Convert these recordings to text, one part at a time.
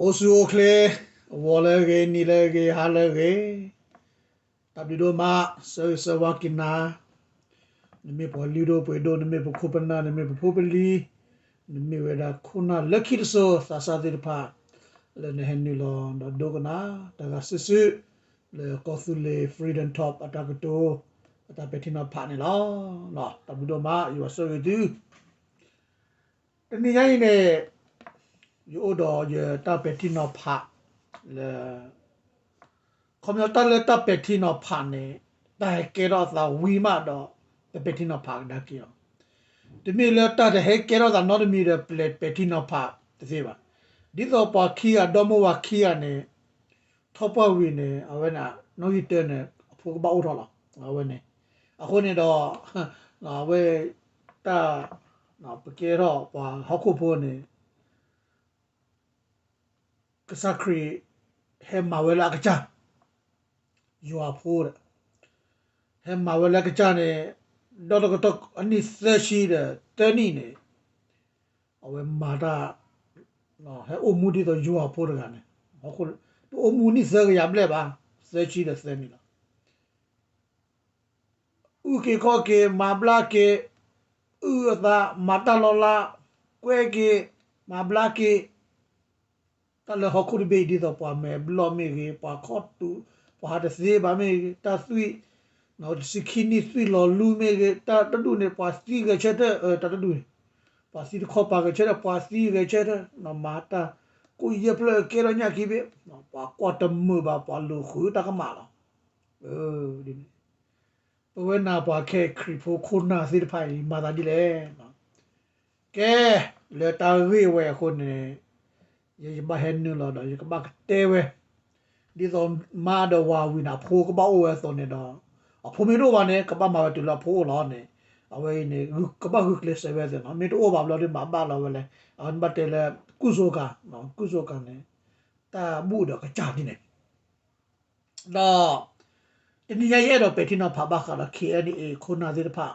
အိၣ်ဆူၣ်အိၣ်ချ့, ဂီၤလၢအဂ့ၤ, နံၤလၢအဂ့ၤ, ဟါလၢအဂ့ၤ, တၢ်ဘျုးဒိၣ်မး, ဆၢဂ့ၤဆၢဝါက့ၤနၤ, နမ့ၢ်ပှၤလုၢ်ဒိၣ်ပှ့ၤဒိၣ်, နမ့ၢ်ပခိၣ်ပနၢ်, နမ့ၢ်ပဖိပလံၤ, နမ့ၢ်ဝဲဒၣ်ခိၣ်နၢ်လၢခံတစိၤသးစၢ်သ့ၣ်တဖၣ်, လၢနဟဲနုာ်လီၤဒီးဒိကနၣ်တၢ်ဂၤစုာ်စုာ်, လၢကီၢ်သူလ့ၤ Freedom Talk အတၢ်ကတိၤ, အတၢ်ပဲာ်ထံနီၤဖးန့ၣ်လီၤ. တၢ်ဘျုးဒိၣ်မး, ယွၤဆိၣ်ဂ့ၤသု တနံၤညါအံၤန့ၣ်, ယအိၣ်ဒီးယတၢ်ပဲာ်ထံနီၤဖးလၢ, ခီပညီတၢ်လၢတၢ်ပဲာ်ထံနီၤဖးန့ၣ်, တၢ်ဟဲကဲထီၣ်အသးဝံၤမးဒီး, ပပဲာ်ထံနီၤဖးကဒါက့ၤအီၤ, တမ့ၢ်လၢတၢ်တဟဲကဲထီၣ်သးနီတမံၤဒီး ပဲာ်ထံနီၤဖးတသ့ဘၣ်. ဒ်သိးပှၤခံဂၤ, ဒီမိၢ်ဝၤခံဂၤန့ၣ်, ထီၣ်ပှၢ်ဝံၤန့ၣ်, အဝဲန့ၣ်, နီၣ်ဂံၢ်တၢန့ၣ်, အဖိကဘၣ်အိၣ်ထီၣ်လီၤ. အဝဲန့ၣ်, အဃိန့ၣ်ဒီး, အဝဲ, တၢ်, ပကဲထီၣ်ပှၤဟီၣ်ခိၣ်ဖိန့ၣ်, ကစၢ်ခရံာ်, ဟဲမၤဝဲလၢအကစၢ်, ယွၤဖိဒီး, ဟဲမၤဝဲလၢအကစၢ်န့ၣ်, ဒီးတကတီၢ်အနံၣ်သၢဆံဒီးသၢနံၣ်န့ၣ်, အဝဲမၤတၢ်, ဟဲအိၣ်မူဒ်သိးယွၤဖိတဂၤန့ၣ်, တအိၣ်မူနံၣ်သၢကယၤဘျဲၣ်ဘၣ်, သၢဆံဒီးသၢနံၣ်လီၤ. အုၣ်က့ၤခီၣ်က့ၤ, မၤဘျါက့ၤ, အုၣ်အသး, မၤတၢ်လီၤလး, ကွဲက့ၤ, မၤဘျါက့ၤ, တၢ်လၢဟီၣ်ခိၣ်တဘ့ၣ်အံၤဒ်သိးပှၤမဲာ်ဘျီၣ်မ့ၢ်ဂ့ၤ, ပှၤခီၣ်တူာ်, ပှၤဟးတသ့ဘၣ်မ့ၢ်ဂ့ၤ, တၢ်သွံၣ်, တဆံခံနံၣ်သွံၣ်လီၤလူမ့ၢ်ဂ့ၤ, တၢ်တဒူၣ်န့ၣ် ပှၤသံဂဲၤဆၢထၢၣ်, တၢ်တဒူၣ်န့ၣ်, ပှၤသံတခီပၤဂဲၤဆၢထၢၣ်, ပှၤသံဂဲၤဆၢထၢၣ်, မၤတၢ်, ကိၣ်ယဲၢ်ဖျၢၣ်ကဲထီၣ်ညၣ်ခံဘ့ၣ်, ပှၤကွၢ်တမုာ်ဘၣ်, ပှၤလူၤဃုတၢ်ကမၣ်လီၤ. ဒ်န့ၣ်, ပဝဲနၤပှၤခဲခရံာ်ဖိခိၣ်နၢ်သ့ၣ်တဖၣ်အံၤ မၤသးဒ်လဲၣ်. ကဲ, လၢတၢ်ဂ့ၢ်ဝဲအဃိန့ၣ်, ယဘၣ်ဟဲနုာ်လီၤဒီးယကဘၣ်ကတဲဝဲ, ဒ်သိးမါဒီးဝၤဝံၤန့ၣ် အဖိကဘၣ်အိၣ်ဝဲအသိးန့ၣ်ဒီး, အဖိမ့ၢ်တအိၣ်ဘၣ်န့ၣ် ကဘၣ်မၤဝဲတုၤလၢအဖိအိၣ်လီၤန့ၣ်, အဝဲအံၤန့ၣ်, ကဘၣ်ဂုာ်ကျဲးစၢးဝဲအသိးန့ၣ်, မ့ၢ်တအိၣ်ဘၣ်ဘျီဒီးမၤဘၣ်လီၤဝဲလဲၣ်, အဝဲန့ၣ်ဘၣ်တဲလၢ, ကုၢ်စိကၤ, ကုၢ်စိကၤန့ၣ်, တၢ်ဘူၣ်ဒီးကစၢ်ဒ်န့ၣ် ဒီး, တနံၤညါယအဲၣ်ဒိးပဲာ်ထံနီၤဖးဘၣ်ဃးဒီး KNA ခိၣ်နၢ်သ့ၣ်တဖၣ်,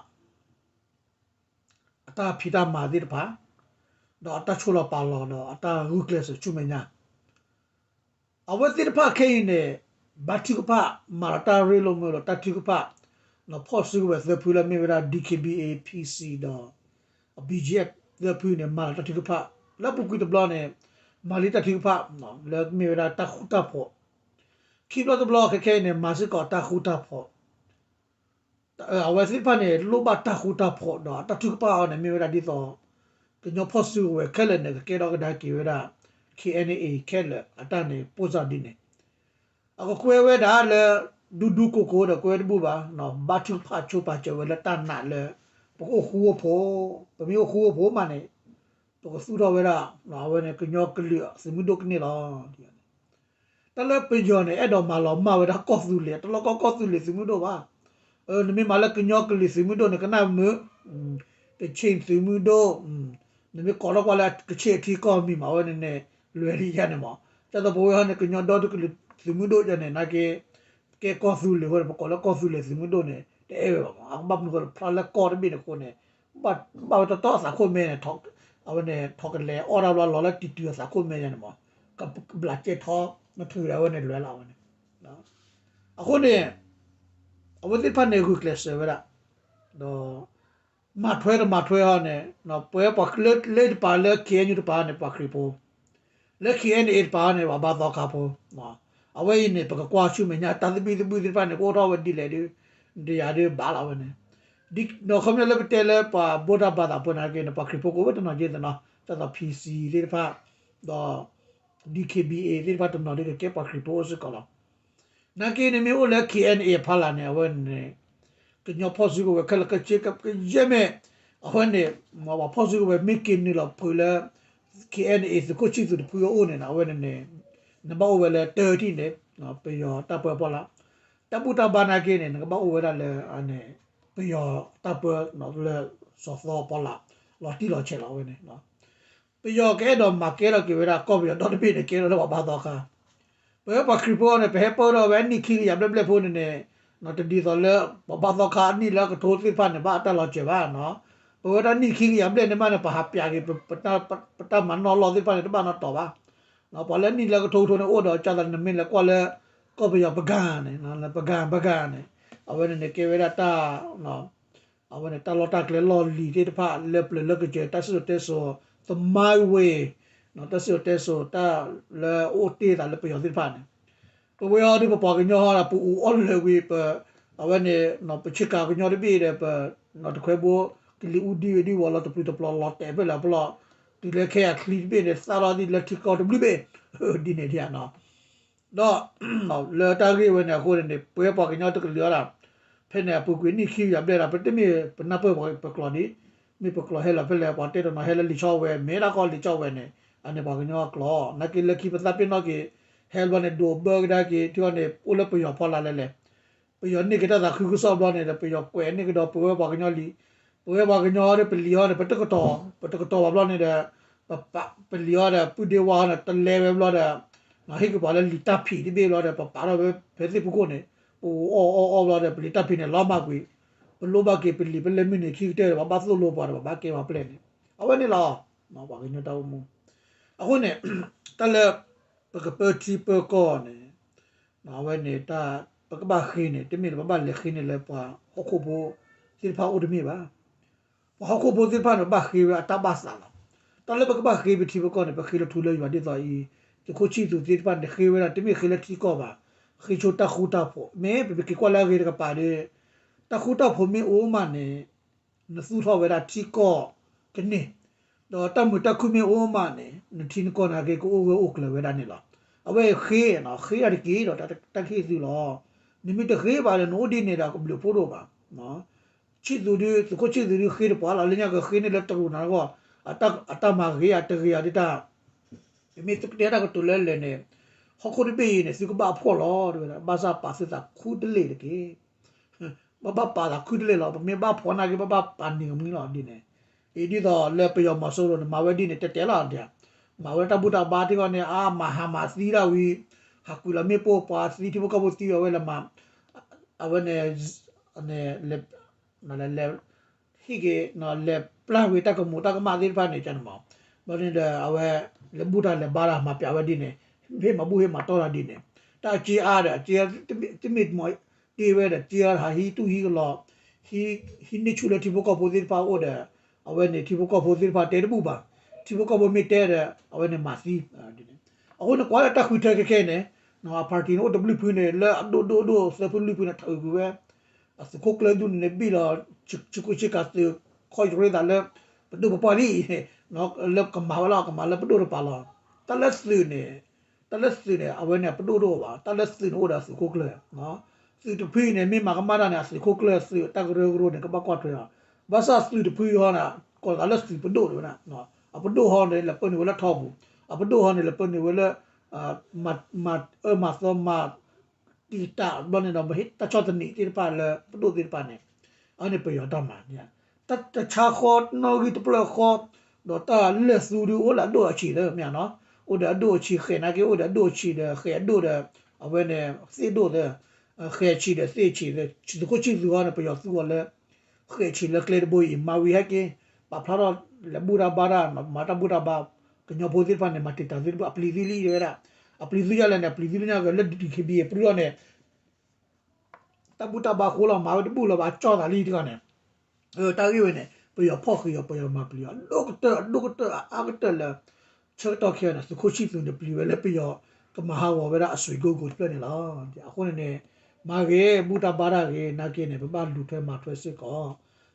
အတၢ်ဖံးတၢ်မၤသ့ၣ်တဖၣ်, ဒီးအတၢ်ဆိၣ်လီၤပာ်လီၤဒီးအတၢ်ဂုာ်ကျဲးစၢးဆူမဲာ်ညါ, အဝဲသ့ၣ်တဖၣ်ခဲအံၤန့ၣ်, ဘါထုကဖၣ်, မၤဒီးတၢ်ရ့လိာ်မုာ်ဒီးတၢ်ထုကဖၣ်, ဒီးဖီၣ်စုကဝဲၤသၢဖုလၢမ့ၢ်ဝဲဒၣ် DKBA PC ဒီး BGF သၢဖုန့ၣ် မၤဒီးတၢ်ထုကဖၣ်, လၢအပူၤကွံာ်တဘျီန့ၣ်, မၤလံတၢ်ထုကဖၣ်, လၢမ့ၢ်ဝဲဒၣ်တၢ်ဃူတၢ်ဖိး, ခံဘျီတဘျီခဲခဲအံၤန့ၣ် မၤစ့ၢ်ကီးတၢ်ဃူတၢ်ဖိး, အဝဲသ့ၣ်တဖၣ်န့ၣ် လိၣ်ဘၣ်တၢ်ဃူတၢ်ဖိးဒီးတၢ်ထုကဖၣ်အီၤန့ၣ် မ့ၢ်ဝဲဒၣ်ဒ်သိး, ကညီဖီၣ်စုကဝဲၤခဲလၢာ်န့ၣ် ကကဲထီၣ်ကဒါက့ၤဝဲဒၣ်, KNA ခဲလၢာ်အတၢ်န့ၣ် ပိၢ်စၢ်ဒ်န့ၣ်, အကကွဲဝဲဒၣ်လၢ, ဒူဒူကိးကိးဒီးကွဲတဘူၣ်ဘၣ်, ဘါထုကဖၣ်ဆိပာ်စၢၤဝဲလၢတၢ်နာ်လၢ, ပကအိၣ်ဃူအိၣ်ဖိး, ပမ့ၢ်အိၣ်ဃူအိၣ်ဖိးမးန့ၣ်, ပကသူၣ်ထီၣ်ဝဲဒၣ်, အဝဲန့ၣ်ကညီကလုာ်သုးမုၢ်ဒိၣ်ကန့ၢ်လီၤ. တၢ်လၢပယီၤန့ၣ် အဲၣ်ဒိးမၤလီၤမၢ်ဝဲဒၣ်ကီၢ်သူလ့ၤ, တလီၢ်ကီၢ်ကီၢ်သူလ့ၤသုးမုၢ်ဒိၣ်ဘၣ်. နမ့ၢ်မၤလၢကညီကလုာ်သုးမုၢ်ဒိၣ်န့ၣ် ကနၣ်မုာ်, ကခ့ၣ်သုးမုၢ်ဒိၣ်, နမ့ၢ်ကိးထီၣ်ကွၢ်လၢကခ့ၣ်အထံကီၢ်မံၤမး အဝဲန့ၣ်န့ၣ်, လွဲၤဒ်ယဲန့ၣ်မး, ဒ်သိးပဝဲဟီန့ၣ် ကညီဒီတကလုာ်သုးမုၢ်ဒိၣ်ယဲန့ၣ် နာ်က့, ကဲကီၢ်သူလ့ၤအဃိန့ၣ် ပကိးလၢကီၢ်သူလ့ၤသုးမုၢ်ဒိၣ်န့ၣ် တအဲၣ်ဝဲဘၣ်မး, အကဘၣ်မနုၤဃိလၢဖျါလၢကီၢ်တဘ့ၣ်န့ၣ်အဃိန့ၣ်, ဘၣ်ဝဲတီတီအသးခိၣ်မဲန့ၣ်, အဝဲန့ၣ် ထိးကလဲၤအီၣ်တၢ်ဘျီလီၤလၢတံၤတုၤအသးခိၣ်မဲယဲန့ၣ်မး, ကဘျးကဲထီ, နထုးဒီးအဝဲန့ၣ်လွဲၤလီၤဝဲန့ၣ်, အဃိန့ၣ်, အဝဲသ့ၣ်တဖၣ်န့ၣ်ဂုာ်ကျဲးစၢးဝဲဒၣ်, ဒီး, မၤထွဲတမၤထွဲဟီန့ၣ်, ပဝဲပှၤလၢတပၤလၢ KNU တပၤန့ၣ် ပှၤခရံာ်ဖိ, လၢ KNA တပၤန့ၣ် ပှၤဘါသီခါဖိ, အဝဲအံၤန့ၣ် ပကကွၢ်ဆူမဲာ်ညါ တၢ်သဘံၣ်သဘုၣ်သ့ၣ်တဖၣ်န့ၣ် ကအိၣ်ထီၣ်ဝဲဒ်လဲၣ်ဒီး, ဒ်ယၤဒ်ဘၣ်လီၤဝဲန့ၣ်, ဒီးခီဖျိလၢပတဲလၢပှၤဘိးတၢ်ဘါသးဖိနာ်က့န့ၣ် ပှၤခရံာ်ဖိကအိၣ်ဝဲတနီၤက့သနီၤ ဒ်သိး PC သ့ၣ်တဖၣ်, ဒီး, DKBA သ့ၣ်တဖၣ်တနီၤဒ်ကကဲပှၤခရံာ်ဖိအိၣ်စ့ၢ်ကီးလီၤ. နာ်က့န့ၣ်မ့ၢ်အိၣ်လၢ KNA အဖီလာ်န့ၣ် အဝဲန့ၣ်, ကညီဖီၣ်စုကဝဲၤခဲလၢာ်ခဲဆ့ကယဲၢ်မ့ၢ်, အဝဲန့ၣ်, ပှၤဖီၣ်စုကဝဲၤမ့ၢ်က့ၤနုာ်လီၤဖုးလၢ, KNA သုးခိၣ်ဆံၣ်သူးတဖုအအိၣ်န့ၣ် အဝဲန့ၣ်န့ၣ်, နဘၣ်အိၣ်ဝဲလၢတၢ်ထံၣ်န့ၣ်, ပယီၤတၢ်ပၢအဖီလာ်, တၢ်ဘူၣ်တၢ်ဘါနာ်က့န့ၣ် နကဘၣ်အိၣ်ဝဲဒၣ်လၢ, န့ၣ်, ပယီၤတၢ်ပၢလၢ, စီၤသီအဖီလာ်, လီၤတံၢ်လီၤဆဲးလီၤဝဲန့ၣ် ပယီၤကအဲၣ်ဒိးမၤကဲထီၣ်က့ၤဝဲဒၣ်ကီၢ်ပယီၤဒီတဘ့ၣ်န့ၣ် ကဲထီၣ်လၢပှၤဘါသီခါ, ပဝဲပှၤခရံာ်ဖိန့ၣ် ပဟဲပၢထီၣ်ဝဲအနံၣ်ခံကယၤဘျဲၣ်ဘျဲၣ်ဖိန့ၣ်န့ၣ်, တဒ်သိးလၢ, ပှၤဘါသီခါအနံၣ်လၢအကထိသ့ၣ်တဖၣ်န့ၣ် ဘၣ်အတၢ်လီၤစၢၤဘၣ်, ပဝဲဒၣ်နံၣ်ခံကယၤဘျဲၣ်န့ၣ်မးန့ၣ် ပဟးပျးက့ၤ, ပတၢ်မၤနီၣ်လီၢ်သ့ၣ်တဖၣ်န့ၣ် တဘၣ်နီတီၤဘၣ်, ပှၤလၢနံၣ်လၢကထိကထိန့ၣ်အိၣ်ဒီး ကၢ်သးနမ့ၢ်လဲၤကွၢ်လၢ ကီၢ်ပယီၤပကၢၢ်န့ၣ် ပကၢၢ် ပကၢၢ်န့ၣ် အဝဲန့ၣ်န့ၣ်ကဲဝဲဒၣ်တၢ် အဝဲန့ၣ် တၢ်လီၢ်တၢ်ကျဲလီၢ်လံၤသ့ၣ်တဖၣ် လၢပျၢၤလၢကစၢၤ တၢ်စံၣ်စိၤတဲစိၤ သမိုင်းဝေး တၢ်စံၣ်စိၤတဲစိၤ တၢ်လၢအအိၣ်တ့ၢ်သးလၢပယီၤသ့ၣ်တဖၣ်န့ၣ် ပဝဲအံၤဒီးပပှၤကညီဟီဒီး ပအိၣ်အီၣ်လၢာ်ဝံၤ ပ အဝဲန့ၣ် ပဆ့ကၤကညီတဘ့ၣ်ဒီး ပ တခွဲဘိ ကလံၤအူဒံဝဲဒံဝီၤလီၤ တပျုၤတပျီၤလီၤတဲာ်ဖဲလဲၣ်အပျီၢ် တုၤလၢခဲအံၤချံတဘ့ၣ်န့ၣ် သၣ်ထီၣ်ဒ်လၢထံကီၢ်တဘျုးဘ့ၣ် ဒ်န့ၣ်ဒ်နီၤ ဒီး လၢတၢ်ဂ့ၢ်ဝဲန့ၣ်အဃိန့ၣ်န့ၣ် ပဝဲပှၤကညီတကလုာ်အီၤဒၣ် ဖဲန့ၣ်အပူၤကွံာ်နံၣ်ခံကယၤဘျဲၣ်ဒၣ် ပတမ့ၢ်ပနၢ်ပၢၢ်ပှၤပကျိာ်ဒံး မ့ၢ်ပကျိာ်ဟဲလီၤဖဲလဲၣ် ပှၤတဲတနီၤဟဲလၢလံာ်ဆီဝဲ မ့ၢ်ဒၣ်ကီလံာ်ဆီဝဲန့ၣ် အန့ၣ်ပှၤကညီအကျိာ် နာ်က့လၢခံပသးပ့ၤနီၣ်က့ၤ ဟဲဘျီန့ၣ် ဒိးဘၢကဒါက့ၤ ထံအီၤန့ၣ် အိၣ်လၢပယီၤဖီလာ်လဲၣ်လဲၣ် ပယီၤန့ၢ်က့ၤတၢ်သးခုကစီၣ်ဘျီန့ၣ်ဒီး ပယီၤကွဲးန့ၢ်ကဒီးပဝဲပှၤကညီလံာ် ပဝဲပှၤကညီဒီးပလံၤအီၤန့ၣ် ပတကတီၤ ပတကတီၤဘၣ်ဘျီန့ၣ်ဒီး ပပာ်ပလံၤအီၤဒီး ပုၢ်ဒ့ဝါအီၤန့ၣ် တလဲဝဲဘျီဒီး ဟ့ၣ်က့ၤပှၤလၢလံာ်တၢ်ဖံးတဘ့ၣ်ဘျီဒီး ပပာ်ထီၣ်ဝဲဖဲသ့ၣ်ဖူခိၣ်န့ၣ် ပအီၣ်အီၣ်အီၣ်ဘျီဒီး ပလံာ်တၢ်ဖံးန့ၣ် လီၤမၢ်ကွံာ် ပလိၣ်ဘၣ်က့ၤပလံၤ ပလဲၤမုၢ်နံၤခံကတၢၢ်ဒီး ပှၤဘၣ်သိၣ်လိပှၤဒီး ပဘၣ်ကဲပှၤပျဲၢ်န့ၣ် အဝဲန့ၣ်လီၤ ပှၤကညီတၢ်အိၣ်မူ အဃိန့ၣ် တၢ်လၢ ပကပၢထံပၢကီၢ်န့ၣ် အဝဲန့ၣ် ပကဘၣ်ဃ့န့ၣ် တမ့ၢ်လၢပဘၣ်လဲၤဃ့န့ၣ်လၢပှၤဟီၣ်ခိၣ်ဖိသ့ၣ်တဖၣ်အိၣ်တမ့ၢ်ဘၣ်. ပှၤဟီၣ်ခိၣ်ဖိသ့ၣ်တဖၣ်န့ၣ် ဘၣ်ဃ့ဝဲအတၢ်ဘၣ်သးလီၤ. တၢ်လၢပကဘၣ်ဃ့ပထံပကီၢ်န့ၣ် ပဃ့လၢထူလၢယွၤဒ်သိးအံၤ သုးခိၣ်ဆံၣ်သူးသ့ၣ်တဖၣ်န့ၣ် ဃ့ဝဲဒၣ် တမ့ၢ်ဃ့လၢထံကီၢ်ဘၣ်, ဃ့ဆိတၢ်ဃူတၢ်ဖိး, မ့ၢ်ပက့ၤကွၢ်လၢအဂ့ၤတကပၤဒီး တၢ်ဃူတၢ်ဖိးမ့ၢ်အိၣ်မးန့ၣ် နသူၣ်ထီၣ်ဝဲဒၣ်ထံကီၢ်ကန့ၢ်, ဒီးတၢ်မုာ်တၢ်ခုၣ်မ့ၢ်အိၣ်မးန့ၣ် နထံနကီၢ်နာ်က့ ကအိၣ်ဂၢၢ်အိၣ်ကျၢၤဝဲဒၣ်န့ၣ်လီၤ. အဝဲဃ့နီၤ ဃ့တၢ်တက့ၢ်ဒီး တၢ်ကဟ့ၣ်သုလီၤ. နမ့ၢ်တဃ့ဘၣ်ဒီး နအိၣ်ဒ်န့ၣ်ဒီး ကဘျုးဖှိၣ်ဒိၣ်ဘၣ်. ဆံၣ်သူးဒုး သုးခိၣ်ဆံၣ်သူးဒုး ဃ့တပှၢ်လီၤ. လၢညါကဃ့န့ၢ်လၢတရူးနၤတဂီၢ် အတၢ်မၤဂ့ၤအတဂ့ၤအီၤဒ်တၢ် ပမ့ၢ်သုကတဲတၢ်ကတိၤလၢလဲၣ်န့ၣ် ဟီၣ်ခိၣ်တဘ့ၣ်အံၤန့ၣ် သုကဘၣ်ဖှီၣ်လီၤ တဲဝဲဒၣ်. ဘၣ်ဆၣ်ပာ်သုသးခူတလ့ၢ်တက့ၢ်. ဘၣ်ဘၣ်ပာ်သးခူတလ့ၢ်လီၤ. ပမ့ၢ်ဘၣ်ဖှီၣ်နာ်က့ ဘၣ်ဘၣ်ပာ်န့ၢ်ကမှံလီၤ ဒ်န့ၣ်. အံၤဒ်သိးလၢပယီၤမီၤစိရိၤန့ၣ် မၤဝဲဒ်န့ၣ် တဲတဲလီၤဒၣ်. မၤဝဲတၢ်ဘူၣ်တၢ်ဘါထံဂီၢ်န့ၣ် အါမၤဟးမၤသံဒၣ်ဝံၤ ဟးကွံာ်လီၤမ့ၣ်ပိၢ်ပှၤသံ ထံဖိကီၢ်ဖိသံအဝဲလၢမၤ အဝဲန့ၣ် လဲၤ လဲၤ ဟံၣ်က့ၤ လဲၤပျၢ်ဝံၤတၢ်ကမူးတၢ်ကမၣ်သ့ၣ်တဖၣ်န့ၣ် ကန့ၣ်မး ဘျီန့ၣ်ဒီး အဝဲ လဲၤဘူၣ်တၢ်လဲၤဘါတၢ် မၤပျးဝဲဒ်န့ၣ် ဟ့ၣ်မၤဘူၣ်ဟ့ၣ်မၤတီၢ်တၢ်ဒ်န့ၣ် တၢ်အက့အါဒီး အက့ တမ့ၢ်မ့ၢ်တ့ဝဲဒီး က့အါတဟးဟံးတူၢ်ဟံးကလီၤ ဟံးန့ၢ်ဆူၣ်လၢထံဖိကီၢ်ဖိသ့ၣ်တဖၣ်အိၣ်ဒီး အဝဲန့ၣ် ထံဖိကီၢ်ဖိသ့ၣ်တဖၣ်တဲတဘူၣ်ဘၣ် ထံဖိကီၢ်ဖိမ့ၢ်တဲဒီး အဝဲန့ၣ်မၤသံ အဃိန့ၣ် ကွၢ်လၢတၢ်ဃုထၢခဲခဲန့ၣ် အ party န့ၣ် အိၣ်တဘျုးဖုန့ၣ် လၢအဒိၣ်ဒိၣ်ဒိၣ်သၢဖုလွံၢ်ဖုန့ၣ် ထုးကွံာ်ဝဲ အသုးခိၣ်ကျၢၢ်ဒူၣ်န့ၣ် ဘံၣ်လီၤ ဆံးခိၣ်ဆံးကၤသုး ခီၣ်ရ့သးလၢ ပဒိၣ်ပပှၢ်လံ လၢကမၤဝဲလီၤ ကမၤလၢပဒိၣ်တပၤလီၤ. တၢ်လၢသုးန့ၣ် တၢ်လၢသုးန့ၣ် အဝဲန့ၣ် ပဒိၣ်တအိၣ်ဘၣ် တၢ်လၢသုးန့ၣ်အိၣ်ဒီးအသုးခိၣ်ကျၢၢ် သုးတဖုအံၤန့ၣ် မ့ၢ်မၤကမၣ်တၢ်န့ၣ် အသုးခိၣ်ကျၢၢ်သုးတၢ်ကရၢကရိန့ၣ် ကဘၣ်ကွၢ်ထွဲအီၤ ဘၣ်ဆၣ်သုးတဖုဟီန့ၣ် ကိးသးလၢသုးပဒိၣ်တဝဲဒၣ် အပဒိၣ်ဟီန့ၣ် လဲၤပၢနုာ်ဝဲလၢထီပူၤ အပဒိၣ်ဟီန့ၣ် လဲၤပၢနုာ်ဝဲလၢ မၤအၢမၤသီမၤ တံာ်တာ်ဘျီန့ၣ်ဒီး မ့ၢ်ဟ့ၣ်တၢ်ဆီၣ်သနံးသ့ၣ်တဖၣ်လၢပဒိၣ်သ့ၣ်တဖၣ်န့ၣ် အန့ၣ်ပယီၤတၢ်မၤ တၢ်တဆါဃီနီၣ်ဂံၢ်တပျၢၢ်ဃီ ဒီးတၢ်လဲၢ်သူဒုးအိၣ်လၢအဒိၣ်အဆံးလၢမ့ၢ်နီၤ အိၣ်ဒီးအဒိၣ်အဆံး ဃဲးနာ်က့အိၣ်ဒီးအဒိၣ်အဆံးဒီး ဃဲးအဒိၣ်ဒီး အဝဲန့ၣ် သ့ၣ်ဒိၣ်သၢ ဃဲးဆံးဒီးသ့ၣ်ဆံးသၢ သုးခိၣ်ဆံၣ်သူးဟီန့ၣ် ပယီၤသူအီၤလၢ ဃဲးဆံးလၢကျဲတဘိအံၤ မၤဝံၤဟဲက့ၤ ပာ်ဖျါထီၣ်လဲၤဘူၣ်တၢ်ဘါတၢ် မၤတၢ်ဘူၣ်တၢ်ဘါ ကညီဖိသ့ၣ်တဖၣ်န့ၣ် မၤတံာ်တာ်သုတဘိ အပျံၤသုလံတဲဝဲဒၣ် အပျံၤသုယါလဲၣ်န့ၣ် အပျံၤသုလၢညါက့ၤလၢ ဒီး ဒီး ကဘံ ပြူၢ်ထီၣ်န့ၣ် တၢ်ဘူၣ်တၢ်ဘါဃိလီၤ မၤဝဲတဘူၣ်လီၤဘၣ် ကၠီၣ်သးလံတဂၤန့ၣ် တၢ်ဂ့ၢ်ဝဲန့ၣ် ပယီၤဖီၣ်ဃံးအီၤ ပယီၤမၤပျံၤအီၤ အဒိၣ်ကတၢၢ် အဒိၣ်ကတၢၢ် အအါကတၢၢ်လၢ ဆၢကတီၢ်ခဲအံၤန့ၣ် သုးခိၣ်ဆံၣ်သူးန့ၣ် ပျံၤဝဲလၢပယီၤ ကမၤဟးဂီၤဝဲဒၣ်အစွ့ကိၣ်ကိၤတဖျၢၣ်န့ၣ်လီၤ. အဃိန့ၣ်န့ၣ် မၤဂ့ၤ ဘူၣ်တၢ်ဘါတၢ်ဂ့ၤ နာ်က့န့ၣ် ပဘၣ်လူၤထွဲမၤထွဲစ့ၢ်ကီး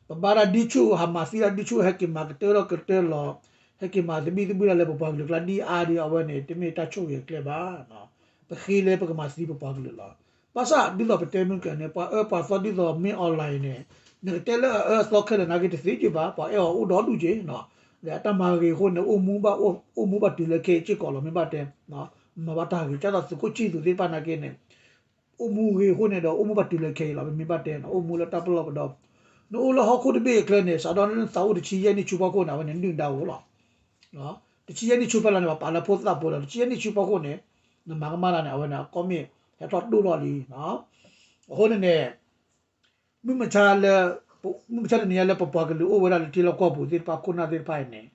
ပဘါတၢ်ဒ်ဆူၣ် ဟးမၤသံတၢ်ဒ်ဆူၣ် ဟဲက့ၤမၤကတၢၢ်ထီၣ်ကတၢၢ်လီၤ ဟဲက့ၤမၤသဘံၣ်သဘုၣ်တၢ်လၢပပှၤကလုာ်ကျါဒ်အါဒီး အဝဲန့ၣ် တမ့ၢ်တၢ်ဆိၣ်ဂ့ၤအကျဲဘၣ် ပဃ့လၢပကမၤသံပပှၤကလုာ်လီၤ. ဘၣ်ဆၣ်ဒ်သိးပတဲမုၢ်ကၢန့ၣ် ပှၤအၢပှၤသီဒ်သိးမ့ၢ် online န့ၣ် နကတဲလၢအအၢအသီခဲလၢာ်နာ်က့တသ့က့ဘၣ် ပှၤအဲၣ်အီၤအိၣ်ဒီဒူၣ်က့ ဒီးအတၢ်မၤဂ့ၤအဃိန့ၣ် အိၣ်မူဘၣ် အိၣ်မူဘၣ်တုၤလၢခဲအံၤစ့ၢ်ကီးလီၤ မ့ၢ်ဘၣ်တဲ မၤဘၣ်တၢ်ဂ့ၤ ကၢ်သိးသုးခိၣ်ဆံၣ်သူးသ့ၣ်တဖၣ်နာ်က့န့ၣ် အိၣ်မူဂ့ၤအဃိန့ၣ်ဒီး အိၣ်မူဘၣ်တုၤလၢခဲအံၤလီၤ ပမ့ၢ်ဘၣ်တဲ အိၣ်မူလၢတၢ်ပလီၢ်ပဒီ နအိၣ်လၢဟီၣ်ခိၣ်တဘ့ၣ်အကျဲန့ၣ် စးဒီးနသးအိၣ်တဆံယဲၢ်နံၣ်ဆူဖီခိၣ်န့ၣ် အဝဲန့ၣ်နုၢ်ဒါအိၣ်လီၤ တဆံယဲၢ်နံၣ်ဆူဖီလာ်န့ၣ် ပပာ်လၢဖိသၣ်ဖိလီၤ တဆံယဲၢ်နံၣ်ဆူဖီခိၣ်န့ၣ် နမၤကမၣ်တၢ်န့ၣ် အဝဲန့ၣ် အကီၢ်မ့ၢ်ဟဲထီၣ်ဒိၣ်ထီၣ်လံ အဃိန့ၣ်န့ၣ် မုၢ်မဆါလၢ မုၢ်မဆါတနံၤညါလၢပပှၤကလုာ်အိၣ်ဝဲဒၣ်လၢထံလီၢ်ကီၢ်ပူၤသ့ၣ်တဖၣ် ခိၣ်နၢ်သ့ၣ်တဖၣ်အံၤန့ၣ်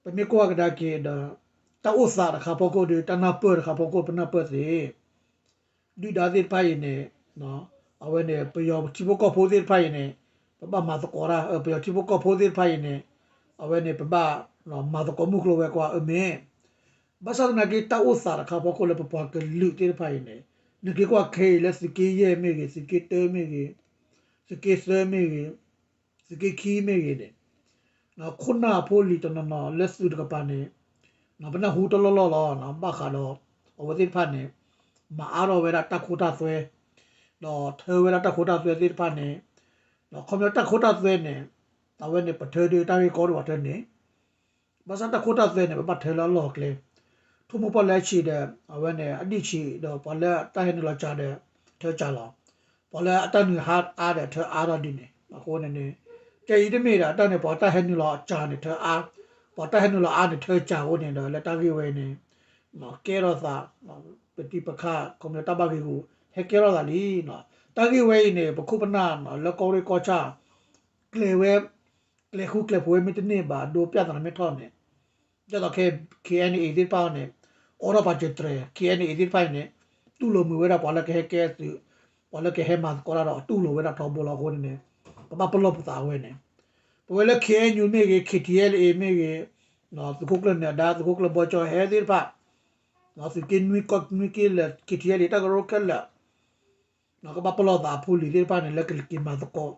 ပမ့ၢ်ကွၢ်ကဒါက့ၤဒီး တၢ်အိၣ်သးတခါဖီခိၣ်ဒီး တၢ်နၢ်ပၢၢ်တခါဖီခိၣ် ပနၢ်ပၢၢ်သ့ ဒုၣ်ဒါသ့ၣ်တဖၣ်အံၤန့ၣ် အဝဲန့ၣ် ပယီၤထံဖိကီၢ်ဖိသ့ၣ်တဖၣ်အံၤန့ၣ် ပဘၣ်မၤသကိးတၢ် ပယီၤထံဖိကီၢ်ဖိသ့ၣ်တဖၣ်အံၤန့ၣ် အဝဲန့ၣ် ပဘၣ်မၤသကိးမုၢ်ကျိၤဝဲၤကွာ်အမ့ၢ် ဘၣ်ဆၣ်သနာ်က့ တၢ်အိၣ်သးတခါဖီခိၣ်လၢပပှၤကလုာ်သ့ၣ်တဖၣ်အံၤန့ၣ် နက့ၤကွၢ်ခဲအံၤလၢသုးက့ယဲၢ်မ့ၢ်ဂ့ၤ, သုးက့တၢမ့ၢ်ဂ့ၤ, သုးက့သၢမ့ၢ်ဂ့ၤ, သုးက့ခံမ့ၢ်ဂ့ၤန့ၣ် ခိၣ်နၢ်ဖိလံၤတနီၤနီၤလၢသုးတကပၤန့ၣ် ပနၢ်ဟူတလီၢ်လီၢ်လီၤ. ဘၣ်ဃးဒီး အဝဲသ့ၣ်တဖၣ်န့ၣ် မၤအါထီၣ်ဝဲဒၣ်တၢ်ခိတၢ်သွဲ ဒီးထၢဝဲဒၣ်တၢ်ခိတၢ်သွဲသ့ၣ်တဖၣ်န့ၣ် ဒီးခီပညီတၢ်ခိတၢ်သွဲန့ၣ် အဝဲန့ၣ် ပထၢဒုးတၢ်ဂ့ၢ်ကီဒိၣ်ဘၣ်ထၢန့ၣ် ဘၣ်ဆၣ်တၢ်ခိတၢ်သွဲန့ၣ် ပဘၣ်ထၢလၢအလီၢ်အကျဲ, ထိၣ်မိၢ်ပှၢ်လၢအဆံးဒီး အဝဲန့ၣ် အဒံၣ်ဆံးဒီး ပှၤလၢအတၢ်ဟဲနုာ်လီၤစှၤဒီး ထၢစှၤလီၤ, ပှၤလၢအတၢ်နုာ်ဟးအါဒီး ထၢအါထီၣ်ဒ်န့ၣ် အဃိန့ၣ်န့ၣ် ကဲအံၤတမ့ၢ်ဒီး အတၢ်န့ၣ် ပှၤတၢ်ဟဲနုာ်လီၤစှၤန့ၣ် ထၢအါ, ပှၤတၢ်ဟဲနုာ်လီၤအါန့ၣ် ထၢစှၤအဃိန့ၣ်ဒီး လၢတၢ်ဂ့ၢ်ဝဲအံၤန့ၣ် ကဲထီၣ်သး ပတံၤပခၢၣ် ခီပညီတၢ်ဘၣ်ဂ့ၤဂူာ် ဟဲကဲထီၣ်သးလံ. တၢ်ဂ့ၢ်ဝဲအံၤန့ၣ် ပခိၣ်ပနၢ်လၢကီၢ်ရ့ၣ်ကီၢ်ဆၣ် ကျဲၤဝဲ ကျဲၤဃူကျဲၤဖိးဝဲမ့ၢ်တန့ၢ်ဘၣ် ဒိပြဿနာမ့ၢ်ထီၣ်န့ၣ် ဒ်သိးခဲ ခ့ၣ်အဲၣ်ယူၣ်သ့ၣ်တဖၣ်န့ၣ် အိးထီၣ်ပာ်စၢၤတြဲၤ ခ့ၣ်အဲၣ်ယူၣ်သ့ၣ်တဖၣ်အံၤန့ၣ် တူၢ်လိာ်မုာ်ဝဲဒၣ်ပှၤလၢကဟဲကဲသုး ပှၤလၢကဟဲမၤသကိးတၢ်ဒီး တူၢ်လိာ်ဝဲဒၣ်ထီဘိလီၤအဃိန့ၣ်န့ၣ် ပဘၣ်ပလီၢ်ပသးဝဲန့ၣ် ပဝဲလၢ ခ့ၣ်အဲၣ်ယူၣ်မ့ၢ်ဂ့ၤ ခ့ၣ်ထံၣ်အဲၣ်လ်အ့မ့ၢ်ဂ့ၤ သုးခိၣ်ကျၢၢ်နၢၤဒါ သုးခိၣ်ကျၢၢ်ဘီကၠီဟဲသ့ၣ်တဖၣ် သုးက့နွံကီၢ်နွံက့လၢာ် ခ့ၣ်ထံၣ်အဲၣ်လ့ တၢ်ကရၢကရိခဲလၢာ် ကဘၣ်ပလီၢ်သးအဖိလံၤသ့ၣ်တဖၣ်န့ၣ် လၢကက့ၤမၤသကိး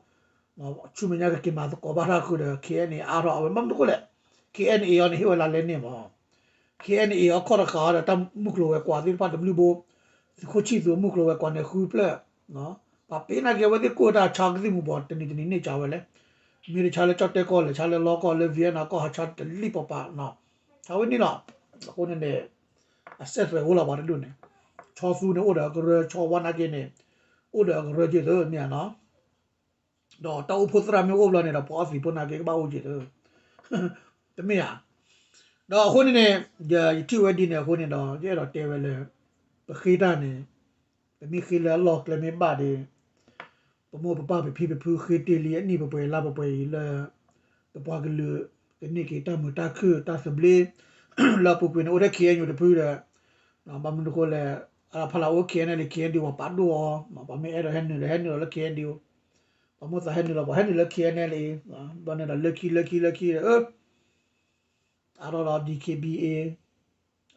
ဆူမဲာ်ညါကက့ၤမၤသကိးဘၣ်တၢ်ဃုာ်ဒီး ခ့ၣ်အဲၣ်ယူၣ်အါထီၣ် အဝဲဘၣ်မနုၤအဃိလဲၣ် ခ့ၣ်အဲၣ်ယူၣ်အံၤန့ၣ် ဟ့ၣ်ဝဲလါလဲန့ၣ်မး ခ့ၣ်အဲၣ်ယူၣ်အံၤအခီၣ်တဃာ်အီၤဒီး တၢ်မုၢ်ကျိၤဝဲၤကွာ်သ့ၣ်တဖၣ်တဘျုးဘိ သုးခိၣ်ဆံၣ်သုးမုၢ်ကျိၤဝဲၤကွာ်န့ၣ်ဃုဖျၢၣ် ပှၤပ့ၤနာ်က့ၤအဝဲသ့ၣ်ကိၢ်တၢ်ဆါကသံၣ်မူၤဘှီး တနံၤတနံၤန့ၢ်ကၠးဝဲလဲၣ် မ့ၢ်တဆါလၢကၠီၣ်တဲၣ်ကီၢ်လဲၣ် ဆါလၢလီကီၢ်လၢ Vietnam ကီၢ်ဟးဆါတလံၣ်ပှၤပာ် ဆါဝဲန့ၣ်လီၤ. အဃိန့ၣ်န့ၣ် အစဲးသွဲၣ်အိၣ်လီၤပှၤတဒူၣ်န့ၣ် ဆီသူန့ၣ်အိၣ်ဒီးအကရၢ ဆီဝါနာ်က့န့ၣ် အိၣ်ဒီးအကရၢက့ၤသၢမ့ၢ်ဧါနီၤ ဒီးတၢ်အိၣ်ဖှိၣ်သရၣ်မ့ၢ်အိၣ်ဘျီန့ၣ်ဒီး ပှၤအီသံးဖိနာ်က့ကဘၣ်အိၣ်က့ၤသၢ တမ့ၢ်ဧါ ဒီးအဃိန့ၣ်န့ၣ် ယထံၣ်ဝဲဒ်န့ၣ်အဃိန့ၣ်ဒီး ယအဲၣ်ဒိးတဲဝဲလၢ ပဃ့တၢ်န့ၣ် ပမ့ၢ်ဃ့လၢအလီၢ်ကျဲမ့ၢ်ဘၣ်ဒီး ပမိၢ်ပပၢ်ပဖံပဖုဃ့တ့ၢ်လံအနံၣ်ပပှဲၤလါပပှဲၤအံၤလၢ ပပှၤကလုာ်ကန့ၢ်က့ၤတၢ်မုာ်တၢ်ခုၣ်တၢ်သဘျ့ လၢအပူၤကွံာ်န့ၣ် အိၣ်ထဲ ခ့ၣ်အဲၣ်ယူၣ်တဖုဒီး ဘၣ်မနုၤအဃိလဲၣ် အဖီလာ်အိၣ် ခ့ၣ်အဲၣ်ယူၣ် ခ့ၣ်အဲၣ်ယူၣ် ပှၤပာ်ဒိၣ်အီၤ ပှၤမ့ၢ်အဲၣ်ဒိးဟဲနုာ်ဒီးဟဲနုာ်လီၤလၢ ခ့ၣ်အဲၣ်ယူၣ် ပှၤမိၢ်သးဟဲနုာ်လီၤ ပှၤဟဲနုာ်လၢ ခ့ၣ်အဲၣ်ယူၣ် ဘျီန့ၣ်ဒီးလၢခံလၢခံလၢခံဒီး အါထီၣ်ဒီး DKBA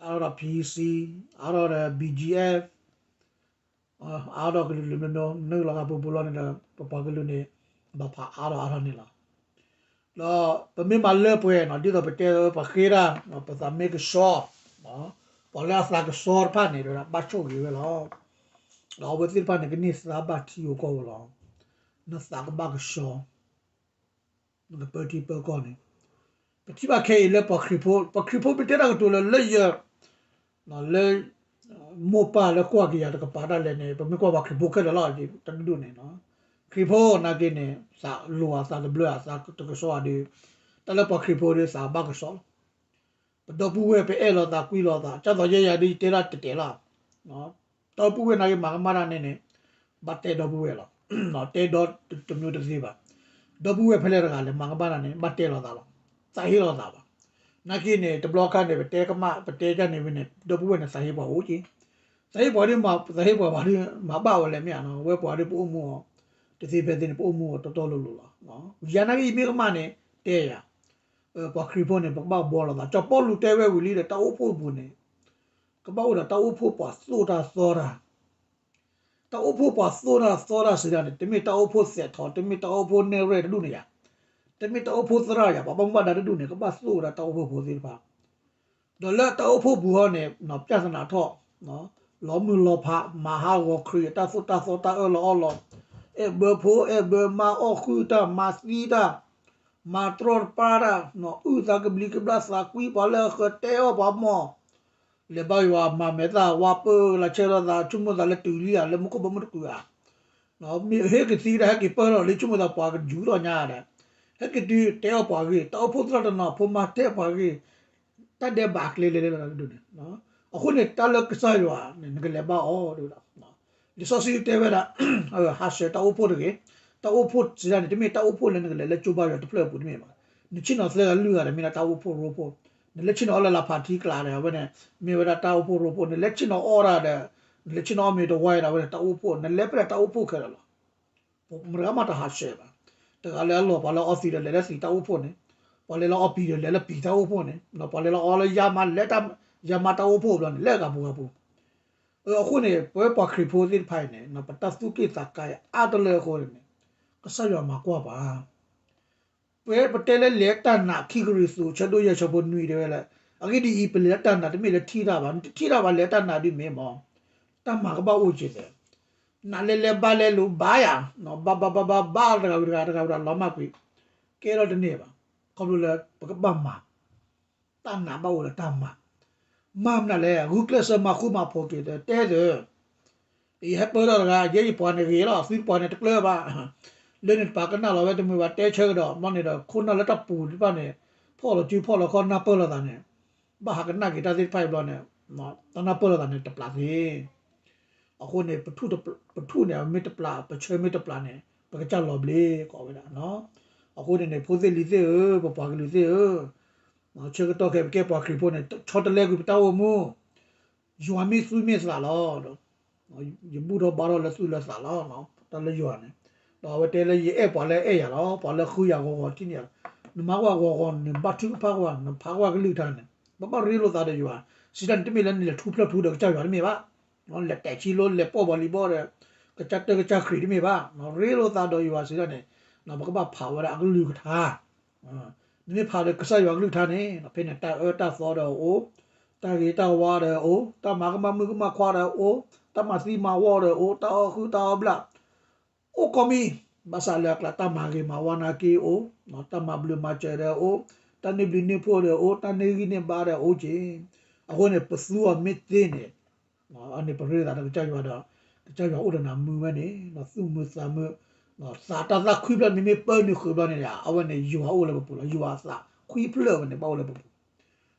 အါထီၣ်ဒီး PC အါထီၣ်ဒီး BGF အါထီၣ်ကလုာ်ကလုာ်မျိုးမျိုး နုာ်လီၤသးပူၤပူၤလီၤန့ၣ်ဒီး ပပှၤကလုာ်န့ၣ် ဘၣ်ဖးအါထီၣ်အါထီၣ်န့ၣ်လီၤ. ဒီးပမ့ၢ်မၤလၢပှဲၤနီၤ ဒ်သိးပတဲပဃ့တၢ် ပသးမ့ၢ်ကဆှီ ပှၤလၢအသးကဆှီတဖၣ်န့ၣ် ဘၣ်ဆိၣ်ဂ့ၤဝဲလီၤ. ဒီးအဝဲသ့ၣ်တဖၣ်န့ၣ် ကန့ၢ်သါဘၣ်ထံဧိၤကီၢ်ဧိၤလီၤ. နသးကဘၣ်ကဆှီ နကပၢထံပၢကီၢ်န့ၣ် ပထံၣ်ဘၣ်ခဲအံၤလၢပှၤခရံာ်ဖိ ပှၤခရံာ်ဖိမ့ၢ်တဲတၢ်ကတိၤလၢလၢယ လၢ မိၢ်ပၢ်လၢကွၢ်က့ၤယၤတကပၤဒၣ်လဲာ်န့ၣ် ပမ့ၢ်ကွၢ်ပှၤခရံာ်ဖိခဲလၢာ်လီၤ တဒူၣ်ဒူၣ်န့ၣ် ခရံာ်ဖိနာ်က့န့ၣ် သးလိၤဧါ သးတဘျၢဧါ သးတကဆှီဧါဒီး တၢ်လၢပှၤခရံာ်ဖိဒီးသးဘၣ်ကဆှီလီၤ. ပဒီပုၢ်ဝဲၢ်ပအဲၣ်လိာ်သးကွံလိာ်သး ကၢ်သိးယဲယၤဒ်ယတဲဒၣ်တဲာ်တဲာ်လီၤ ဒီပုၢ်ဝဲၢ်နာ်က့မၤကမၣ်တၢ်န့ၣ်န့ၣ် ဘၣ်တဲဒီပုၢ်ဝဲၢ်လီၤ. တဲဒီတမျိုးတသ့ဘၣ်. ဒီပုၢ်ဝဲၢ်ဖဲလဲၣ်တဂၤလဲၣ် မၤကမၣ်တၢ်န့ၣ် ဘၣ်တဲလိာ်သးလီၤ. သးဟ့လိာ်သးဘၣ်. နာ်က့န့ၣ် တဘျီခါန့ၣ် ပတဲကမၣ် ပတဲတၢ်န့ၣ်ဝဲန့ၣ် ဒီပုၢ်ဝဲၢ်န့ၣ် သးဟ့ပှၤအိၣ်က့ၤ. သးဟ့ပှၤဒ် သးဟ့ပှၤဘၣ်ဒ် မၤဘၣ်ဝဲလဲၣ်မ့ၢ်ဧါနီၤ ဝဲပှၤဒ်ပအိၣ်မူအီၤ တသ့ဖဲသ့န့ၣ် ပအိၣ်မူအီၤတီတီလိၤလိၤလီၤ. ယၤနာ်က့ယမ့ၢ်ကမၣ်န့ၣ် တဲယၤ ပှၤခရံာ်ဖိန့ၣ် ပကဘၣ်ဘှီလိာ်သး စီၤပီလူးတဲဝဲဝံၤလံဒီး တၢ်အိၣ်ဖှိၣ်အပူၤန့ၣ် ကဘၣ်အိၣ်ဒီးတၢ်အိၣ်ဖှိၣ်ပှၤသိၣ်တၢ်သီတၢ် တၢ်အိၣ်ဖှိၣ်ပှၤသိၣ်တၢ်သီတၢ်စံးဒၣ်န့ၣ် တမ့ၢ်တၢ်အိၣ်ဖှိၣ်သဲးထီၣ် တမ့ၢ်တၢ်အိၣ်ဖှိၣ်နဲၣ်ရွဲၣ်တဒူၣ်န့ၣ်ယၤ တမ့ၢ်တၢ်အိၣ်ဖှိၣ်သရၣ်ယၤ ပှၤဘၣ်မူဘၣ်ဒါတဒူၣ်န့ၣ် ကဘၣ်သိၣ်ဝဲဒၣ်တၢ်အိၣ်ဖှိၣ်ဖိသ့ၣ်တဖၣ် ဒီးလၢတၢ်အိၣ်ဖှိၣ်ပူၤဟီန့ၣ် ပျၢ်သနာ်ထီၣ် လီၤမုၢ်လီၤဖး မၤဟးဂီၤခရံာ် တၢ်သိၣ်တၢ်သီတၢ်အၢၣ်လီၤအီလီၤ အဲၣ်ဘၢဖိ အဲၣ်ဘၢမါ အီၣ်ဃုာ်တၢ် မၤသံတၢ် မၤတြီတပါတၢ် အုၣ်သးကဘျံးကဘျၣ်သးကွံ ပှၤလၢအဃၢၤတဲအီၣ်ပှၤမီၢ် လဲၤဘါယွၤမၤမဲာ်သၣ် ဝါပၢလၢဆဲးထီၣ်သး ဆိကမိၣ်သးလၢတုၤလံဧါ လၢမူခိၣ်ဘီမုၢ်တကုာ်ဧါ မ့ၢ်ဟဲကသံတၢ် ဟဲက့ၤပၢၢ်ထီၣ်လံ ဆိကမိၣ်သးပှၤကယူၤထီၣ်ညါဒီး ဟဲက့ၤတုၤတဲအီၣ်ပှၤဂ့ၢ် တၢ်အိၣ်ဖှိၣ်သရၣ်တနီၤ ဖိမါတဲပှၤဂ့ၢ် တၢ်ဒဲးဘးကျဲလဲၤလဲၤလီၤတဒူၣ်န့ၣ် အဃိန့ၣ် တၢ်လၢကစၢ်ယွၤန့ၣ် နကလဲၤဘါအီၤ လံာ်စီဆှံတဲဝဲဒၣ် ဟးဆှဲးတၢ်အိၣ်ဖှိၣ်တဂ့ၤ, တၢ်အိၣ်ဖှိၣ်စံးဒၣ်န့ၣ် တမ့ၢ်တၢ်အိၣ်ဖှိၣ်လၢနကလဲၤလၢကၠိဘါယွၤတဖျၢၣ်အပူၤတမ့ၢ်ဘၣ်. နဆ့ၣ်နီၤသၢဂၤလွံၢ်ဂၤဒီး မ့ၢ်ဒၣ်တၢ်အိၣ်ဖှိၣ်ရိဖှိၣ်, နလဲၤဆ့ၣ်နီၤအီၣ်လၢလၢ်ဖးထံကျးဒီး အဝဲန့ၣ် မ့ၢ်ဝဲဒၣ်တၢ်အိၣ်ဖှိၣ်ရိဖှိၣ်, နလဲၤဆ့ၣ်နီၤအီၣ်ဒၣ်ဒီး နလဲၤဆ့ၣ်နီၤအီၣ်မ့ၤတဝါဒီး အဝဲန့ၣ်တၢ်အိၣ်ဖှိၣ်, နလဲၤဖဲဒၣ်တၢ်အိၣ်ဖှိၣ်ခဲလၢာ်လီၤ. ပမတဂၤမးတဟးဆှဲးဘၣ်. တဂၤလၢအလီၢ် ပှၤလၢအီသံးဒီးလဲၤလၢသံးတၢ်အိၣ်ဖှိၣ်န့ၣ်, ပှၤလၢလၢအီပံၤဒီးလဲၤလၢပံၤတၢ်အိၣ်ဖှိၣ်န့ၣ်, ပှၤလၢလၢအီလၢယါမးလဲၤ ယါမးတၢ်အိၣ်ဖှိၣ်ဘျီန့ၣ် လဲၤဂၤပူၤဂၤပူၤ. အဃိန့ၣ် ပဝဲပှၤခရံာ်ဖိသ့ၣ်တဖၣ်အံၤန့ၣ် ပတၢ်သူၣ်က့ၣ်သးကါအံၤအါတလၢအဃိန့ၣ် ကစၢ်ယွၤမၤကွၢ်ပှၤ ပဝဲပတဲလၢလဲၤတၢ်နာ် ခံကရံၣ်သူး ဆၢဒိၣ်ယဲၢ်ဆၢဖိနွံတဲဝဲလၢ အဂ့ၢ်ဒ်အံၤ ပလဲၤတၢ်နာ်တမ့ၢ်လၢထံၣ်တၢ်ဘၣ်, နတထံၣ်တၢ်ဘၣ် လဲၤတၢ်နာ်ဒ်မ့ၢ်မး, တၢ်မၤကဘၣ်အိၣ်က့ၤသ့, နာ်လဲၤလဲၤဘါလဲၤလူၤဘါယၤ, ဘါဘါဘါဘါဘါတဂၤဝံၤတဂၤ တဂၤဝံၤတဂၤလီၤမၢ်ကွံာ်, ကဲထီၣ်တန့ၢ်ဘၣ်, ခီဖျိလၢပကဘၣ်မၤ တၢ်နာ်ဘၣ်အိၣ်လၢတၢ်မၤ, မၤမနုၤလဲၣ် ဂုာ်ကျဲးစၢးမၤဃူမၤဖိးက့ၤတဲတဲ, ယဟဲပၢၢ်ထီၣ်တဂၤ ယဲယပှၤန့ၣ်ဂ့ၤလီၤ သုတပှၤန့ၣ်တကျၢၤဘၣ်, လၢန့ၣ်တပာ်ကနၣ်လီၤဝဲတမုာ်ဘၣ် တဲဆၢကဒီး ဘျီန့ၣ်ဒီး ခိၣ်နၢ်လၢတၢ်ပူၤတဖၣ်န့ၣ် ဖီၣ်လီၤစုဖီၣ်လီၤခီၣ်နၢ်ပၢၢ်လိာ်သးန့ၣ်, ဘၣ်ဟးကနၣ်က့ၤတၢ်သ့ၣ်တဖၣ်အံၤဘျီန့ၣ်, တၢ်နၢ်ပၢၢ်လိာ်သးန့ၣ်တပျးသ့ အဃိန့ၣ် ပထူၣ်န့ၣ် မ့ၢ်တပျး ပဆၢမ့ၢ်တပျးန့ၣ် ပကစၢ်လီၤဘျ့ ကိးဝဲဒၣ်. အဃိန့ၣ်န့ၣ် ဖိသ့ၣ်လံၤသ့ၣ်ဧၢ, ပပှၤကလုာ်သ့ၣ်ဧၢ, ဆၢကတီၢ်ခဲအံၤပကဲပှၤခရံာ်ဖိန့ၣ် ဆီတလဲကွံာ်ပတၢ်အိၣ်မူ, ယွၤမ့ၢ်သူၣ်မ့ၢ်သးလီၤ. ယဘူၣ်ထီၣ်ဘါထီၣ်လၢသူၣ်လၢသးလီၤ. တၢ်လၢယွၤန့ၣ်, ဒီးအဝဲတဲလၢယအဲၣ်ပှၤလၢအဲၣ်ယၤလီၤ, ပှၤလၢဃုယၤဂီၤဂီၤထံၣ်န့ၢ်ယၤ, နမၤကွၢ်ဂီၤဂီၤ နဘါထုကဖၣ်ကွၢ် နဖးကွၢ်ကလုၢ်ကထါန့ၣ်, ဘၣ်ဘၣ်ရ့လိာ်သးဒီးယွၤ, စံးတၢ်န့ၣ် တမ့ၢ်လၢနလဲၤထူဖျၢၣ်ထူဒီးကစၢ်ယွၤတမ့ၢ်ဘၣ်, လဲၤတဲာ်ဆံလိ လဲၤပိာ်ဘီလံၤဘီဒီး ကစၢ်တၢၢ်ကစၢ်ခရံာ်တမ့ၢ်ဘၣ်, ရ့လိာ်သးဒီးယွၤစံးတၢ်န့ၣ်, ပကဘၣ်ဖးဝဲဒၣ်အကလုၢ်ကထါ နမ့ၢ်ဖးဒီးကစၢ်ယွၤကလုၢ်ကထါန့ၣ် ဖဲန့ၣ် တၢ်အၢတၢ်သီဒီးအိၣ်, တၢ်ဂ့ၤတၢ်ဝါဒီးအိၣ်, တၢ်မၤကမၣ်မုၣ်ကမၣ်ခွါဒီးအိၣ်, တၢ်မၤသံမၤဝီဒီးအိၣ်, တၢ်အီၣ်ဃုတၢ်အီၣ်ဘျၣ်, အိၣ်ကိးမံၤ, ဘၣ်ဆၣ်လၢအကျါ တၢ်မၤဂ့ၤမၤဝါနာ်က့အိၣ်, တၢ်မၤဘျုးမၤစၢၤဒီးအိၣ်, တၢ်န့ၢ်ဘျုးန့ၢ်ဖှိၣ်ဒီးအိၣ်, တၢ်န့ၢ်ဂံၢ်န့ၢ်ဘါဒီးအိၣ်က့ၤ, အဃိန့ၣ် ပသူအီၤမ့ၢ်သ့န့ၣ် အန့ၣ်ပရ့လိာ်သးဒီးကစၢ်ယွၤဒီး ကစၢ်ယွၤအိၣ်ဒီးနၤမုာ်ဝဲန့ၣ် သူၣ်မုာ်သးမုာ်, သးတၢ်သၣ်ခွံဖျၢၣ်န့ၣ်မ့ၢ်ပၢနုာ်ဃုာ်ဘျီန့ၣ် အဝဲန့ၣ်ယွၤအိၣ်လၢပပူၤလီၤ. ယွၤအသးခွံဖျၢၣ်ဝဲန့ၣ် ဘၣ်အိၣ်လၢပပူၤ,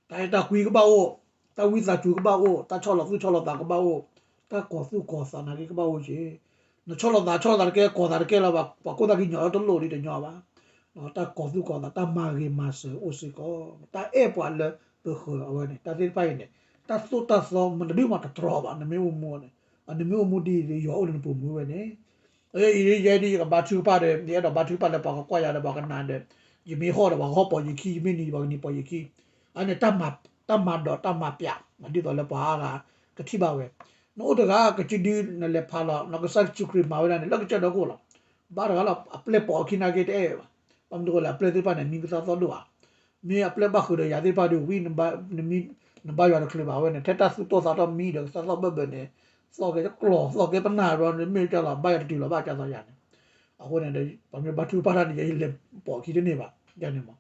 တၢ်အဲၣ်တၢ်ကွံကဘၣ်အိၣ်, တၢ်ဝံသးစူၤကဘၣ်အိၣ်, တၢ်ဆီၣ်လီၤသူၣ်ဆီၣ်လီၤသးကဘၣ်အိၣ်, တၢ်ကီၤသူၣ်ကီၤသးနာ်က့ကဘၣ်အိၣ်က့ၤ, နဆီၣ်လီၤသးဆီၣ်လီၤသးတကဲ ကီၤသးတကဲလၢၤဘၣ်, ပှၤကိးသးကညီၤလၢတလိၣ်ဒ်တညီဘၣ် တၢ်ကီၤသူၣ်ကီၤသး တၢ်မၤဂ့ၤမၤစၢၤအိၣ်စ့ၢ်ကီး, တၢ်အဲၣ်ပှၤလၢပဃၢၤအဝဲန့ၣ် တၢ်သ့ၣ်တဖၣ်အံၤန့ၣ် တၢ်သိၣ်တၢ်သီမတၤဒုမးတတြီဘၣ် နမ့ၢ်အိၣ်မူန့ၣ်, နမ့ၢ်အိၣ်မူဒ်အံၤ ယွၤအိၣ်လၢနပူၤမုာ်ဝဲန့ၣ်, ယဲဒ်ယကဘါထုကဖၣ်ဒီး ယအဲၣ်ဒိးဘါထုကဖၣ်လၢပှၤကကွၢ်ယၤဒီးပှၤကနၣ်ဒီး, ယမ့ၢ်ဟီၣ်ဒီးပှၤကဟီၣ်ပိာ်ယခံ, ယမ့ၢ်နံၤပှၤကနံၤပိာ်ယခံ, အန့ၣ် တၢ်မၤဒိးတၢ်မၤပျး ဒ်သိးလၢပှၤအါဂၤကထံၣ်ဘၣ်ဝဲ, နအိၣ်တဂၤ ကစံးဒု နလဲၤဖးလီၤ နကစၢ်ယ့ၣ်ၡူးခရံာ်မၤဝဲဒၣ်န့ၣ် လၢကစၢၢ်ဒီးကအိၣ်လီၤ, ဘါတဂၤလီၤ အပျဲၢ်ပိာ်အခံနာ်က့တအဲၣ်ဘၣ်, ဘၣ်မနုၤဃိလဲၣ် အပျဲၢ်သ့ၣ်တဖၣ်န့ၣ် မံကသါသီၣ်ဒိၣ်ဧါ မ့ၢ်အပျဲၢ်ဘၣ်ဃုာ်ဒီးယၤသ့ၣ်တဖၣ်ဒီး ဝံနဘါယွၤတချုးဘၣ်ဝဲန့ၣ် ထဲတၢ်သူၣ်တီသးတီမံဒီးသးသီၣ်ဘၢၣ်ဘၢၣ်န့ၣ်, သီၣ်ကဲတကျီၢ် သီၣ်ကဲပနၢ်ဘျီန့ၣ် မ့ၢ်ကလီၤဘါယွၤတတုၤလီၤဘၣ်ကသီယၤန့ၣ်, အဃိန့ၣ်ဒီး ပမ့ၢ်ဘါထုကဖၣ်တၢ်န့ၣ် ယလဲၤပိာ်ခံတန့ၢ်ဘၣ်ယၤန့ၣ်မး,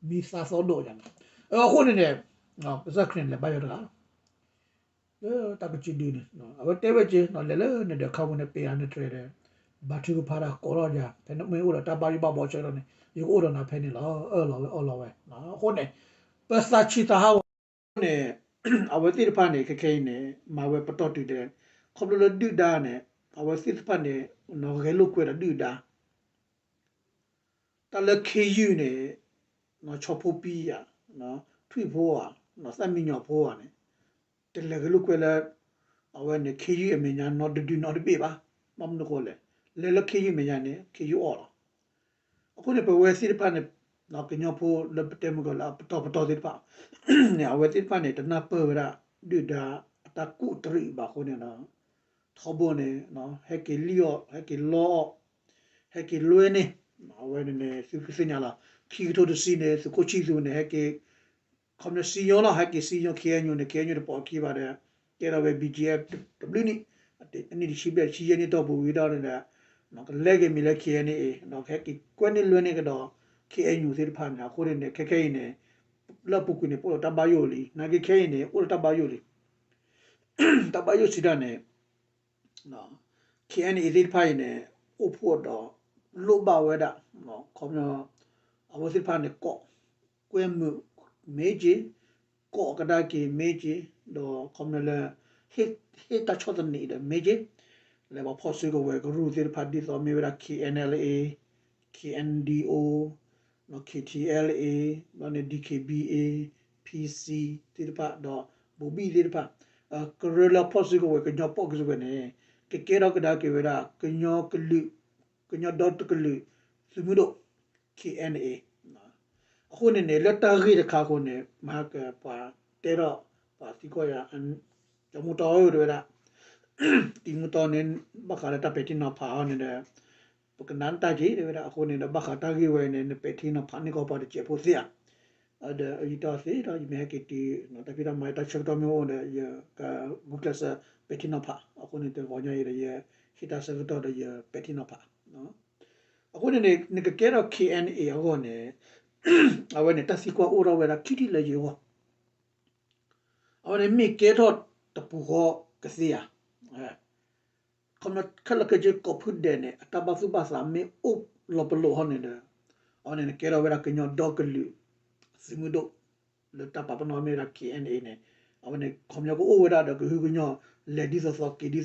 မံသးသီၣ်ဒိၣ်ယၤန့ၣ်, အဃိန့ၣ်န့ၣ် ကစၢ်ခရံာ်န့ၣ် လဲၤဘါယွၤတဂၤလီၤ လၢတၢ်ကစံးဒုန့ၣ် အဝဲတဲဝဲက့ၤ လဲၤလၢနဒီးခါပူၤန့ၣ် ပ့ၤအါန့ၣ်တြဲၤဒီး ဘါထုကဖၣ်တၢ်ကိးထီၣ်ယၤ ဖဲနမ့ၢ်အိၣ်ဒီးတၢ်ဘၣ်ယိၣ်ဘၣ်ဘီဆၢကတီၢ်န့ၣ် ယကအိၣ်ဒီးနၤဖဲန့ၣ်လီၤ အၢၣ်လီၤဝဲအီလီၤဝဲ, အဃိန့ၣ် ပသးဆံးသးဟးဂီၤန့ၣ် အဝဲသ့ၣ်တဖၣ်န့ၣ် ခဲခဲအံၤန့ၣ် မၤဝဲပတီၢ်တုၤဒဲး ခီဖျိလၢဒုၣ်ဒါန့ၣ် အဝဲသ့ၣ်တဖၣ်န့ၣ် ဂဲၤလိာ်ကွဲဒီးဒုၣ်ဒါ တၢ်လၢခ့ယုၢ်န့ၣ် ဆီဖိပံယၤ, ထွံၣ်ဖိဧါ, သၣ်မံညီၤဖိဧါန့ၣ် တလဲၤဂဲၤလိာ်ကွဲလၢ အဝဲန့ၣ် ခ့ယုၢ်အမဲာ်ညါနီတဒုနီတဘ့ၣ်ဘၣ်. ဘၣ်မနုၤအဃိလဲၣ်, လဲၤလၢခ့ယုၢ်အမဲာ်ညါန့ၣ် ခ့ယုၢ်အီၣ်လီၤ. အဃိန့ၣ် ပဝဲသ့ၣ်တဖၣ်န့ၣ် ကညီဖိလၢပတဲမုၢ်ကီၢ်လၢအပတီၢ်ပတီၢ်သ့ၣ်တဖၣ် န့ၣ် အဝဲသ့ၣ်တဖၣ်န့ၣ် တနၢ်ပၢၢ်ဝဲဒၣ် ဒုၣ်ဒါအတၢ်ကူၣ်တရံးဘၣ်အဃိန့ၣ်ဒီး ထီဘိန့ၣ် ဟဲက့ၤလံၣ်အီၣ် ဟဲက့ၤလီအီၣ် ဟဲက့ၤလွဲန့ၣ် အဝဲန့ၣ်န့ၣ် သုကသ့ၣ်ညါလီၤ. ခံကထိတဆံန့ၣ် သုးခိၣ်ဆံၣ်သူးန့ၣ် ဟဲက့ၤ ခီပညီစံယိၤလီၤ ဟဲက့ၤစံယိၤ ခ့အဲၣ်ယူၣ်န့ၣ် ခ့အဲၣ်ယူၣ်တပိာ်အခံဘၣ်ဒီး ကဲထီၣ်ဝဲ ဘံၣ်ကၠံၣ်အဲၣ် တဘျုးနံၣ် အနံၣ်တဆံဘျဲၣ် တဆံယဲၢ်နံၣ်တီၢ်ပူၤဝံၤဒီးန့ၣ်ဒီး ကလဲၤက့ၤမံၤလၢ ခ့အဲၣ်ယူၣ် ဒီးကဟဲက့ၤကွဲန့ၢ်လွဲန့ၢ်ကဒီး ခ့အဲၣ်ယူၣ် သ့ၣ်တဖၣ်န့ၣ် အဃိန့ၣ်န့ၣ် ခဲခဲအံၤန့ၣ် လၢအပူၤကွံာ်န့ၣ် ပအိၣ်ဒီးတၢ်ဘၣ်ယိၣ်လံ နာ်က့ခဲအံၤန့ၣ် အိၣ်ဒီးတၢ်ဘၣ်ယိၣ်လံ တၢ်ဘၣ်ယိၣ်စံးတၢ်န့ၣ် ခ့အဲၣ်ယူၣ် သ့ၣ်တဖၣ်အံၤန့ၣ် အိၣ်ဖှိၣ်ဒီး လိၣ်ဘၣ်ဝဲဒၣ် ခီပညီ အဝဲသ့ၣ်တဖၣ်န့ၣ် ကိးကွဲမုာ်မ့ၢ်က့ၤ ကိးကဒါက့ၤမ့ၢ်က့ၤ ဒီးခီပညီလၢ ဟ့ၣ်တၢ်ဆီၣ်သနံးဒီးမ့ၢ်က့ၤ လၢပှၤဖီၣ်စုကဝဲၤကရူၢ်သ့ၣ်တဖၣ် ဒ်သိးမ့ၢ်ဝဲဒၣ် ခ့အဲၣ်ယူၣ် ခ့အဲၣ်ယူၣ် ခ့အဲၣ်ယူၣ် ဘျီန့ၣ် ဒံၣ်ခ့ၣ်ဘံၣ်အ့ၣ် PC သ့ၣ်တဖၣ် ဒီး ဘိၤဘံၣ် သ့ၣ်တဖၣ် ကရၢလၢအဖီၣ်စုကဝဲၤ ကညီဖီၣ်စုကဝဲၤန့ၣ် ကကဲထီၣ်ကဒါက့ၤဝဲဒၣ် ကညီကလုာ် ကညီဒီတကလုာ် သုးမုၢ်ဒိၣ် KNA အဃိန့ၣ်န့ၣ် လၢတၢ်ဂ့ၢ်တခါအဃိန့ၣ် မဟါကပှၤတဲထီၣ် ပှၤသံကွၢ်ယၤ ကၠီမူတီတဲဝဲဒၣ် တံၤမူတီန့ၣ် ဘၣ်ဃးလၢတၢ်ပဲာ်ထံနီၤဖးအီၤန့ၣ်ဒီး ပကနၣ်တၢ်က့ၤတဲဝဲဒၣ် အဃိန့ၣ်ဒီး ဘၣ်ဃးတၢ်ဂ့ၢ်ဝဲန့ၣ် နပဲာ်ထံနီၤဖးန့ၢ်ကီးပှၤတစဲးဖိသ့ဧါ ဒီးယတီၢ်သ့ဒီး ယမ့ၢ်ဟဲက့ၤတုၤ တၢ်ဖံးတၢ်မၤတၢ်ဆၢကတီၢ်မ့ၢ်အိၣ်ဒီး ယကဂုာ်ကျဲးစၢးပဲာ်ထံနီၤဖး အဃိန့ၣ် တဂီၤညါအံၤဒီး ယဟ့ၣ်တၢ်ဆၢကတီၢ်ဒီးယပဲာ်ထံနီၤဖး အဃိန့ၣ်န့ၣ် နကကဲထီၣ် KNA အဂီၢ်န့ၣ် အဝဲန့ၣ် တၢ်သံကွၢ်အိၣ်ထီၣ်ဝဲဒၣ်ခံထံၣ်လၢယဂီၢ် အဝဲန့ၣ်မ့ၢ်ကဲထီၣ်တပူၤဃီကသ့ဧါ. ခီဖျိခဲလၢာ်ခဲဆ့ကိးဖုဒဲးန့ၣ် အတၢ်ဘၣ်သူၣ်ဘၣ်သးမ့ၢ်အိၣ်လီၤပလိာ်ဟီန့ၣ်ဒီး အဝဲန့ၣ်ကဲထီၣ်ဝဲဒၣ်ကညီဒီကလုာ် သုးမုၢ်ဒိၣ် လၢတၢ်ပာ်ပနီၣ်မ့ၢ်ဝဲဒၣ် KNA န့ၣ် အဝဲန့ၣ်ခီဖျိကအိၣ်ဝဲဒၣ်ဒီးကဟုကညီၢ် လဲၤဒ်သိးသိးက့ၤဒ်သိးသိး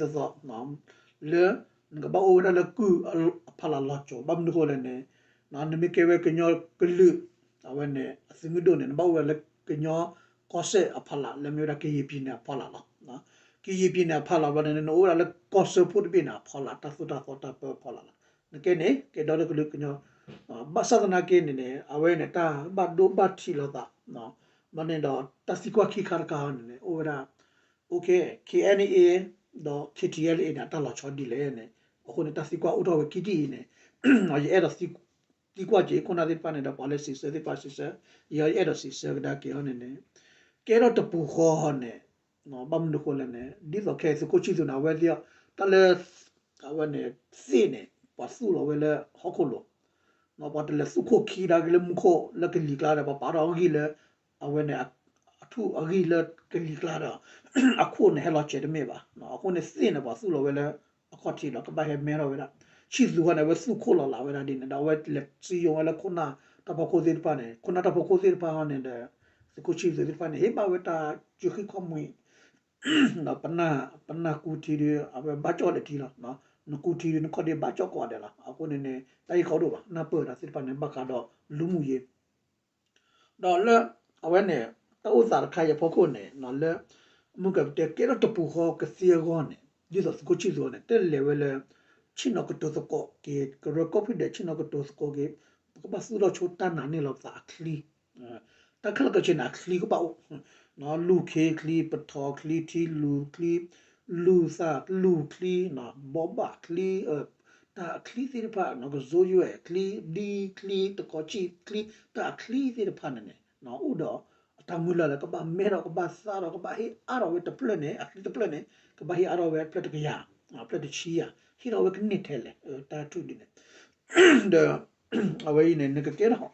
လၢ နကဘၣ်အိၣ်ဝဲဒၣ်လၢကုၢ်အဖီလာ်လီၤစိၤ ဘၣ်မနုၤအဃိလဲၣ်န့ၣ် နမ့ၢ်ကဲဝဲကညီကလုာ် အဝဲန့ၣ် အသုးမုၢ်ဒိၣ်န့ၣ် နဘၣ်အိၣ်ဝဲဒၣ်လၢကညီကီၢ်စဲၣ်အဖီလာ် လၢမ့ၢ်ဝဲဒၣ်ကယံာ်ပံၤန့ၣ်အဖီလာ်လီၤ. ကယံာ်ပံၤန့ၣ်အဖီလာ်ဘျီန့ၣ် နအိၣ်ဝဲဒၣ်လၢကီၢ်စၢဖှိၣ်တဘ့ၣ်န့ၣ်အဖီလာ် တၢ်သိၣ်တၢ်သီတၢ်ပၢအဖီလာ်လီၤ. နကဲန့ၣ် ကဲဒီတကလုာ်ကညီ ဘၣ်ဆၣ်သနာ်က့န့ၣ်န့ၣ် အဝဲန့ၣ် တၢ်ဘၣ်ဒိဘၣ်ထံးလိာ်သး ဘျီန့ၣ်ဒီး တၢ်သံကွၢ်ခံခါတခါန့ၣ်န့ၣ် အိၣ်ဝဲဒၣ် OK KNA ဒီး KTLA န့ၣ် အတၢ်လီၤဆီဒ်လဲၣ်န့ၣ် အဃိန့ၣ် တၢ်သံကွၢ်အိၣ်ထီၣ်ဝဲခံထံၣ်အံၤန့ၣ် ယအဲၣ်ဒိးသံကွၢ်က့ၤခိၣ်နၢ်သ့ၣ်တဖၣ်န့ၣ်ဒီး ပှၤလၢစံးဆၢသ့ၣ်တဖၣ်စံးဆၢ ယအဲၣ်ဒိးစံးဆၢကဒါက့ၤအီၤန့ၣ်န့ၣ် ကဲထီၣ်တပူၤဃီန့ၣ် ဘၣ်မနုၤအဃိလဲၣ်န့ၣ် ဒ်သိးခဲအံၤသုးခိၣ်ဆံၣ်သူးန့ၣ် အဝဲသ့ၣ် တၢ်လၢ အဝဲန့ၣ် သ့ၣ်န့ၣ် ပှၤသူၣ်လီၤဝဲလၢဟီၣ်ခိၣ်လိၤ ပှၤတလဲၤသူၣ်ခိၣ်ခံဒါက့ၤလၢမူခိၣ်လၢကလံၤကျါဒီး ပှၤပာ်ထီၣ်အဂံၢ်လၢ အဝဲန့ၣ် အထူၣ်အဂံၢ်လၢကလံၤကျါဒီး အခိၣ်န့ၣ်ဟဲလီၤစဲးတမ့ၢ်ဘၣ်. အဃိန့ၣ်သ့ၣ်န့ၣ် ပှၤသူၣ်လီၤဝဲလၢအခီၣ်ထံးလီၤ ကဘၣ်ဟဲမဲထီၣ်ဝဲဒၣ် ဆံၣ်သူးဃီန့ၣ် အဝဲသူၣ်ခိၣ်လီၤလးဝဲဒၣ်ဒ်န့ၣ်ဒီး အဝဲလဲၤစံယိၤဝဲလၢခိၣ်နၢ်တၢ်ဖီခိၣ်သ့ၣ်တဖၣ်န့ၣ် ခိၣ်နၢ်တၢ်ဖီခိၣ်သ့ၣ်တဖၣ်ဟီန့ၣ်ဒီး သုးခိၣ်ဆံၣ်သူးသ့ၣ်တဖၣ်န့ၣ် ဟ့ၣ်ဘၣ်ဝဲတၢ်စၢဃံခီမံၤ ဒီးပနၢ် ပနၢ်ကူထံဒီး အဝဲဘၣ်ကၠီၣ်လဲၤထံလီၤ. နကူထံဒီးနခီၣ်ဒ့ဘၣ်ကၠီၣ်ကိးဂၤဒဲးလီၤ. အဃိန့ၣ်န့ၣ် တၢ်ဟ့ၣ်ခီဒိၣ်ဘၣ် နၢ်ပၢၢ်တၢ်သ့ၣ်တဖၣ်န့ၣ် ဘၣ်ဃးဒီးလူမှုရေး ဒီးလၢ အဝဲန့ၣ် တၢ်အိၣ်သးတခါအံၤအဖီခိၣ်န့ၣ် လၢ မုၢ်ကပတဲကဲထီၣ်တပူၤဃီကသ့အဂီၢ်န့ၣ် ဒ်သိးသုးခိၣ်ဆံၣ်သူးန့ၣ် တလဲၤဝဲလၢ ဆ့ၣ်နီၤကတိၤသကိးက့ၤ ကရၢကီၢ်ဖုဒဲးဆ့ၣ်နီၤကတိၤသကိးက့ၤ ပကဘၣ်သူၣ်ထီၣ်ဆိတၢ်နာ်န့ၢ်လီၤပသးအချံ တၢ်ခဲလၢာ်ခဲဆ့န့ၣ် အချံကဘၣ်အိၣ် လူၢ်ခ့ချံ ပထီၣ်ချံ ထံလူၢ်ချံ လူၢ်သၣ်လူၢ်ချံ ဘီဘၣ်ချံ တၢ်အချံသ့ၣ်တဖၣ် ကစိယွဲၣ်ချံ ဒံချံ တကီၤဆံၣ်ချံ တၢ်အချံသ့ၣ်တဖၣ်န့ၣ်န့ၣ် အိၣ်ဒီးအတၢ်မုၢ်လၢ်လၢကဘၣ်မဲထီၣ် ကဘၣ်သၣ်ထီၣ် ကဘၣ်ဟ့ၣ်အါထီၣ်ဝဲတဖျၢၣ်န့ၣ် အချံတဖျၢၣ်န့ၣ် ကဘၣ်ဟ့ၣ်အါထီၣ်ဝဲဖျၢၣ်တကယၤ ဖျၢၣ်တဆံယၤ ဟ့ၣ်ထီၣ်ဝဲကန့ၢ်ထဲလဲၣ် တၢ်ထူၣ်ဒ်န့ၣ် ဒီး အဝဲအံၤန့ၣ် နကကဲထီၣ် ဒ်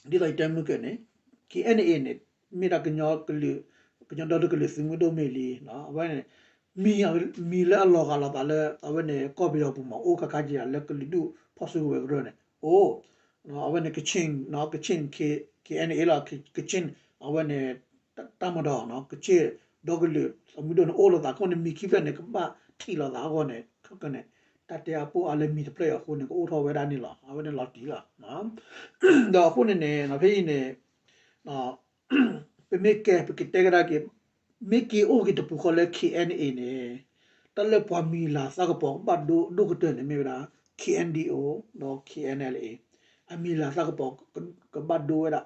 သိးယတဲမုၢ်ကၢန့ၣ် KNA န့ၣ် မ့ၢ်ဒၣ်ကညီကလုာ် ကညီဒီတကလုာ်သုးမုၢ်ဒိၣ်မ့ၢ်လံ အဝဲန့ၣ် မံၤ မံၤလၢအလီၤဂာ်လိာ်သးလၢ အဝဲန့ၣ် ကီၢ်ပယီၤပူၤမး အိၣ်ခါခါက့ၤလၢကလုာ်ဒူၣ်ဖီၣ်စုကဝဲၤကရၢန့ၣ် အိၣ် အဝဲန့ၣ် ကခ့ၣ် ကခ့ၣ် KNA လီၤ ကခ့ၣ် အဝဲန့ၣ် တၢ်မၤဒီး ကခ့ၣ်ဒီကလုာ်သုးမုၢ်ဒိၣ်န့ၣ် အိၣ်လိာ်သးအဃိန့ၣ် မံၤခံဖျၢၣ်န့ၣ် ကဘၣ်ထံၣ်လိာ်သးအဂီၢ်န့ၣ် ခဲကနံၣ် တၢ်တဲအါပိၢ်အါလၢမံၤတဖျၢၣ်အံၤအဃိန့ၣ် ကအိၣ်ထီၣ်ဝဲဒၣ်န့ၣ်လီၤ. အဝဲန့ၣ်လီၤတံၢ်လီၤ. ဒီးအဃိန့ၣ်န့ၣ် ဖဲအံၤန့ၣ် ပမ့ၢ်ကဲ ပကတဲကဒါက့ၤ မ့ၢ်က့ၤအိၣ်က့ၤတပူၤဃီလၢ KNA န့ၣ် တၢ်လၢပှၤမံၤလၤသးကပီၤကဘၣ်ဒိဒိၣ်ကတၢၢ်န့ၣ်မ့ၢ်ဝဲဒၣ် KNDO ဒီး KNLA အမံၤလၤသးကပီၤကဘၣ်ဒိဝဲဒၣ်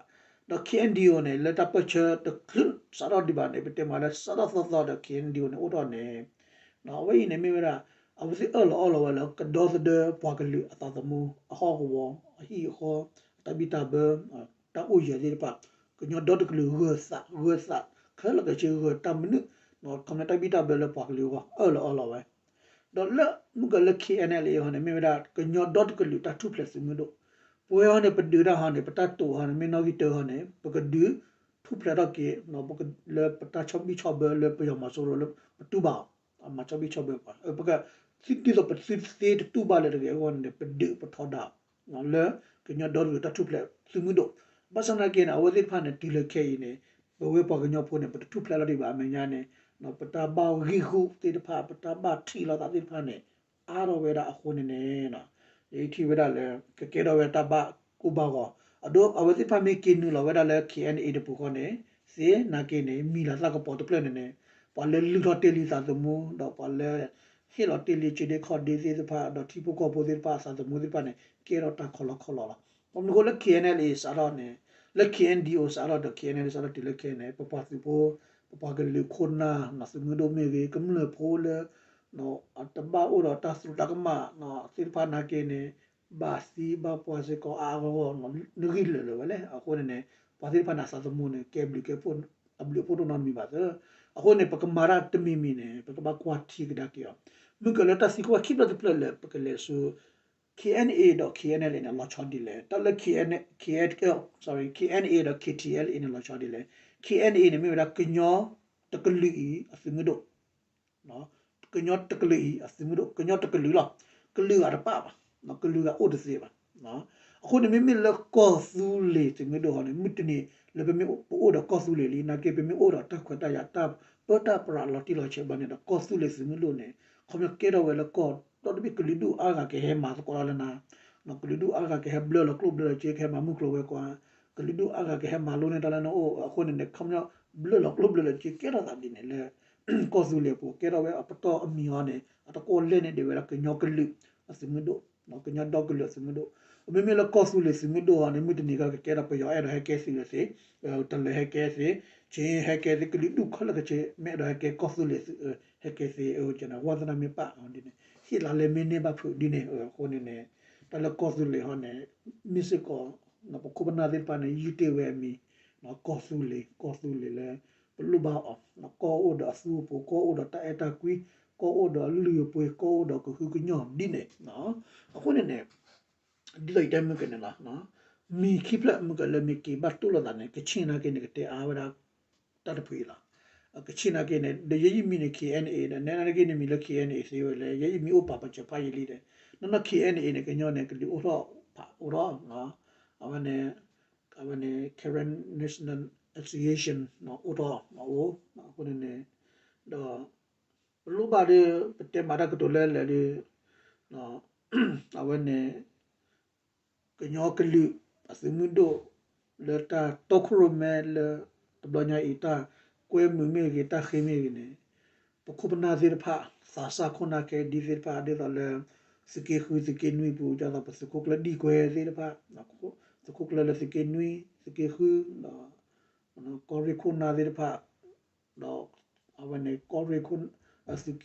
ဒီး KNDO န့ၣ် လၢတၢ်ပၢၢ်ဆၢတချုးစးထီၣ်ဒံးဘၣ်န့ၣ် ပတဲမးလၢစးထီၣ်သီသီဒီး KNDO န့ၣ် အိၣ်ထီၣ်န့ၣ် အဝဲအံၤန့ၣ်မ့ၢ်ဝဲဒၣ် အဝဲသ့ၣ်အၢၣ်လီၤအီလီၤဝဲလၢကဒီသဒၢပှၤကလုာ်အသးသမူ အဟီၣ်ကဝီၤ အဟံၣ်အဃီ အတၢ်ဘံၣ်တၢ်ဘၢ တၢ်အိၣ်ယၢၤသ့ၣ်တဖၣ် ကညီဒီတကလုာ်ဂၢၤသး ဂၢၤသး ခဲလၢာ်ခဲဆ့ဂၢၤတၢ်မနုၤ ခီဖျိတၢ်ဘံၣ်တၢ်ဘၢလၢပှၤကလုာ်အဂီၢ် အၢၣ်လီၤအီလီၤဝဲ ဒီးလၢမုၢ်ကၢၤလၢ KNLA ဟီန့ၣ် မ့ၢ်ဝဲဒၣ် ကညီဒီတကလုာ်တၢ်ထူၣ်ဖျဲးသုးမုၢ်ဒိၣ် ပဝဲဟီန့ၣ် ပဒုးတၢ်ဟီန့ၣ် ပတၢ်တိာ်ဟီန့ၣ် မ့ၢ်နီၣ်ဂံၢ်တၢဟီန့ၣ် ပကဒုးထူၣ်ဖျဲးထီၣ်က့ၤ လၢပတၢ်ဆီၣ်ဘံၣ်ဆီၣ်ဘၢလၢပယီၤမီၤစိရိၤလၢပတူၢ်ဘၣ်အီၤ မၤဆီၣ်ဘံၣ်ဆီၣ်ဘၢပှၤ ပက ဒ်သိးပသုသ့တတူၢ်ဘၣ်လၢၤတဂ့ၤအဂီၢ်န့ၣ် ပဒုးပထီဒါ လၢကညီဒီတကလုာ်တၢ်ထူၣ်ဖျဲးသုးမုၢ်ဒိၣ် ဘၣ်ဆၣ်သနာ်က့န့ၣ် အဝဲသ့ၣ်တဖၣ်န့ၣ် တုၤလၢခဲအံၤန့ၣ် ပဝဲပှၤကညီဖိန့ၣ် ပတထူၣ်ဖျဲးလီၤဒံးဘၣ် အမဲာ်ညါန့ၣ် ပတၢ်ဘၣ်ဂံၢ်ဂူာ်သ့ၣ်တဖၣ် ပတၢ်ဘၣ်ထံးလိာ်သးသ့ၣ်တဖၣ်န့ၣ် အါထီၣ်ဝဲဒၣ်အဃိန့ၣ်န့ၣ် ယထံၣ်ဝဲဒၣ်လၢ ကကဲထီၣ်ဝဲတၢ်ဘၣ်ကိၢ်ဘၣ်ဂီၤ အဒိ အဝဲသ့ၣ်တဖၣ်မ့ၢ်က့ၤနုာ်လီၤဝဲဒၣ်လၢ ခ့ၣ်အဲၣ်အ့ၣ် တပူၤဃီန့ၣ် သ့ၣ်နာ်က့န့ၣ် မံၤလၤသၣ်ကပီၤတဖျၢၣ်န့ၣ်န့ၣ် ပှၤလၢလုၢ်ထီၣ်တ့ၢ်လံသးသမူ ဒီးပှၤလၢ ဟ့ၣ်လီၤတ့ၢ်လံကၠ့ဒ့ခီၣ်ဒ့သ့ၣ်တဖၣ် ဒီးထံဖိကီၢ်ဖိသ့ၣ်တဖၣ်အသးသမူသ့ၣ်တဖၣ်န့ၣ် ကဲထီၣ်တၢ်ခီလီခီလီလီၤ. ဘၣ်မနုၤအဃိလၢ ခ့ၣ်အဲၣ်အ့ၣ် စးထီၣ်န့ၣ် လၢ ခ့ၣ်အဲၣ်ဒံအိၣ် စးထီၣ်ဒီး ခ့ၣ်အဲၣ်အ့ၣ် စးထီၣ်တုၤလၢခဲအံၤန့ၣ် ပပှၤသုးဖိ ပပှၤကလုာ်ခိၣ်နၢ် သုးမုၢ်ဒိၣ်မ့ၢ်ဂ့ၤ ကမျၢၢ်ဖိလၢ တဘၣ်အိၣ်ဒီးတၢ်သရူးတၢ်ကမၣ်သ့ၣ်တဖၣ်နာ်က့န့ၣ် ဘၣ်သံဘၣ်ပှၢ်စ့ၢ်ကီးအါအါဂီၢ်ဂီၢ် နဂံၢ်လၢာ်လၢာ်ဝဲလဲၣ်. အဃိန့ၣ်န့ၣ် ပှၤသ့ၣ်တဖၣ်န့ၣ် အသးသမူန့ၣ် ကဲဘျုးကဲဖှိၣ် အဘျုးအဖှိၣ်ဒိၣ်နီတမံၤဘၣ်သၢ. အဃိန့ၣ် ပကမၤတၢ်တမံၤမံၤန့ၣ် ပကဘၣ်ကွၢ်ထံကဒါက့ၤအီၤ မုၢ်ကလၢတၢ်သံကွၢ်ခံဖျၢၣ်တဖျၢၣ်လၢ ပကလဲၤဆူ ခ့ၣ်အဲၣ်အ့ၣ် ဒီး ခ့ၣ်အဲၣ်အ့ၣ် န့ၣ် လီၤဆီဒ်လဲၣ်. တၢ်လၢ ခ့ၣ်အဲၣ်အ့ၣ် ဒီး ခ့ၣ်ထံၣ်အဲလ်အ့ၣ် န့ၣ် လီၤဆီဒ်လဲၣ်. ခ့ၣ်အဲၣ်အ့ၣ် န့ၣ် မ့ၢ်ဝဲဒၣ်ကညီတကလုာ်အံၤအသုးမုၢ်ဒိၣ် ကညီတကလုာ်အံၤအသုးမုၢ်ဒိၣ် ကညီတကလုာ်လီၤ. ကလုာ်ဂၤတပာ်ဘၣ်, ကလုာ်ဂၤအိၣ်တသ့ဘၣ်. အဃိန့ၣ် မ့မ့ၢ်လၢကီၢ်သူလ့ၤသုးမုၢ်ဒိၣ်ဟီန့ၣ် မုၢ်တနံၤလၢပမ့ၢ်ပအိၣ်ဒီးကီၢ်သူလ့ၤလံ နာ်က့ပမ့ၢ်အိၣ်ဒီးတၢ်ခွဲးတၢ်ယာ်တၢ်ပၢတၢ်ပြးလီၤတံၢ်လီၤဆဲးဘၣ်န့ၣ်ဒီး ကီၢ်သူလ့ၤသုးမုၢ်ဒိၣ်န့ၣ် ခီပညီကဲထီၣ်ဝဲလၢကီၢ်ဒီတဘ့ၣ် ကလုာ်ဒူၣ်အါဂၤကဟဲမၤသကိးတၢ်လၢနၤ ကလုာ်ဒူၣ်အါဂၤကဟဲဘျၢလီၤကျိၣ်ဘျၢလီၤစ့ ကဟဲမၤမုၢ်ကျိၤဝဲၤကွာ် ကလုာ်ဒူၣ်အါဂၤကဟဲမၤလိန့ၢ်တၢ်လၢနအိၣ်အဃိန့ၣ်န့ၣ် ခီပညီဘျၢလီၤကျိၣ်ဘျၢလီၤစ့ ကဲထီၣ်သးဒ်န့ၣ်လၢ ကီၢ်သူလ့ၤအပူၤ ကဲထီၣ်ဝဲအပတီၢ်အမံၤအီၤန့ၣ် အတကိးလဲၣ်န့ၣ်ဒ်ဝဲဒၣ်ကညီကလုာ်အသုးမုၢ်ဒိၣ် ကညီဒီကလုာ်အသုးမုၢ်ဒိၣ်. မ့မ့ၢ်လၢကီၢ်သူလ့ၤသုးမုၢ်ဒိၣ်အီၤန့ၣ် မုၢ်တနံၤကကဲထီၣ်ပယီၤအဲၣ်ဒိးဟဲကဲသုးလၢသ့, တလၢၤဟဲကဲသ့, ခ့ၣ်ဟဲကဲသ့, ကလုာ်ဒူၣ်ခဲလၢာ်ခဲဆ့ မ့ၢ်အဲၣ်ဒိးဟဲကဲကီၢ်သူလ့ၤသုး ဟဲကဲသ့, ဝါသနာမ့ၢ်ပာ်အီၤဒ်န့ၣ် ဟ့ၣ်လါလဲမ့ၢ်န့ၢ်ဘၣ်ဖုးဒ်န့ၣ်အဃိန့ၣ်န့ၣ် တၢ်လၢကီၢ်သူလ့ၤဟီန့ၣ် မ့ၢ်စ့ၢ်ကီး ပခိၣ်ပနၢ်သ့ၣ်တဖၣ်န့ၣ် ယုၢ်တ့ၢ်ဝဲအမံၤ ကီၢ်သူလ့ၤ ကီၢ်သူလ့ၤလၢ ပလိၣ်ဘၣ်အီၤ ကီၢ်အိၣ်ဒီးအသူအပူၤ ကီၢ်အိၣ်ဒီးတၢ်အဲၣ်တၢ်ကွံ ကီၢ်အိၣ်ဒီးအလုၢ်အပှ့ၤ ကီၢ်အိၣ်ဒီးကဟုကညီၢ်ဒ်န့ၣ်. အဃိန့ၣ်န့ၣ် ဒ်သိးယတဲမုၢ်ကန့ၣ်လီၤ. မံၤခံဖျၢၣ်မုၢ်ကလၢမ့ၢ်က့ၤဘၣ်တိၢ်လိာ်သးန့ၣ် ကချ့ၣ်နာ်က့န့ၣ် ကတဲအါဝဲဒၣ် တၢ်တဖုအံၤလီၤ. ကချ့ၣ်နာ်က့န့ၣ် ဒီးယဲယမံၤန့ၣ် ခ့ၣ်အဲၣ်အ့ၣ် ဒီးနဲနာ်က့န့ၣ်မံၤလၢ ခ့ၣ်အဲၣ်အ့ၣ် သ့ဝဲလၢ ယဲယမံၤအိၣ်ပာ်ပာ်စၢၤဖးယံာ်လံဒီး နီၢ်နီၢ် ခ့ၣ်အဲၣ်အ့ၣ် န့ၣ် ကညီန့ၣ် ကလုာ်အိၣ်ထီၣ်ဖးအိၣ်ထီၣ် အဝဲန့ၣ် အဝဲန့ၣ် Karen National Association အိၣ်ထီၣ်အိၣ် အဃိန့ၣ်န့ၣ် ဒီး ပလိၣ်ဘၣ်ဒီး ပတဲမၤတၢ်ကတိၤလၢလဲၣ်ဒီး အဝဲန့ၣ် ကညီကလုာ်အသုးမုၢ်ဒိၣ် လၢတၢ်တီခိၣ်ရိၣ်မဲလၢ တဘျီညါအံၤ တၢ်ကွဲမုာ်မ့ၢ်ဂ့ၤ တၢ်ဃ့မ့ၢ်ဂ့ၤန့ၣ် ပခိၣ်ပနၢ်သ့ၣ်တဖၣ် သးစၢ်ခိၣ်နၢ်ခဲဒံသ့ၣ်တဖၣ် ဒ်သိးလၢ သုးက့ဃု သုးက့နွံပူၤ ဒ်သိးပသုးခိၣ်ကျၢၢ်ဒံကွဲသ့ၣ်တဖၣ် သုးခိၣ်ကျၢၢ်လၢသုးက့နွံ သုးက့ဃု ဒီး ကီၢ်ရ့ၣ်ခိၣ်နၢ်သ့ၣ်တဖၣ် ဒီး အဝဲန့ၣ် ကီၢ်ရ့ၣ်ခိၣ်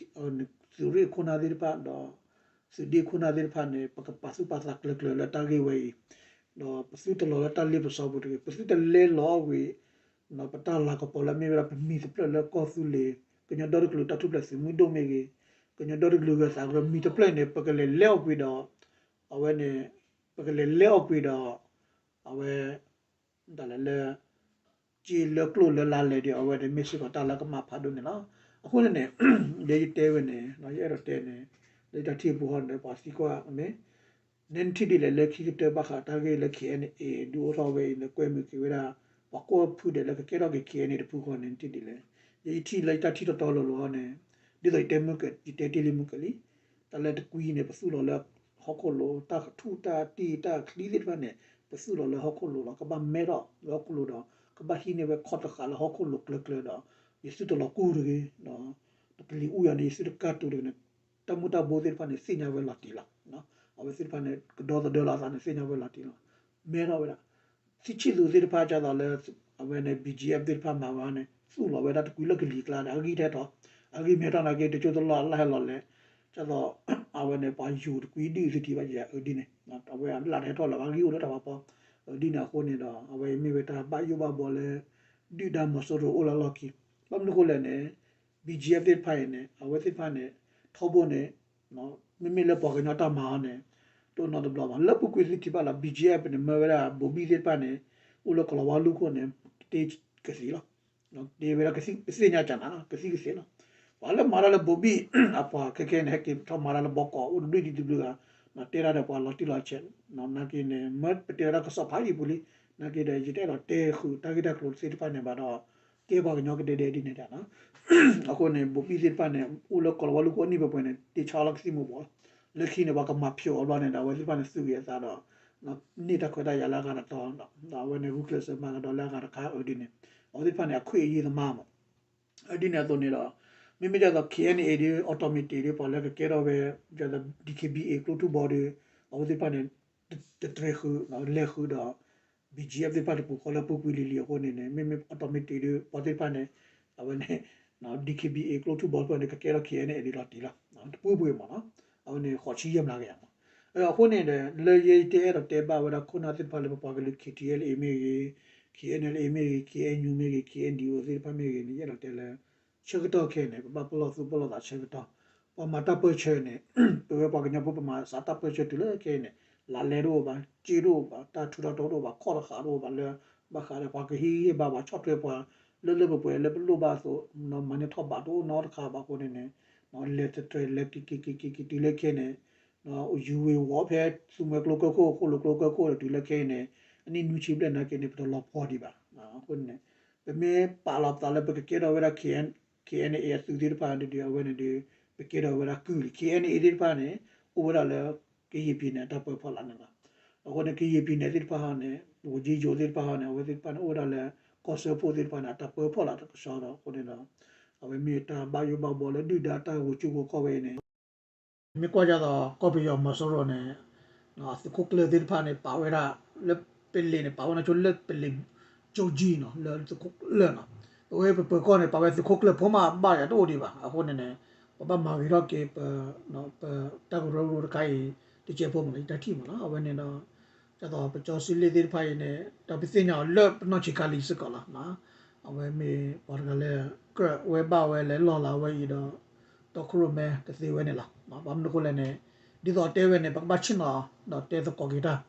သုးရ့ၣ်ခိၣ်နၢ်သ့ၣ်တဖၣ် ဒီး သုးဒ့ခိၣ်နၢ်သ့ၣ်တဖၣ်န့ၣ် ပကပာ်သူၣ်ပာ်သးကျၢၤကျၢၤလၢတၢ်ဂ့ၢ်ဝဲအံၤ ဒီးပသုတလီၤလၢတၢ်လ့ပစီပူၤတဂ့ၤ ပသုတလဲလီၤအီၣ်ကွံာ် ပတၢ်လၤကပီၤလၢအမ့ၢ်ဝဲဒၣ်ပမံၤတဖျၢၣ်လၢကီၢ်သူလ့ၤ ကညီဒီတကလုာ်တၢ်ထူၣ်ဖျဲးသုးမုၢ်ဒိၣ်မ့ၢ်ဂ့ၤ ကညီဒီတကလုာ်ဂၢၤသးကရၢမံၤတဖျၢၣ်န့ၣ် ပကလဲၤလဲအီၣ်ကွံာ်ဒီး အဝဲန့ၣ် ပကလဲၤလဲအီၣ်ကွံာ်ဒီး အဝဲ ဒ်လဲၣ်လၢ က့လၢကျိၣ်လၢလါလဲၣ်ဒီး အဝဲန့ၣ်မ့ၢ်စ့ၢ်ကီးတၢ်လၢကမၣ်ဖးဒိၣ်န့ၣ်လီၤ. အဃိန့ၣ်န့ၣ် ဒ်ယတဲဝဲန့ၣ် ယအဲၣ်ဒိးတဲန့ၣ် လၢတၢ်ထံၣ်အပူၤဟီန့ၣ် ပှၤသံကွၢ်မ့ၢ် နဲနထံၣ်ဒ်လဲၣ်လၢခံကတၢၢ်ဘၣ်ဃးတၢ်ဂ့ၢ်လၢ ခ့ၣ်အဲၣ်အ့ၣ် ဒုးအိၣ်ထီၣ်ဝဲအံၤလၢကွဲမုာ်က့ၤဝဲဒၣ် ပှၤကွီၢ်ဖုဒဲးလၢကကဲထီၣ်က့ၤ ခ့ၣ်အဲၣ်အ့ၣ် တဖုဃီန့ၣ် နထံၣ်ဒ်လဲၣ်. ယထံၣ်လၢယတၢ်ထံၣ်တီတီလိၤလိၤဟီန့ၣ် ဒ်သိးယတဲမုၢ်က ယတဲတ့ၢ်လံမုၢ်ကလံ တၢ်လၢတကွံန့ၣ် ပသူၣ်လီၤလၢဟီၣ်ခိၣ်လိၤ တၢ်ကထူၣ်တၢ်တံၢ်တၢ်ချံသ့ၣ်တဖၣ်န့ၣ် ပသူၣ်လီၤလၢဟီၣ်ခိၣ်လိၤလီၤ ကဘၣ်မဲထီၣ်လၢဟီၣ်ခိၣ်လိၤဒီး ကဘၣ်ဟံးန့ၢ်ဝဲခီၣ်တဃာ်လၢဟီၣ်ခိၣ်လိၤကျၢၤကျၢၤဒီး ယသုတလီၤကူၢ်တဂ့ၤ ဒီး ပကလံၤအူယၤန့ၣ် ယသုတကၢ်တူာ်တဂ့ၤန့ၣ် တၢ်မူၤတၢ်ဘိသ့ၣ်တဖၣ်န့ၣ် သ့ၣ်ညါဝဲလီၤတံၢ်လီၤ. အဝဲသ့ၣ်တဖၣ်န့ၣ် ကဒီသဒၢလီၤအသးန့ၣ် သ့ၣ်ညါဝဲလီၤတံၢ်လီၤ. မဲထီၣ်ဝဲဒၣ် ထံဆံၣ်သူးသ့ၣ်တဖၣ် ဒ်သိးလၢ အဝဲန့ၣ် ဘံၣ်ကၠံၣ်အဲၣ်ဖ် သ့ၣ်တဖၣ်မၤဝဲန့ၣ် သူၣ်လီၤဝဲဒၣ်တကွံလၢကလံၤကျါဒီး အဂံၢ်တဟဲထီၣ် အဂံၢ်မ့ၢ်ဟဲထီၣ်နာ်က့ တကၠိတလီၢ်အလၢ်ဟဲလီၤလဲၣ် ဒ်သိး အဝဲန့ၣ် ပှၤယိၤတကွံဒုၣ်သုထံၣ်ဘၣ်ယၤအဒ်န့ၣ် အဝဲအလၢ်တဟဲထီၣ်လၢၤဘၣ် အဂံၢ်အိၣ်လၢတၢ်ဖးဖီ ဒ်န့ၣ်အဃိန့ၣ်ဒီး အဝဲအံၤမ့ၢ်ဝဲတၢ်ဘၣ်ယိၣ်ဘၣ်ဘှီလၢ ဒုၣ်ဒါမီၤစိရိၤအိၣ်လၢအလီၢ်ခံ ဘၣ်မနုၤအဃိလဲၣ်န့ၣ် ဘံၣ်ကၠံၣ်အဲၣ်ဖ် သ့ၣ်တဖၣ်အံၤန့ၣ် အဝဲသ့ၣ်တဖၣ်န့ၣ် ထီဘိန့ၣ် မ့မ့ၢ်လၢပှၤကညီတၢ်မၤအီၤန့ၣ် တအိၣ်နီတဘျီဘၣ် လၢပူၤကွံာ်သုထံၣ်ဘၣ်လီၤ ဘံၣ်ကၠံၣ်အဲၣ်ဖ် န့ၣ် မၢဝဲဒၣ်ဘိၤဘံၣ်သ့ၣ်တဖၣ်န့ၣ် အိၣ်လၢကလီၤဝါလူၢ်ခိၣ်န့ၣ် တ့ကသံၣ်လီၤ. တ့ဝဲဒၣ်ကသ့ၣ်ညါကၢ်နၤလီၤ ကသံၣ်ကသ့ၣ်လီၤ. ပှၤလၢမၤတၢ်လၢဘိၤဘံၣ်အပှၤခဲခဲန့ၣ် ဟဲက့ၤထီၣ်မၤတၢ်လၢဘီကီး အိၣ်တဘျုးဒံးတဘျုးဂၤ တဲတၢ်ဒီးပှၤလီၤတံၢ်လီၤဆဲး နာ်က့န့ၣ် မၢပတဲဝဲဒၣ်ကစီၣ်ဖးယံာ်ပူၤလံ နာ်က့ဒီး ယတအဲၣ်ဒိးတဲဃုာ်တၢ်ဂ့ၢ်တၢ်ကျိၤသ့ၣ်တဖၣ်န့ၣ်ဘၣ်ဒီး ကဲပှၤကညီကဒဲဒဲဒ်န့ၣ်တၢ်လီၤ. အဃိန့ၣ် ဘိၤဘံၣ်သ့ၣ်တဖၣ်န့ၣ် အိၣ်လၢကလီၤဝါလူၢ်ခိၣ်အနံၣ်ပှဲၤပှဲၤန့ၣ် တ့ဆါလီၤကသံၣ်မူၤဘှီးလီၤ. လၢခံန့ၣ် ပှၤကမၤဖျိးအီၤဘျီန့ၣ်ဒီး အဝဲသ့ၣ်တဖၣ်န့ၣ် သုးဂ့ၤအသးဒီး န့ၢ်တၢ်ခွဲးတၢ်ယာ်လၢအဂၤတတီၤ, ဒီးအဝဲန့ၣ်ဂုာ်ကျဲးစၢးမၤကဒီးလၢအဂၤတခါအဒ်န့ၣ်, အဝဲသ့ၣ်တဖၣ်န့ၣ် အခွဲးအယာ်သမားမး အဒ်န့ၣ်အသိးန့ၣ်ဒီး, မ့မ့ၢ်ဒ်သိး K N A ဒ် automatic ဒ်ပှၤလၢကကဲထီၣ်ဝဲ ဒ်သိး D K B A ကျိထူဘီဒီး, အဝဲသ့ၣ်တဖၣ်န့ၣ် တတြဲၤဃုာ် လဲၤဃုာ်ဒီး B G F သ့ၣ်တဖၣ်တပူၤဃီလၢပူၤကွံာ်လံၤလံၤအဃိန့ၣ်န့ၣ် မ့မ့ၢ် automatic ဒ်ပှၤသ့ၣ်တဖၣ်န့ၣ်, အဝဲန့ၣ် D K B A ကျိထူဘီတဖၣ်န့ၣ် ကကဲထီၣ် K N A ဒ်လီၤတံၢ်လီၤ, တပူၤပူၤမးနီၤ, အဝဲန့ၣ် ဃိးဆံယဲၢ်မျးကယၤမး. အဃိန့ၣ်ဒီး လၢယဲယတအဲၣ်ဒိးတဲဘၣ်ဝဲဒၣ်ခိၣ်နၢ်သ့ၣ်တဖၣ်လၢပပှၤကလုာ် K T L A မ့ၢ်ဂ့ၤ, K N L A မ့ၢ်ဂ့ၤ, K N U မ့ၢ်ဂ့ၤ, K N D O သ့ၣ်တဖၣ်မ့ၢ်ဂ့ၤန့ၣ် ယအဲၣ်ဒိးတဲလၢ ဆၢကတီၢ်ခဲအံၤန့ၣ် ပဘၣ်ပလီၢ်သူၣ်ပလီၢ်သးဆၢကတီၢ်, ပှၤမၤတၢ်ပၢဆှၢန့ၣ်, ပဝဲပှၤကညီဖိပမၤစးတၢ်ပၢဆှၢတုၤလၢခဲအံၤန့ၣ်, လးလဲတအိၣ်ဘၣ်, စ့တအိၣ်ဘၣ်, တၢ်ထူးတၢ်တီတအိၣ်ဘၣ်, ခီၣ်တဃာ်တအိၣ်ဘၣ်လၢ, ဘၣ်ဃးဒီးပှၤကဟ့ၣ်ဂံၢ်ဟ့ၣ်ဘါပှၤ ဆီၣ်ထွဲပှၤ, လၢလၢပှဲၤပှဲၤလၢပလိၣ်ဘၣ်အသိး, မၤန့ၢ်ထီၣ်ဘးတအိၣ်နီတခါဘၣ်အဃိန့ၣ်န့ၣ်, လဲၤတတြဲၤလဲၤက့ၤက့ၤက့ၤက့ၤက့ၤတုၤလၢခဲအံၤန့ၣ် ယူၤဝ့ၤဝီၤဖဲ သူမှဲကျိကၢၢ်ခိၣ် ဃိၣ်လိာ်ကျိကၢၢ်ခိၣ်ဒီးတုၤလၢခဲအံၤန့ၣ်, အနံၣ်နွံဆံဘျဲၣ်နာ်က့န့ၣ် ပတလီၤပှီၢ်ဒံးဘၣ်. အဃိန့ၣ်, ပမ့ၢ်ပာ်လီၤပသးလၢပကကဲထီၣ်ဝဲဒၣ် K N, K N A အသုးသ့ၣ်တဖၣ်ဒ်ဒီး အဝဲန့ၣ်ဒီး, ပကဲထီၣ်ဝဲဒၣ်ကုၢ်လံ. K N A သ့ၣ်တဖၣ်န့ၣ်, အိၣ်ဝဲဒၣ်လၢ ကယဲၢ်ပံၤန့ၣ် အတၢ်ပၢဖီလာ်န့ၣ်လီၤ. အဃိန့ၣ် ကယဲၢ်ပံၤန့ၣ်သ့ၣ်တဖၣ်ဟီန့ၣ်, ဝက့ယိၤသ့ၣ်တဖၣ်ဟီန့ၣ် အဝဲသ့ၣ်တဖၣ်န့ၣ် အိၣ်ဝဲဒၣ်လၢ ကီၢ်စၢဖှိၣ်သ့ၣ်တဖၣ်န့ၣ် အတၢ်ပၢဖီလာ်တကဆှီဒီး အဃိန့ၣ်ဒီး, အဝဲမ့ၢ်တၢ်ဘၣ်ယိၣ်ဘၣ်ဘှီလၢဒုၣ်ဒါတၢ်ဂိၤကၠိဂိၤကီၢ်ဝဲအံၤန့ၣ် မ့ၢ်ကွၢ်ယၤသိး ကီၢ်ပယီၤမီၤစိရိၤန့ၣ်, သုးခိၣ်ကျၢၢ်သ့ၣ်တဖၣ်န့ၣ် ပာ်ဝဲဒၣ်လၢပလံၤန့ၣ် ပာ်ဝဲဒၣ်ဆိလၢပလံၤ ကၠိကၠံနီၤ လၢသုးခိၣ်ကျၢၢ်နီၤ. ပဝဲပပၢၤကီၢ်န့ၣ် ပာ်ဝဲသုးခိၣ်ကျၢၢ်ဖိမးဘၣ်ယၤတအိၣ်ဒံးဘၣ်. အဃိန့ၣ်န့ၣ် ပဘၣ်မၤဂ့ၤထီၣ်က့ၤ ပတၢ်ကရၢကရိတခါအံၤ တကဲးဖိမးလီၤ ယတၢ်ထံၣ်မးလီၤ. အဝဲန့ၣ်ဒီး ဒ်သိးပကၠီစုလ့ၣ်သ့ၣ်တဖၣ်အံၤန့ၣ် ဒီးပသ့ၣ်ညါအီၤလၢပနီၢ်ဆံးခါလံစ့ၢ်ကီးလီၤ. အဝဲမ့ၢ်ပှၤတဂၤလၢ ကြၢးဝဲဘၣ်ဝဲလၢလီၢ်လၤဝဲအံၤဒီး တီခိၣ်ရိၣ်မဲတသ့ဝဲန့ၣ်လီၤ. ဘၣ်မနုၤအဃိလဲၣ်န့ၣ် ဒ်သိးတဲဝဲန့ၣ် ပကဘၣ်ဆ့ၣ်နီၤ ဒီးတဲသကိးက့ၤတၢ်,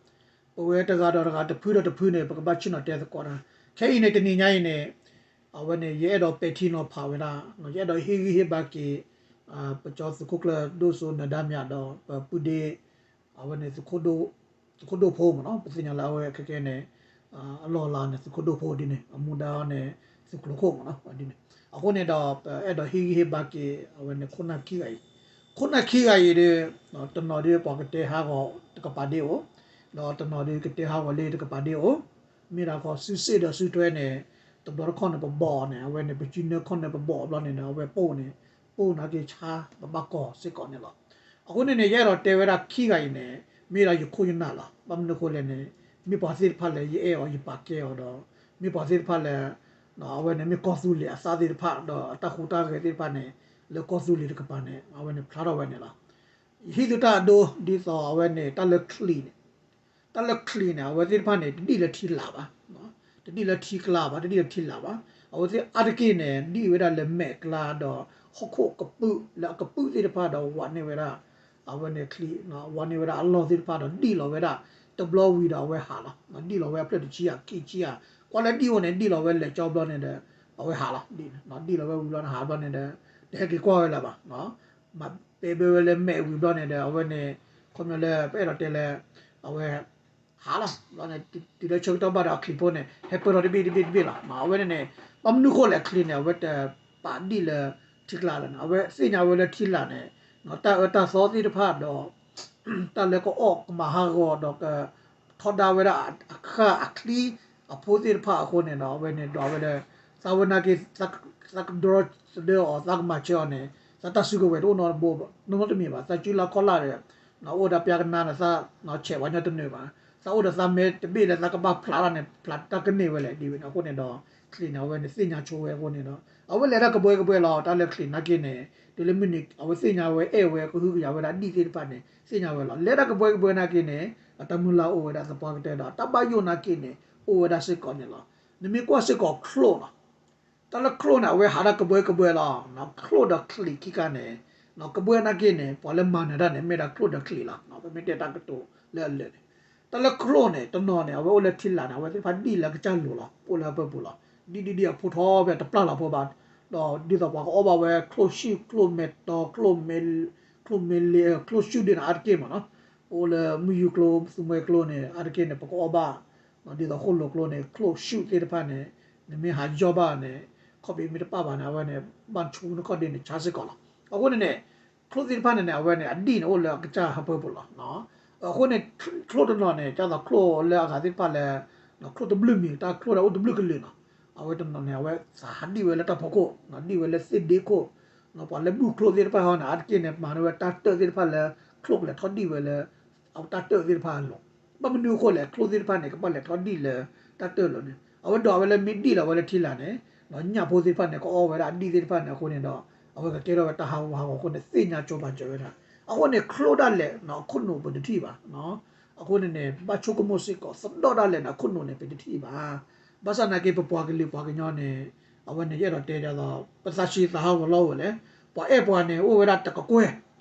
ပဝဲတဂၤဒီးတဂၤ တဖုဒီးတဖုန့ၣ် ပကဘၣ်ဆ့ၣ်နီၤတဲသကိးတၢ်. ခဲအံၤန့ၣ် တနံၤညါအံၤန့ၣ် အဝဲန့ၣ် ယအဲၣ်ဒိးပဲာ်ထံနီၤဖးဝဲဒၣ် ယအဲၣ်ဒိးဟ့ၣ်ဂံၢ်ဟ့ၣ်ဘါက့ၤ ပကၠီသုးခိၣ်ကျၢၢ်ဒိၣ်စိနၢၤဒါမၠးဒီး ပပုၢ်ဒ့ အဝဲန့ၣ် သုးခိၣ်ဒိၣ်ဖိမးနီၤ. ပသ့ၣ်ညါလၢအဝဲခဲကဲန့ၣ် အလီၢ်လၤန့ၣ် သုးခိၣ်ဒိၣ်ဖိဒ်န့ၣ် အမူဒါန့ၣ် သုးကျိၤခိၣ်မးနီၤဒ်န့ၣ်. အဃိန့ၣ်ဒီး ပအဲၣ်ဒိးဟ့ၣ်ဂံၢ်ဟ့ၣ်ဘါက့ၤ အဝဲန့ၣ်ခိၣ်နၢ်ခံဂၤအံၤ, ခိၣ်နၢ်ခံဂၤအံၤဒီး တနီၤဒီးပှၤကတဲဟးဂီၤတကပၤဒ့အိၣ်, ဒီးတနီၤဒီးကတဲဟးဂီၤလၢတကပၤဒ့အိၣ်, မ့ၢ်ဒၣ်ခီစုစ့ၣ်ဒီးစုထွဲန့ၣ် တဘျီတခီၣ်န့ၣ် ပဘီးအီၤန့ၣ် အဝဲန့ၣ် ပစုနၢခီၣ်န့ၣ် ပဘီးအီၤဘျီန့ၣ်ဒီး အဝဲပိၢ်န့ၣ် ပိၢ်နာ်က့ဆါ ပဘၣ်ကီၢ်စ့ၢ်ကီးန့ၣ်လီၤ. အဃိန့ၣ်န့ၣ် ယအဲၣ်ဒိးတဲဝဲဒၣ်ခံဂၤအံၤန့ၣ် မ့ၢ်ဒၣ်ယခိၣ်ယနၢ်လီၤ. ဘၣ်မနုၤအဃိလဲၣ်န့ၣ် မ့ၢ်ပှၤသ့ၣ်တဖၣ်လၢယအဲၣ်အီၤယပာ်ကဲအီၤဒီး မ့ၢ်ပှၤသ့ၣ်တဖၣ်လၢ အဝဲန့ၣ်မ့ၢ်ကီၢ်သူလ့ၤအသးသ့ၣ်တဖၣ် ဒီးအတၢ်ဟူးတၢ်ဂဲၤသ့ၣ်တဖၣ်န့ၣ် လၢကီၢ်သူလ့ၤတကပၤန့ၣ် အဝဲန့ၣ်ဖျါထီၣ်ဝဲန့ၣ်လီၤ. ယဟ့ၣ်သုတၢ်အဒိ ဒ်သိးအဝဲန့ၣ် တၢ်လၢချံးန့ၣ် တၢ်လၢချံးန့ၣ် အဝဲသ့ၣ်တဖၣ်န့ၣ် တဒံၣ်လၢထံလာ်ဘၣ်, တဒံၣ်လၢထံကျါဘၣ်, တဒံၣ်လၢထံလာ်ဘၣ်. အဝဲသ့ၣ်အါတက့ၢ်န့ၣ် ဒံၣ်ဝဲဒၣ်လၢမဲာ်ကျါဒီး ဟီၣ်ခိၣ်ကပုာ် လၢအကပုာ်သ့ၣ်တဖၣ်ဒီးဝးန့ၢ်ဝဲဒၣ် အဝဲန့ၣ်ချံး ဝးန့ၢ်ဝဲဒၣ်အလီၢ်သ့ၣ်တဖၣ်ဒီးဒံၣ်လီၤဝဲဒၣ် တဘျီဝံၤဒီးအဝဲဟးလီၤ. ဒံၣ်လီၤဝဲအဖျၢၣ်တဆံဧါခံဆံဧါ ကွၢ်လၢဒံၣ်အိၣ်န့ၣ် ဒံၣ်လီၤဝဲလဲၤကၠီဘျီန့ၣ်ဒီး အဝဲဟးလီၤ. ဒံၣ်လီၤဝဲဝံၤဘျီန့ၣ် ဟးဘျီန့ၣ်ဒီး တဟဲက့ၤကွၢ်ဝဲလၢၤဘၣ်. မၤပဲာ်ဘၢဝဲလၢမဲာ်ဝံၤဘျီန့ၣ်ဒီး အဝဲန့ၣ် ခီပညီလၢပအဲၣ်ဒိးတဲလၢ အဝဲ ဟးလီၤ. တုၤလၢဆၢကတီၢ်ဘၣ်ဒီးအချံးဖိန့ၣ် ဟဲပၢၢ်ထီၣ်တဘ့ၣ်တဘ့ၣ်တဘ့ၣ်လီၤ. အဝဲန့ၣ်န့ၣ် ဘၣ်မနုၤဃိလဲၣ် ချံးန့ၣ် အဝဲတပာ်ဒံၣ်လၢထံကျါလၢၤန့ၣ် အဝဲသ့ၣ်ညါဝဲလၢထံလာ်န့ၣ် တၢ်အၢတၢ်သီသ့ၣ်တဖၣ်ဒီး တၢ်လၢကအီၣ်ကမၤဟးဂီၤဒီးကထီဒါဝဲဒၣ်အဃၢ်အချံအဖိသ့ၣ်တဖၣ်အဃိန့ၣ်ဒီး အဝဲန့ၣ်ဒွးဝဲလၢ သးဝဲနာ်က့ သးကဒြီသဒၢအီၤ သးကမၤစၢၤအီၤန့ၣ် သးတၢ်စုကဝဲၤတအိၣ်နီတဘိ နီတမံၤဘၣ်. သးစုလၢခီၣ်လာ်ဒီး အိၣ်ဝဲဒၣ်ပျၢ်ကနါန့ၣ် သးဆဲးဝဲညီတနၢၤဘၣ်. သးအိၣ်ဒီးသးမဲာ်တဘ့ၣ်လၢသးကဘၣ်ဖျးတၢ်န့ၣ် ဖျးတၢ်ကန့ၢ်ဝဲလဲၣ်ဒ်ဝဲန့ၣ် အဃိန့ၣ်ဒီး ချံးန့ၣ် အဝဲန့ၣ်သ့ၣ်ညါဆိဝဲအဃိန့ၣ်ဒီး အဝဲလဲၤတၢ်ကဘှဲကဘှဲလီၤ. တၢ်လၢချံးနာ်က့န့ၣ် တုၤလၢမုၢ်နံၤ အဝဲသ့ၣ်ညါဝဲအဲၣ်ဝဲကဟုကယာ်ဝဲဒၣ်ဒံၣ်သ့ၣ်တဖၣ်န့ၣ် သ့ၣ်ညါဝဲလီၤ. လဲၤတၢ်ကဘှဲကဘှဲနာ်က့န့ၣ် အတၢ်မုၢ်လၢ်အိၣ်ဝဲဒၣ်သပှၢ်ကတၢၢ်ဒီး တၢ်ဘၣ်ယိၣ်နာ်က့န့ၣ် အိၣ်ဝဲဒၣ်စ့ၢ်ကီးန့ၣ်လီၤ. နမ့ၢ်ကွၢ်စ့ၢ်ကီးချိၣ်နီၤ တၢ်လၢချိၣ်န့ၣ် အဝဲဟးတၢ်ကဘှဲကဘှဲလီၤ. ချိၣ်ဒီးချံးခံခါန့ၣ် ကဘှဲနာ်က့န့ၣ် ပှၤလၢမၤနၢၤတၢ်န့ၣ် မ့ၢ်ဒၣ်ချိၣ်ဒီးချံးလီၤ. ပမ့ၢ်တဲတၢ်ကတိၤလၢအလၢာ်န့ၣ် တၢ်လၢချိၣ်န့ၣ် တနီၤန့ၣ် အဝဲအိၣ်လၢထံလာ်န့ၣ် အဝဲသ့ၣ်တဖၣ်ဒံၣ်လၢအကစၢ်လိၤလီၤ. အိၣ်လၢအပၢပူၤလီၤ. ဒံၣ်ဒံၣ်ဒံၣ်အဖိထီဘၣ်တပျၢ်လီၤဖိဘၣ်. ဒီးဒ်သိးပှၤကအီၣ်ဘၣ်ဝဲချိၣ်ရှုၣ် ချိၣ်မဲာ်တီၤ ချိၣ်မဲာ်လ့ ချိၣ်ရှုၣ်ဒ်န့ၣ် အါတက့ၢ်မးနီၤ. ပအိၣ်လၢမုၢ်ယူၤကျိ သူမှဲကျိန့ၣ် အါတက့ၢ်န့ၣ် ပကအီၣ်ဘၣ် ဒ်သိးဃိၣ်လိာ်ကျိန့ၣ် ချိၣ်ရှုၣ်သ့ၣ်တဖၣ်န့ၣ် နမ့ၢ်ဟးယီၢ်ဘၣ်န့ၣ် ခီၣ်ဘ့မ့ၢ်တပာ်ဘၣ်န့ၣ် အဝဲန့ၣ် ဘၣ်ဆူနခီၣ်ဒ့န့ၣ် ဆါစ့ၢ်ကီးလီၤ. အဃိန့ၣ်န့ၣ် ချိၣ်သ့ၣ်တဖၣ်န့ၣ်န့ၣ် အဝဲန့ၣ် အဒံၣ်န့ၣ် အိၣ်လၢအကစၢ်ဟၢဖၢပူၤလီၤ. အဃိန့ၣ် ချိၣ်တနီၤန့ၣ် ကၢ်သိးချိၣ်လၢအဂၤသ့ၣ်တဖၣ်လၢ ချိၣ်တဘျုးမံၤ တၢ်ချိၣ်ဒၣ်အိၣ်တဘျုးကလုာ်နီၤ. အဝဲတနီၤန့ၣ် အဝဲသးဟးဒံၣ်ဝဲလၢတၢ်ဖီခိၣ်, ဒံၣ်ဝဲလၢသ့ၣ်ဒ့ခိၣ်, ပှၤလၢဘူၣ်ချိၣ်သ့ၣ်တဖၣ်ဟီန့ၣ် အါတက့ၢ်န့ၣ် မၤန့ၢ်ဝဲတၢ်တၢၢ်သ့ၣ်တဖၣ်လၢ ချိၣ်ကလဲၤထီၣ်ဒံၣ်ဝဲလၢ အတၢ်တၢၢ်သ့ၣ်တဖၣ်အလိၤ. ဘၣ်မနုၤအဃိလဲၣ်, ချိၣ်သ့ၣ်တဖၣ်န့ၣ် ကဘၣ်လဲၤထီၣ်ဒံၣ်လၢတၢ်တၢၢ်လီၤန့ၣ်. အဝဲဒိးဝဲလၢမ့ၢ်ဒံၣ်လီၤဝဲလၢထံလာ်န့ၣ် ညၣ်ဖိသ့ၣ်တဖၣ်န့ၣ် ကအီဝဲဒၣ်အဒံၣ်သ့ၣ်တဖၣ်န့ၣ်အဃိန့ၣ်ဒီး အဝဲကကဲထီၣ်ဝဲတၢ်ဟးဂူာ်ဟးဂီၤအဃိန့ၣ် သ့ၣ်ညါကၠိဘၣ်စၢၤဝဲဒၣ်. အဃိန့ၣ် ချိၣ်ဒၣ်လဲာ် အခိၣ်နူာ်ပတထံၣ်ဘၣ်. အဃိန့ၣ်န့ၣ် ဘၣ်ဆိကမိၣ်စ့ၢ်ကီး သဒီၣ်ဒၣ်လဲာ်န့ၣ် အခိၣ်နူာ်န့ၣ် ပတထံၣ်ဘၣ်. ဘၣ်ဆၣ်သနာ်က့ ပပှၤကလုာ်ပှၤကညီန့ၣ် အဝဲန့ၣ် ယအဲၣ်ဒိးတဲဒ်သိး ပသးဆံးသးဟးဂီၤလီၤအိၣ်ဝဲလဲၣ်, ပှၤအဲၣ်ပှၤန့ၣ် အိၣ်ဝဲဒၣ်တကကွဲၢ်,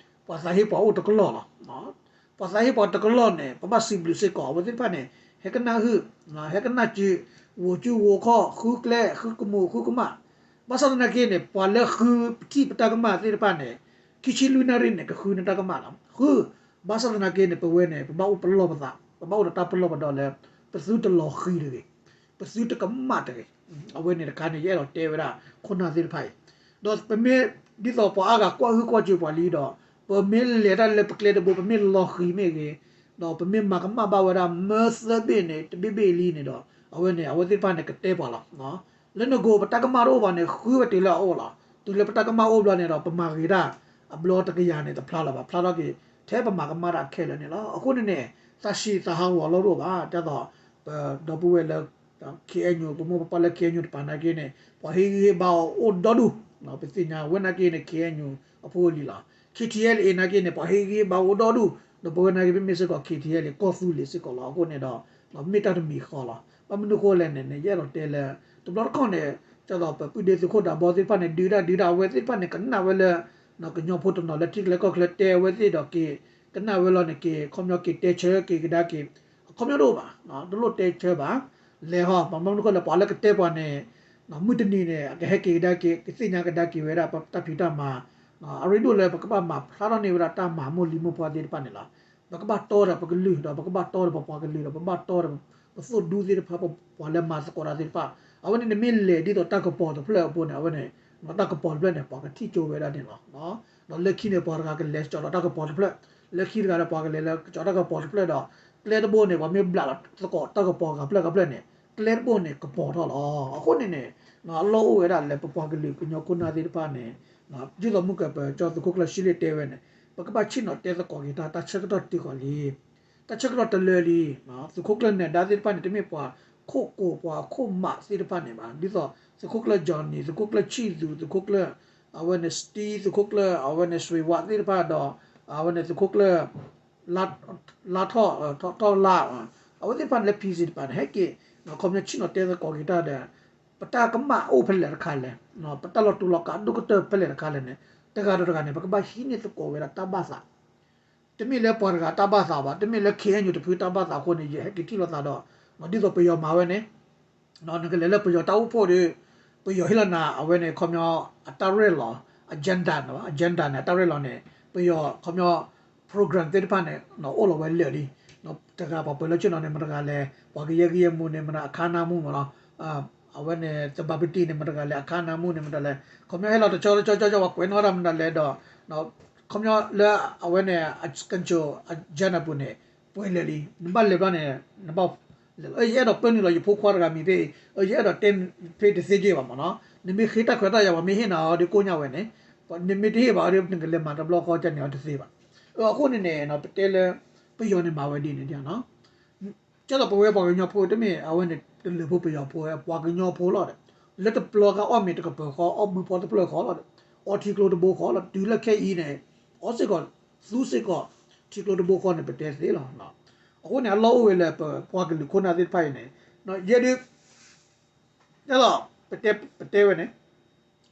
ပှၤသးဟ့ပှၤအိၣ်တကလီၢ်လီၤ. ပှၤသးဟ့ပှၤတကလီၢ်န့ၣ် ပဘၣ်စံးဘျုးစ့ၢ်ကီး အဝဲသ့ၣ်တဖၣ်န့ၣ် ဟဲကနၣ်ဟုၣ်, ဟဲကနၣ်စု, ဂိၤစုဂိၤခီၣ်, ဃုကျဲ, ဃုကမူၤ, ဃုကမၣ်. ဘၣ်ဆၣ်သနာ်က့န့ၣ် ပှၤလၢဃုပထံၣ်ပတၢ်ကမၣ်သ့ၣ်တဖၣ်န့ၣ် ခံဆံလွံၢ်နၣ်ရံၣ်န့ၣ် ကဃုန့ၢ်တၢ်ကမၣ်လီၤ. ဃု, ဘၣ်ဆၣ်သနာ်က့န့ၣ် ပဝဲန့ၣ် ပဘၣ်အိၣ်ပလီၢ်ပသး, ပဘၣ်အိၣ်ဒီးတၢ်ပလီၢ်ပဒီးလၢ ပသုတလီၤဃံၤတဂ့ၤ, ပသုတကမၣ်တဂ့ၤ. အဝဲန့ၣ်တခါန့ၣ် ယအဲၣ်ဒိးတဲဝဲဒၣ် ခိၣ်နၢ်သ့ၣ်တဖၣ်အံၤ, ဒီးပမ့ၢ် ဒ်သိးပှၤအါဂၤကွၢ်ဟုၣ်ကွၢ်စူၤပှၤလံဒီး ပမ့ၢ်လဲၤတၢ်လၢပကျဲတဘိ ပမ့ၢ်လီၤဃံၤမ့ၢ်ဂ့ၤ, ဒီးပမ့ၢ်မၤကမၣ်ဘၣ်ဝဲဒၣ် မၢသၢဘ့ၣ်န့ၣ် တဘ့ၣ်ဘ့ၣ်လံန့ၣ်ဒီး အဝဲန့ၣ် အဝဲသ့ၣ်တဖၣ်န့ၣ် ကတဲပှၤလီၤ. လၢနဂိၢ်ပတၢ်ကမၣ်တအိၣ်ဘၣ်န့ၣ် ဃုဝဲတုၤလၢအအိၣ်လီၤ. တုၤလၢပတၢ်ကမၣ်အိၣ်ဘျီန့ၣ်ဒီး ပမၤဂ့ၤတၢ် အဘျီတကယၤန့ၣ် တဖျါလၢၤဘၣ်, ဖျါထီၣ်က့ၤထဲပမၤကမၣ်တၢ်ခဲလၢာ်န့ၣ်လီၤ. အဃိန့ၣ်န့ၣ် သးဆံးသးဟးဂီၤလီၤတအိၣ်ဘၣ်. ဒ်သိး ပဒီပုၢ်ဝဲၢ်လၢ ခ့အဲၣ်ယူၣ် ပမိၢ်ပပၢ်လၢ ခ့အဲၣ်ယူၣ် တပၤနာ်က့န့ၣ် ပှၤဟ့ၣ်ဂံၢ်ဟ့ၣ်ဘါအီၤအိၣ်ဒီဒူၣ်, ပသ့ၣ်ညါဝဲနာ်က့န့ၣ် ခ့အဲၣ်ယူၣ် အဖိအလံၤလီၤ. ခ့ထံအဲလ်အ့ နာ်က့န့ၣ် ပှၤဟ့ၣ်ဂံၢ်ဟ့ၣ်ဘါအိၣ်ဒီဒူၣ်, ဒီးပဝဲနာ်က့ ပမ့ၢ်စ့ၢ်ကီး ခ့ထံအဲလ်အ့ ကီၢ်သူလ့ၤစ့ၢ်ကီးလီၤ. အဃိန့ၣ်ဒီး မ့ၢ်တၢ်တမံၤဃီလီၤ. ဘၣ်မနုၤအဃိလဲၣ်န့ၣ် ယအဲၣ်ဒိးတဲလၢ တဘျီတခီၣ်န့ၣ် ဒ်သိးပပုၢ်ဒ့သုးခိၣ်ဒးဘီသ့ၣ်တဖၣ်န့ၣ် ဒုးတၢ်ဒုးတၢ် အဝဲသ့ၣ်တဖၣ်န့ၣ် ကနၣ်ဝဲလၢ ကညီဖိတနီၤလၢထံချၢကီၢ်ချၢတဲအဝဲသ့ၣ်ဒီးက့ၤ ကနၣ်ဝဲလီၤန့ၣ် က့ၤခီပညီက့ၤတဲဆၢက့ၤကဒါက့ၤ အခီပညီတအိၣ်ဘၣ်, တလိၣ်တဲဆၢဘၣ်. လဲၤဟီ ဘၣ်မနုၤအဃိလဲၣ် ပှၤလၢကတဲပှၤန့ၣ် မုၢ်တနံၤန့ၣ် အကဟဲက့ၤကဒါက့ၤ ကသ့ၣ်ညါကဒါက့ၤဝဲဒၣ်ပတၢ်ဖံးတၢ်မၤ, အရ့ဒိၣ်လၢပကဘၣ်မၤဖျါထီၣ်န့ၢ်ဝဲဒၣ်တၢ်မၤမိၢ်လံၤမိၢ်ပှၢ်သ့ၣ်တဖၣ်န့ၣ်လီၤ. ပကဘၣ်တီဒီးပကလုာ် ဒီးပကဘၣ်တီဒီးပပှၤကလုာ် ဒီးပဘၣ်တီဒီးပသိၣ်ဒူသ့ၣ်တဖၣ် ပှၤလၢမၤသကိးတၢ်သ့ၣ်တဖၣ် အဝဲန့ၣ်န့ၣ်မ့ၢ်လဲၤဒ်သိးတၢ်ကပီၤတဖျၢၣ်အပူၤန့ၣ် အဝဲန့ၣ် တၢ်ကပီၤတဖျၢၣ်န့ၣ် ပှၤကထံၣ်ကၠိဝဲဒၣ်န့ၣ်လီၤ. ဒီးလၢခံန့ၣ် ပှၤတဂၤကလဲၤကၠီၤဒီးတၢ်ကပီၤတဖျၢၣ်, လၢခံတဂၤဒီး ပှၤကလဲၤလၢကၠီၤတၢ်ကပီၤတဖျၢၣ်ဒီး ကျဲတဘိန့ၣ် ပှၤမ့ၢ်ဘျးလီၤသကိးတၢ်ကပီၤဂၤဖျၢၣ်ဂၤဖျၢၣ်န့ၣ် ကျဲတဘိန့ၣ် ကပီၤထီၣ်လီၤ. အဃိန့ၣ်န့ၣ် အလီၢ်အိၣ်ဝဲဒၣ်လၢပပှၤကလုာ်ကညီခိၣ်နၢ်သ့ၣ်တဖၣ်န့ၣ် ဒ်သိးမုၢ်ကပၢၤကၠီသုးခိၣ်ကျၢၢ်ရှံလ့ၣ်တဲဝဲန့ၣ် ပကဘၣ်ဆ့ၣ်နီၤတဲသကိးက့ၤတၢ် တၢ်ဆၢကတီၢ်တုၤဃီၤလံ တၢ်ဆၢကတီၢ်တလၢလံ. သုးခိၣ်ကျၢၢ်နဲၤဒါသ့ၣ်တဖၣ်န့ၣ် တမ့ၢ်ပှၤခိၣ်ကိးပှၤခိၣ်မးသ့ၣ်တဖၣ်န့ၣ်ဘၣ်. ဒ်သိး သုးခိၣ်ကျၢၢ် Johnny, သုးခိၣ်ကျၢၢ်ဆံၣ်သူ, သုးခိၣ်ကျၢၢ် အဝဲန့ၣ် Steve, သုးခိၣ်ကျၢၢ် အဝဲန့ၣ် စွ့ၤဝးသ့ၣ်တဖၣ်ဒီး အဝဲန့ၣ် သုးခိၣ်ကျၢၢ် လါထီၣ် ထီၣ်လါ အဝဲသ့ၣ်တဖၣ်န့ၣ်လၢ PC တပၤန့ၣ် ဟဲက့ၤ ခီပညီဆ့ၣ်နီၤတဲသကိးက့ၤတၢ်ဒီး ပတၢ်ကမၣ်အိၣ်ဖဲလဲၣ်တခါလဲၣ်, ပတၢ်လီၤတူာ်လီၤကာ်ဒိၣ်ကတၢၢ်ဖဲလဲၣ်တခါလဲၣ်န့ၣ် တဂၤဒီးတဂၤန့ၣ် ပကဘၣ်ဟံးန့ၢ်သကိးဝဲဒၣ်တၢ်ဘၣ်သး တမ့ၢ်လၢပှၤတဂၤတၢ်ဘၣ်သးဘၣ်, တမ့ၢ်လၢ ခ့အဲၣ်ယူၣ် တဖုတၢ်ဘၣ်သးအဃိန့ၣ် ယဟဲက့ၤထံၣ်လိာ်သးဒီး ဒ်သိးပယီၤမၤဝဲန့ၣ် နကလဲၤလၢပယီၤတၢ်အိၣ်ဖှိၣ်ဒီး ပယီၤဟ့ၣ်လီၤနၤ အဝဲန့ၣ် ခီပညီ အတၢ်ရဲၣ်လီၤ agenda န့ၣ် agenda န့ၣ် အတၢ်ရဲၣ်လီၤန့ၣ် ပယီၤ ခီပညီ program သ့ၣ်တဖၣ်န့ၣ် အိၣ်လီၤဝဲလၢာ်လံ. တဂၤပှၤပၢၤလၢဆ့ၣ်နီၤန့ၣ် မတဂၤလဲၣ်, ပှၤကယဲၢ်ကယဲၢ်မူန့ၣ် မတဂၤအခါနၢမူမးလီၤ. အဝဲန့ၣ် သဘၣ်ပတံၣ်န့ၣ် မတဂၤလဲၣ် အခါနၢမူန့ၣ် မတဂၤလဲၣ် ခီပညီဟဲလီၤတဆီတဆီတဆီ ပှၤကွဲးနီၣ်တၢ်မတၤလဲၣ်ဒီး ခီပညီလၢအဝဲန့ၣ် အကၠိ agenda ပူၤန့ၣ် ပှဲၤလၢာ်လံ. နဘၣ်လဲၤဘျီန့ၣ် နဘၣ်လဲၤလီၤ. ယအဲၣ်ဒိးပၢနုာ်လီၤ ယဖိခွါတဂၤမံၤဖဲအံၤ, ယအဲၣ်ဒိးတဲဖဲတသ့က့ဘၣ်မးနီၤ. နမ့ၢ်ဃ့တၢ်ခွဲးတၢ်ယာ် ပှၤမ့ၢ်ဟ့ၣ်နၤအီၤဒီးကိးညါဝဲန့ၣ်, နမ့ၢ်တဟ့ၣ်ဘၣ်အီၤဒီး နကလဲၤမၤတဘျီဃီကန့ၣ်အီၤတသ့ဘၣ်. အဃိန့ၣ်န့ၣ် ပတဲလၢ ပယီၤန့ၣ်မၤဝဲဒ်န့ၣ်ဒ်နီၤ ကဲသိးပဝဲပှၤကညီဖိတမ့ၢ်အဝဲန့ၣ် တလၢၢ်ဖိပယီၤဖိ ပှၤကညီဖိလီၤဒီး လၢတပျီကအီၣ်မ့ၤတကပၤဃီ အီၣ်ဘုဖီတဖျၢၣ်ဃီလီၤဒီး အီထံကျိတဘိဃီလီၤ. တုၤလၢခဲအံၤန့ၣ် အီစ့ၢ်ကီး သူစ့ၢ်ကီး ထံကျိတဘိဃီန့ၣ် ပတဲသ့လီၤ. အဃိန့ၣ် အလီၢ်အိၣ်ဝဲလၢပပှၤကလုာ်ခိၣ်နၢ်သ့ၣ်တဖၣ်အံၤန့ၣ် ယဲဒၣ် ဒ်သိး ပတဲဝဲန့ၣ်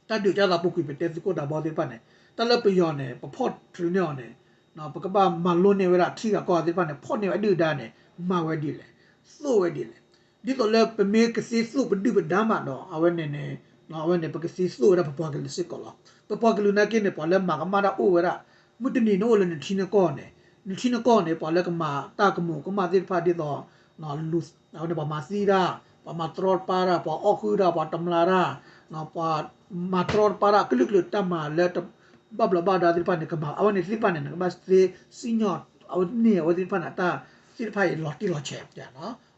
တၢ်ဒုးကၢ်သးပူၤကွံာ် ပတဲသုးခိၣ်ဒးဘီသ့ၣ်တဖၣ်န့ၣ် တၢ်လၢပယီၤန့ၣ် ပဖီၣ်ထုးန့ၢ်အီၤန့ၣ် ပကဘၣ်မၤလိန့ၢ်ဝဲဒၣ်ထံဂၤကီၢ်ဂၤသ့ၣ်တဖၣ်န့ၣ် ဖီၣ်န့ၢ်ဝဲဒုၣ်ဒါန့ၣ် မၤဝဲဒ်လဲၣ်, သိၣ်ဝဲဒ်လဲၣ်. ဒ်သိးလၢပမ့ၢ်ကသ့သိၣ်ပဒုၣ်ပဒါမးဒီး အဝဲန့ၣ်န့ၣ် အဝဲန့ၣ် ပကသ့သိၣ်ဝဲဒၣ်ပပှၤကလုာ်စ့ၢ်ကီးလီၤ. ပပှၤကလုာ်နာ်က့န့ၣ် ပှၤလၢမၤကမၣ်တၢ်အိၣ်ဝဲဒၣ် မုၢ်တနံၤန့ၣ်အိၣ်လၢနထံနကီၢ်န့ၣ် နထံနကီၢ်န့ၣ် ပှၤလၢကမၤတၢ်ကမူၤကမၣ်သ့ၣ်တဖၣ်ဒ်သိး အဝဲန့ၣ် ပှၤမၤသံတၢ်, ပှၤမၤတြီတပါတၢ်, ပှၤအီၣ်ဃုာ်တၢ်, ပှၤတမျးတၢ်, ပှၤမၤတြီတပါတၢ် ကလုာ်ကလုာ်တၢ်မၤလၢ ဘၣ်ဘျီးဘၣ်ဒါသ့ၣ်တဖၣ်န့ၣ် ကမၤ အဝဲန့ၣ်သ့ၣ်တဖၣ်န့ၣ် နကဘၣ်သ့စံၣ်ညီၣ် အဝဲန့ၣ် အဝဲသ့ၣ်တဖၣ်န့ၣ် တၢ်သ့ၣ်တဖၣ်အံၤလီၤတံၢ်လီၤဆဲး,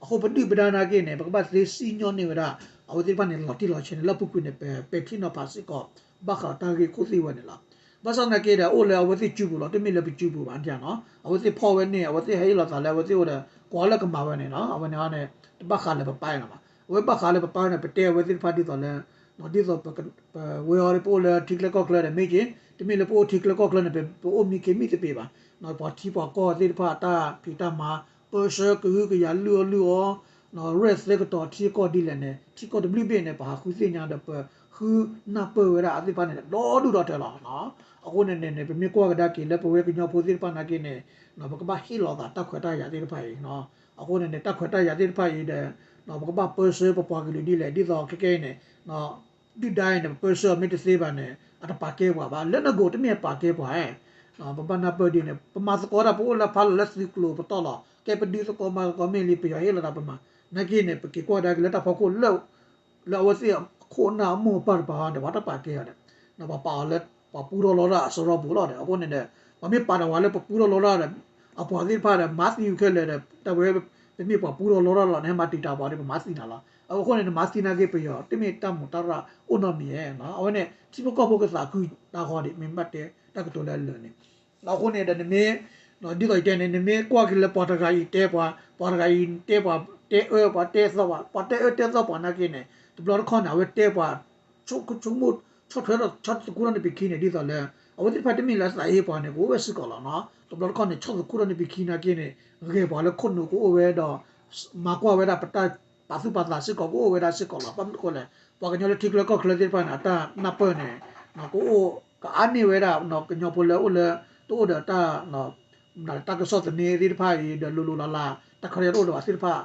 အဃိပဒုၣ်ပဒါနာ်က့န့ၣ် ပကဘၣ်သ့စံၣ်ညီၣ်န့ၢ်ဝဲဒၣ် အဝဲသ့ၣ်တဖၣ်န့ၣ် လီၤတံၢ်လီၤဆဲးန့ၣ် လၢအပူၤကွံာ်န့ၣ် ပပဲာ်ထံနီၤဖးစ့ၢ်ကီး ဘၣ်ဃးဒီးတၢ်ဂ့ၢ်ခိၣ်သ့ၣ်ဝဲန့ၣ်လီၤ. ဘၣ်ဆၣ်သနာ်က့ဒီး အိၣ်လၢအဝဲသ့ၣ်စုပူၤလီၤ, တမ့ၢ်လၢပစုပူၤဘၣ်န့ၣ်, အဝဲသ့ၣ်ဖီၣ်ဝဲန့ၣ် အဝဲသ့ၣ်ဟဲဟ့ၣ်လီၤသးလၢအဝဲသ့ၣ်အိၣ်ဒီး ကွၢ်လၢကမၤဝဲန့ၣ်လီၤ. အဝဲန့ၣ်န့ၣ် တဘၣ်ဃးလၢပပၢ်န့ၣ်ဘၣ်. အဝဲဘၣ်ဃးလၢပပၢ်န့ၣ် ပတဲအဝဲသ့ၣ်တဖၣ်ဒ်သိးလၢ ဒ်သိး ပဝဲအံၤပအိၣ်လၢထံချၢကီၢ်ချၢဒီးမ့ၢ်က့ၤ, တမ့ၢ်လၢပအိၣ်ထံချၢကီၢ်ချၢန့ၣ် ပအိၣ်မံခ့မံသပ့ၤဘၣ်, ပှၤထံပှၤကီၢ်သ့ၣ်တဖၣ်အတၢ်ဖံးတၢ်မၤ ပၢဆှၢကဟုကယာ်လုၢ်အီၣ်လုၢ်အီ ရဲၣ်သဲကတီၤထံကီၢ်ဒ်လဲၣ်န့ၣ် ထံကီၢ်တဘျုးဘ့ၣ်န့ၣ် ပဟးဃုသ့ၣ်ညါဒီး ပဃုနၢ်ပၢၢ်ဝဲဒၣ်အသ့ၣ်တဖၣ်န့ၣ် ဒီဒူၣ်ဒီထၢလီၤ. အဃိန့ၣ်န့ၣ် ပမ့ၢ်ကွၢ်ကဒါက့ၤလၢပဝဲကညီဖိသ့ၣ်တဖၣ်နာ်က့န့ၣ် ပကဘၣ်ဟ့ၣ်လီၤသးတၢ်ခွဲးတၢ်ယာ်သ့ၣ်တဖၣ်အံၤ, အဃိန့ၣ်န့ၣ် တၢ်ခွဲးတၢ်ယာ်သ့ၣ်တဖၣ်အံၤဒီး ပကဘၣ်ပၢဆှၢပပှၤကလုာ်ဒ်လဲၣ်, ဒ်သိးခဲကနံၣ်အံၤန့ၣ် ဒုၣ်ဒါအံၤန့ၣ် ပပၢဆှၢအီၤမ့ၢ်တသ့ဘၣ်န့ၣ် အတပာ်ကဲပှၤဘၣ်, လၢနဂီၢ်တမ့ၢ်အပာ်ကဲပှၤဧါ. ပဘၣ်နၢ်ပၢၢ်ဒ်န့ၣ် ပမၤသကိးတၢ် ပအိၣ်လၢဖးလီၤလၢသုးကျိၤပတီၢ်လီၤ, ကဲပဒုးသကိးမၤသကိးမ့ၢ်လံ ပယီၤဟ့ၣ်လီၤသးပမၤ, နာ်က့န့ၣ် ပက့ၤကွၢ်ကဒါက့ၤလၢတၢ်ဖီခိၣ်လၢ လၢအဝဲသ့ၣ်အခိၣ်အနၢ်အမိၢ်အပၢ်တပၤန့ၣ် ပှၤတပာ်ကဲအီၤဒီး ပှၤပာ်အီၤလၢ ပှၤပူထီၣ်လီတၢ်အစရီပူၤလီၤဒီး အဃိန့ၣ်ဒီး ပှၤမ့ၢ်ပာ်တၢ်ဝဲလၢပပူထီၣ်လီတၢ်ဒီး အပှၤသ့ၣ်တဖၣ်ဒီး မၤသံခဲလၢာ်ဒီး တၢ်ဝဲ ပမ့ၢ်ပှၤပူထီၣ်လီတၢ်လီၤန့ၣ် ဟဲမၤတံာ်တာ်ပှၤဒီး ပမၤသံနၤလီၤ. အဃိန့ၣ် နမၤသံနာ်က့ ပယီၤတမ့ၢ်တၢ်မူးတၢ်ရၣ်အိၣ်နီတမံၤဧါ. အဝဲန့ၣ် ထံဖိကီၢ်ဖိကသးခုတၢ်ဃီဒံး မ့ၢ်ဘၣ်တဲတၢ်ကတိၤလၢအလၢာ်န့ၣ် အဃိန့ၣ်ဒီးနမ့ၢ် ဒ်သိးယတဲန့ၣ် နမ့ၢ်ကွၢ်က့ၤလၢပှၤတဂၤအံၤတဲပှၤ, ပှၤတဂၤအံၤတဲပှၤ, တဲအၢပှၤတဲသီပှၤ, ပှၤတဲအၢတဲသီပှၤနာ်က့န့ၣ် တဘျီတခီၣ်န့ၣ် အဝဲတဲပှၤ ဆိကမိၣ် ဆီၣ်ထွဲဒီးဆီၣ်သခူထီၣ်န့ၢ်ပခံန့ၣ် ဒ်သိးလၢ အဝဲသ့ၣ်တဖၣ်တမ့ၢ်လၢအသးဟ့ပှၤန့ၣ် ကအိၣ်ဝဲစ့ၢ်ကီးလီၤ. တဘျီတခီၣ်န့ၣ် ဆီၣ်သခူထီၣ်န့ၢ်ပခံနာ်က့န့ၣ် ဂဲၤပှၤလၢခိၣ်နူာ်ကအိၣ်ဝဲဒီး မၤကွၢ်ဝဲဒၣ်ပတၢ်ပာ်သူၣ်ပာ်သးစ့ၢ်ကီး ကအိၣ်ဝဲဒၣ်စ့ၢ်ကီးလီၤ. ဘၣ်မနုၤအဃိလဲၣ် ပှၤကညီလၢထံချၢကီၢ်ချၢသ့ၣ်တဖၣ်န့ၣ် အတၢ်နၢ်ပၢၢ်န့ၣ် ကအိၣ်ကအါန့ၢ်ဝဲဒၣ် ကညီဖိလၢအိၣ်လၢ တအိၣ်ဒီးတၢ် တၢ်ကစီၣ်သန့သ့ၣ်တဖၣ်အံၤဒီး လိၤလိၤလးလး တၢ်ခွဲးတၢ်ယာ်တအိၣ်ဒီးဘၣ်သ့ၣ်တဖၣ်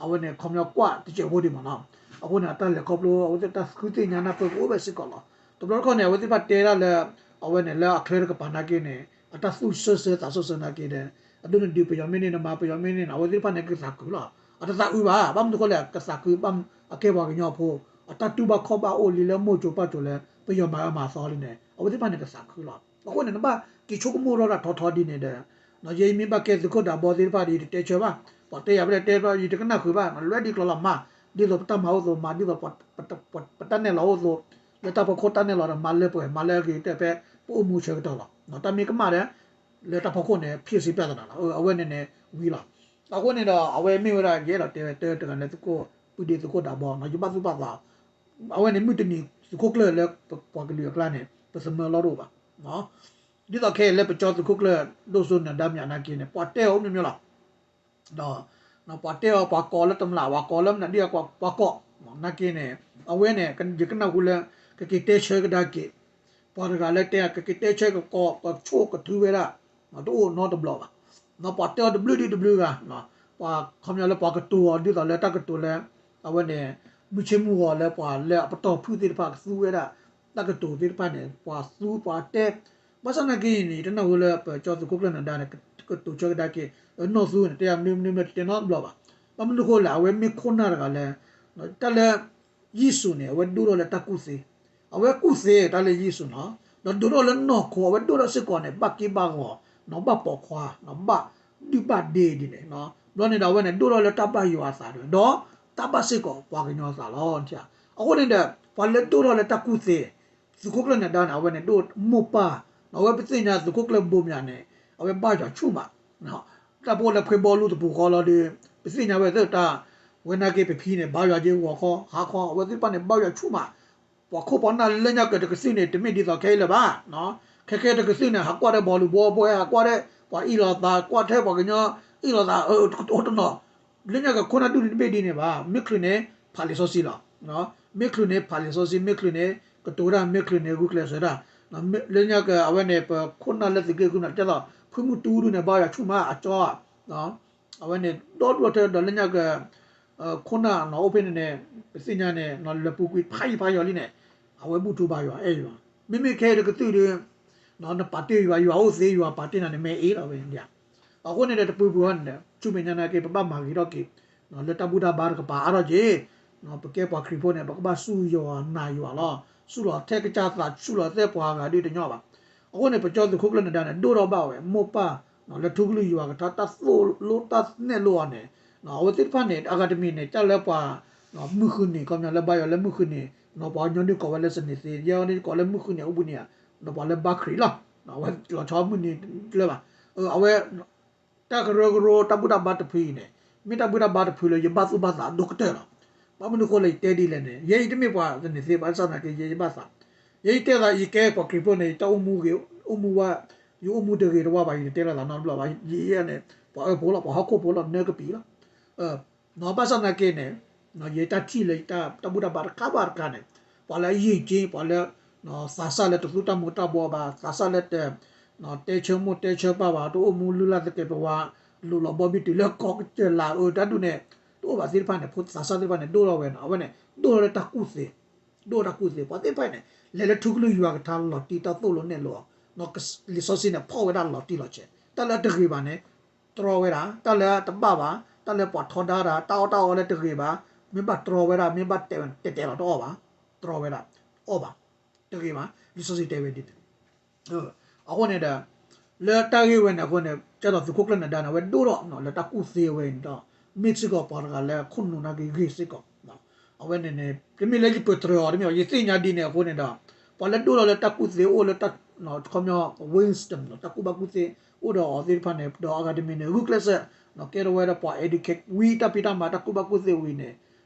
အဝဲန့ၣ် ခီပညီကွၢ်တစဲးဖိဒံးမ့ၢ်နီၤ. အဃိန့ၣ် အတၢ်လဲၤခီဖျိ အဝဲသ့ၣ်တၢ်ဃုသ့ၣ်ညါနၢ်ပၢၢ်ကအိၣ်ဝဲစ့ၢ်ကီးလီၤ. တဘျီတခီၣ်န့ၣ် အဝဲသ့ၣ်တဖၣ်တဲဒၣ်လၢ အဝဲန့ၣ်လၢအချၢတကပၤနာ်က့န့ၣ် အတၢ်သူၣ်ဆၢဆၢသးဆၢဆၢနာ်က့ဒီး အဒိနဒုးပယီၤမ့ၢ်န့ၢ် နမၤပယီၤမ့ၢ်န့ၢ်န့ၣ် အဝဲသ့ၣ်တဖၣ်န့ၣ် ကသးခုလီၤ. အတသးအုးဘၣ် ဘၣ်မနုၤအဃိလဲၣ် ကသးခုဘၣ် အကဲပှၤကညီဖိ အတၢ်တူၢ်ဘၣ်ခီၣ်ဘၣ်အိၣ်လံလၢမိၢ်ကၠိၤပၢ်ကၠိၤလၢ ပယီၤမၤအၢမၤသီလံန့ၣ် အဝဲသ့ၣ်တဖၣ်န့ၣ် ကသးခုလီၤ. အဃိန့ၣ် နဘၣ်က့ၤဆိကမိၣ်ထီၣ်တၢ်ထီထီဒ်န့ၣ်ဒီး ယဲယမ့ၢ်ဘၣ်ကဲသုးခိၣ်ဒးဘီသ့ၣ်တဖၣ်ဒီး ယတတဲဆၢဘၣ်, ပှၤတဲယၤဖဲလဲၣ်တဲဖဲလဲၣ် ယတကနၣ်ဃုာ်ဘၣ်, လွဲဒ်ကျီလီၤမၤ, ဒ်သိးပတၢ်မၤအိၣ်သိးမၤ ဒ်သိးပတၢ်နဲၣ်လီၤအိၣ်သိး, လၢတၢ်ဖီခိၣ်တၢ်နဲၣ်လီၤဒီး မၤလၢပှဲၤ မၤလၢအဂ့ၤကတၢၢ်ဖဲ ပအိၣ်မူဆၢကတီၢ်လီၤ. တၢ်မ့ၢ်ကမၣ်ဒီး လၢတၢ်ဖီခိၣ်န့ၣ် ဖံးစ့ပျၢ်သနာ်လီၤ, အဝဲန့ၣ်န့ၣ်ဝံၤလီၤ. အဃိန့ၣ်ဒီး အဝဲမ့ၢ်ဝဲဒၣ် ယအဲၣ်ဒိးတဲဝဲတၢ်တဂၤလၢသုးခိၣ် ပုၢ်ဒ့သုးခိၣ်ဒးဘီ ယဘၣ်သူၣ်ဘၣ်သး အဝဲန့ၣ်မုၢ်တနံၤသုးခိၣ်ကျၢၢ်လၢပှၤကလုာ်အကျါန့ၣ် ပသမၢလီၢ်တအိၣ်ဘၣ်. ဒ်သိးခဲအံၤလၢပကၠီသုးခိၣ်ကျၢၢ် ဒိၣ်စိနၢၤဒါမၠးနာ်က့န့ၣ် ပှၤတဲအီၤအိၣ်မ့ၢ်မ့ၢ်လီၤ. ဒီး ပှၤတဲအီၤ ပှၤကိးလၢတမျး ပှၤကိးလၢမနုၤဒ် ပှၤကိး နာ်က့န့ၣ် အဝဲန့ၣ် ယကနၢ်ဟူလၢ ကက့ၤတဲဆၢကဒါက့ၤ ပှၤတဂၤလၢတဲ ကက့ၤတဲဆၢကကိး ကဆိၣ်ကထုဝဲဒၣ် တအိၣ်နီတဘျီဘၣ်. ပှၤတဲအီၤတဘျုးဒံးတဘျုးဂၤ ပှၤခီပညီလၢပှၤကတိၤအီၤ ဒ်သိးလၢတၢ်ကတိၤလၢ အဝဲန့ၣ် မုၢ်ဆ့မုၢ်ဂီၤလၢပှၤလၢအပတီၢ်ဖုၣ်သ့ၣ်တဖၣ်ကသူဝဲဒၣ် တၢ်ကတိၤသ့ၣ်တဖၣ်န့ၣ် ပှၤသူပှၤတဲ ဘၣ်ဆၣ်နာ်က့န့ၣ် ယတနၢ်ဟူလၢပကၠီသုးခိၣ်ကျၢၢ်နၢၤဒါန့ၣ် ကတိၤဆၢကဒါက့ၤ နီၢ်သူန့ၣ် တဲယၤမနုၤမနုၤမနုၤတတဲနီတဘျီဘၣ်. ဘၣ်မနုၤအဃိလဲၣ် အဝဲမ့ၢ်ခိၣ်နၢ်တဂၤလၢ တၢ်လၢ ယ့ၣ်ၡူးန့ၣ် အဝဲဒိၣ်ထီၣ်လၢတၢ်ကူၣ်သ့, အဝဲကူၣ်သ့တၢ်လၢယ့ၣ်ၡူးနီၤ, ဒီးဒိၣ်ထီၣ်လၢနီၢ်ခိ အဝဲဒိၣ်ထီၣ်စ့ၢ်ကီးန့ၣ် ဘၣ်က့ဘၣ်ဂီၤ, ဘၣ်ပိာ်ခွါ, ဘၣ်ဒုၣ်ဘၣ်ဒ့ဒ်န့ၣ်, ဘျီန့ၣ်ဒီးအဝဲန့ၣ် ဒိၣ်ထီၣ်လၢတၢ်ဘၣ်ယွၤအသးဒီး ဒီးတၢ်ဘၣ်စ့ၢ်ကီးပှၤကညီအသးလီၤ. အဃိန့ၣ်ဒီး ပှၤလၢဒိၣ်ထီၣ်လၢတၢ်ကူၣ်သ့ သုးခိၣ်ကျၢၢ်နၢၤဒါန့ၣ် အဝဲန့ၣ်ဒိၣ်မိၢ်ပၢ်, အဝဲပသ့ၣ်ညါသုးခိၣ်ကျၢၢ်ဘိမၠးန့ၣ် အဝဲဘၣ်ယွၤဆူၣ်မး, တၢ်ပအိၣ်လၢဖှ့ဘီလူတပူၤဃီလီၤဒီး ပသ့ၣ်ညါဝဲသ့ၣ်တၢ်, ဝဲနာ်က့ပဖံန့ၣ် ဘါယွၤက့ဂီၤခီ ဟါခီ အဝဲသ့ၣ်တဖၣ်န့ၣ် ဘါယွၤဆူၣ်မး, ပှၤခိၣ်ပှၤနၢ်လၢညါကတကသုၣ်န့ၣ် တမ့ၢ်ဒ်သိးခဲအံၤလၢၤဘၣ်, ခဲခဲတကသုၣ်န့ၣ် ဟးကွၢ်ထဲဘီလူၤဘီဘှဲ ဟးကွၢ်ထဲပှၤအ့ၣ်လိာ်သး ကွၢ်ထဲပှၤကညီအ့ၣ်လိာ်သး အိၣ်တနီၤ, လၢညါကခိၣ်နၢ်ဒူၣ်န့ၣ်တမ့ၢ်ဒ်န့ၣ်ဘၣ်, မ့ၢ်ချုးန့ၣ် ဖးလံာ်စီဆှံလီၤ, မ့ၢ်ချုးန့ၣ် ဖးလံာ်စီဆှံ မ့ၢ်ချုးန့ၣ် ကတိၤတၢ် မ့ၢ်ချုးန့ၣ် ဂုာ်ကျဲးစၢးတၢ်, လၢညါကအဝဲန့ၣ် ပခိၣ်နၢ်လၢသုးက့ဃုမၠး တဲသိး ဖုမုၢ်တူဒူၣ်န့ၣ် ဘါယွၤဆူၣ်မးအကၠီ အဝဲန့ၣ် ဒီဒူၣ်ထဲဒီးလၢညါက ခိၣ်နၢ်နီၤအိၣ်ဖဲန့ၣ်န့ၣ် ပသ့ၣ်ညါန့ၣ် လၢပူၤကွံာ်ဖးယံၤဖးယီၤလံန့ၣ် အဝဲဘူၣ်ထီၣ်ဘါယွၤအဲၣ်ယွၤ, မ့မ့ၢ်ခဲအံၤတကသုၣ်ဒီး နပာ်တ့ၢ်ယွၤ ယွၤအိၣ်သ့ ယွၤပာ်တ့ၢ်နၤန့ၣ် မ့ၢ်အ့ၣ်လီၤဝဲန့ၣ်, အဃိန့ၣ်ဒီးတပူၤပူၤအံၤန့ၣ် ဆူမဲာ်ညါနာ်က့ ပဘၣ်မၤဂ့ၤထီၣ်က့ၤ လၢတၢ်ဘူၣ်တၢ်ဘါတကပၤအါထီၣ်က့ၤ, ပကဲပှၤခရံာ်ဖိန့ၣ် ပကဘၣ်စူၢ်ယွၤနာ်ယွၤလီၤ, စူၢ်လီၤထဲကစၢ်သး စူၢ်လီၤထဲပှၤဂၤဒ်တညီဘၣ်. အဃိန့ၣ် ပကၠီသုးခိၣ်ကျၢၢ်နၢၤဒါန့ၣ် ဒိၣ်ထီၣ်ဘၣ်ဝဲ မိၢ်ပၢ် လၢထူကလုၢ်ယွၤကထါ တၢ်သိၣ်လိတၢ်နဲၣ်လိအီၤန့ၣ် အဝဲသ့ၣ်တဖၣ်န့ၣ် အဂၤတမံၤန့ၣ် တၢ်လၢပှၤ မုၢ်ဃုနံၤ ခီပညီလၢဘါယွၤလၢမုၢ်ဃုနံၤ ပှၤကညီဒုးကိးဝဲလၢ စနေသင် ယဲအီၤန့ၣ်ကိးလၢမုၢ်ဃုနံၤအိၣ်ဘှံးနံၤဧါ, ပှၤလၢဘါခရံာ်လီၤ. အဝဲလီၤဆီမုၢ်နံၤတလၢဘၣ်. အဝဲ တၢ်ကရၢကရိတၢ်ဘူၣ်တၢ်ဘါတဖုအံၤန့ၣ် မ့ၢ်တၢ်ဘူၣ်တၢ်ဘါတဖုလၢယဘၣ်သူၣ်ဘၣ်သးဒိၣ်ကတၢၢ်လီၤ. ဘၣ်မနုၤအဃိလဲၣ် ယတဲဒ်လဲၣ်န့ၣ် ယဲအံၤတမ့ၢ်ပှၤသန့ၤသ့ ဘၣ်ဆၣ်သနာ်က့ ယဲယဘၣ်သး, ယဲယတဲသး ယကဲပှၤခရံာ်ဖိန့ၣ် ယတၢ်အိၣ်မူဂ့ၤ အိၣ်မူဝဲ ယအိၣ်မူတဂ့ၤတဝါဘၣ် ယတတဲလိာ်သးနီတဘျီဘၣ်. ယဲန့ၣ် ပှၤအၢဖိလီၤ ပှၤဟီၣ်ခိၣ်ဖိလီၤ နၢကပံာ်လီၤ. ဘၣ်ဆၣ်သနာ်က့န့ၣ် ယတၢ်ထံၣ်လၢတၢ်ဘူၣ်တၢ်ဘါတခါဘၣ်တခါန့ၣ် ပှၤလၢအယံာ်က့ ပှၤလၢ သးစၢ်လၢတသူတၢ်မူၤတၢ်ဘှီးဘၣ် သးစၢ်လၢတ တဲဆၢမိၢ်တဲဆၢပၢ်ဘၣ် တအိၣ်မူလုၢ်လၢ်သကဲးပဝး လိၤလီၤဘီဘံတုၤလၢကီကစၢၢ်လၢအအၢတၢ်ဒူၣ်န့ၣ် တအိၣ်ဘၣ်သ့ၣ်တဖၣ်န့ၣ် ဖိသးစၢ်သ့ၣ်တဖၣ်န့ၣ် ဒိၣ်ထီၣ်ဝဲန့ၣ် အဝဲန့ၣ် ဒိၣ်ထီၣ်လၢတၢ်ကူၣ်သ့, ဒိၣ်ထီၣ်တၢ်ကူၣ်သ့ ပှၤသ့ၣ်တဖၣ်န့ၣ် လဲၤလၢထူကလုၢ်ယွၤကထါလီၤတံၢ်တၢ်သိၣ်လိနဲၣ်လိအီၤ, လံာ်စီဆှံန့ၣ် ဖီၣ်ဝဲဒၣ်လီၤတံၢ်လီၤဆဲး တၢ်လၢတဂ့ၤဘၣ်န့ၣ် တြီဝဲဒၣ်, တၢ်လၢတဘၣ်ဘၣ်, တၢ်လၢပှၤထီဒါတၢ်, တၢ်အီၣ်တၢ်အီလၢတဂ့ၤဘၣ်, မ့ၢ်ဘၣ်တြီဝဲဒၣ်, မ့ၢ်ဘၣ်တဲဝဲ တဲတဲလီၤတအီၣ်ဘၣ်, တြီဝဲဒၣ်, အီၣ်ဘၣ်, တဂ့ၤဘၣ်, လံာ်စီဆှံတဲဝဲဒ်န့ၣ်. အဃိန့ၣ်ဒီး လၢတၢ်ဂ့ၢ်ဝဲန့ၣ်အဃိန့ၣ် ကၢ်သိးသုးခိၣ်ကျၢၢ်နဒါန့ၣ် အဝဲဒိၣ်ထီၣ်လၢတၢ်ကူၣ်သ့ဝဲအံၤန့ၣ်ဒီး မ့ၢ်စ့ၢ်ကီးပှၤတဂၤလၢခိၣ်နူာ်နာ်က့ဂ့ၤစ့ၢ်ကီး အဝဲန့ၣ်န့ၣ် တမ့ၢ်လၢယပၢၢ်တြၢၤအီၤတမ့ၢ်အီၤ ယသ့ၣ်ညါဒ်န့ၣ်အဃိန့ၣ်ဒီး ပှၤလၢဒိၣ်ထီၣ်လၢတၢ်ကူၣ်သ့အိၣ်လၢတၢ် ခီပညီ wisdom တၢ်ကူၣ်ဘၣ်ကူၣ်သ့အိၣ်ဒီးအီၤသ့ၣ်တဖၣ်န့ၣ် ဒီးအဂၤတမံၤန့ၣ် ဂုာ်ကျဲးစၢး ကဲထီၣ်ဝဲဒီးပှၤ educate ဝံၤတၢ်ဖံးတၢ်မၤတၢ်ကူၣ်ဘၣ်ကူၣ်သ့ဝံၤန့ၣ်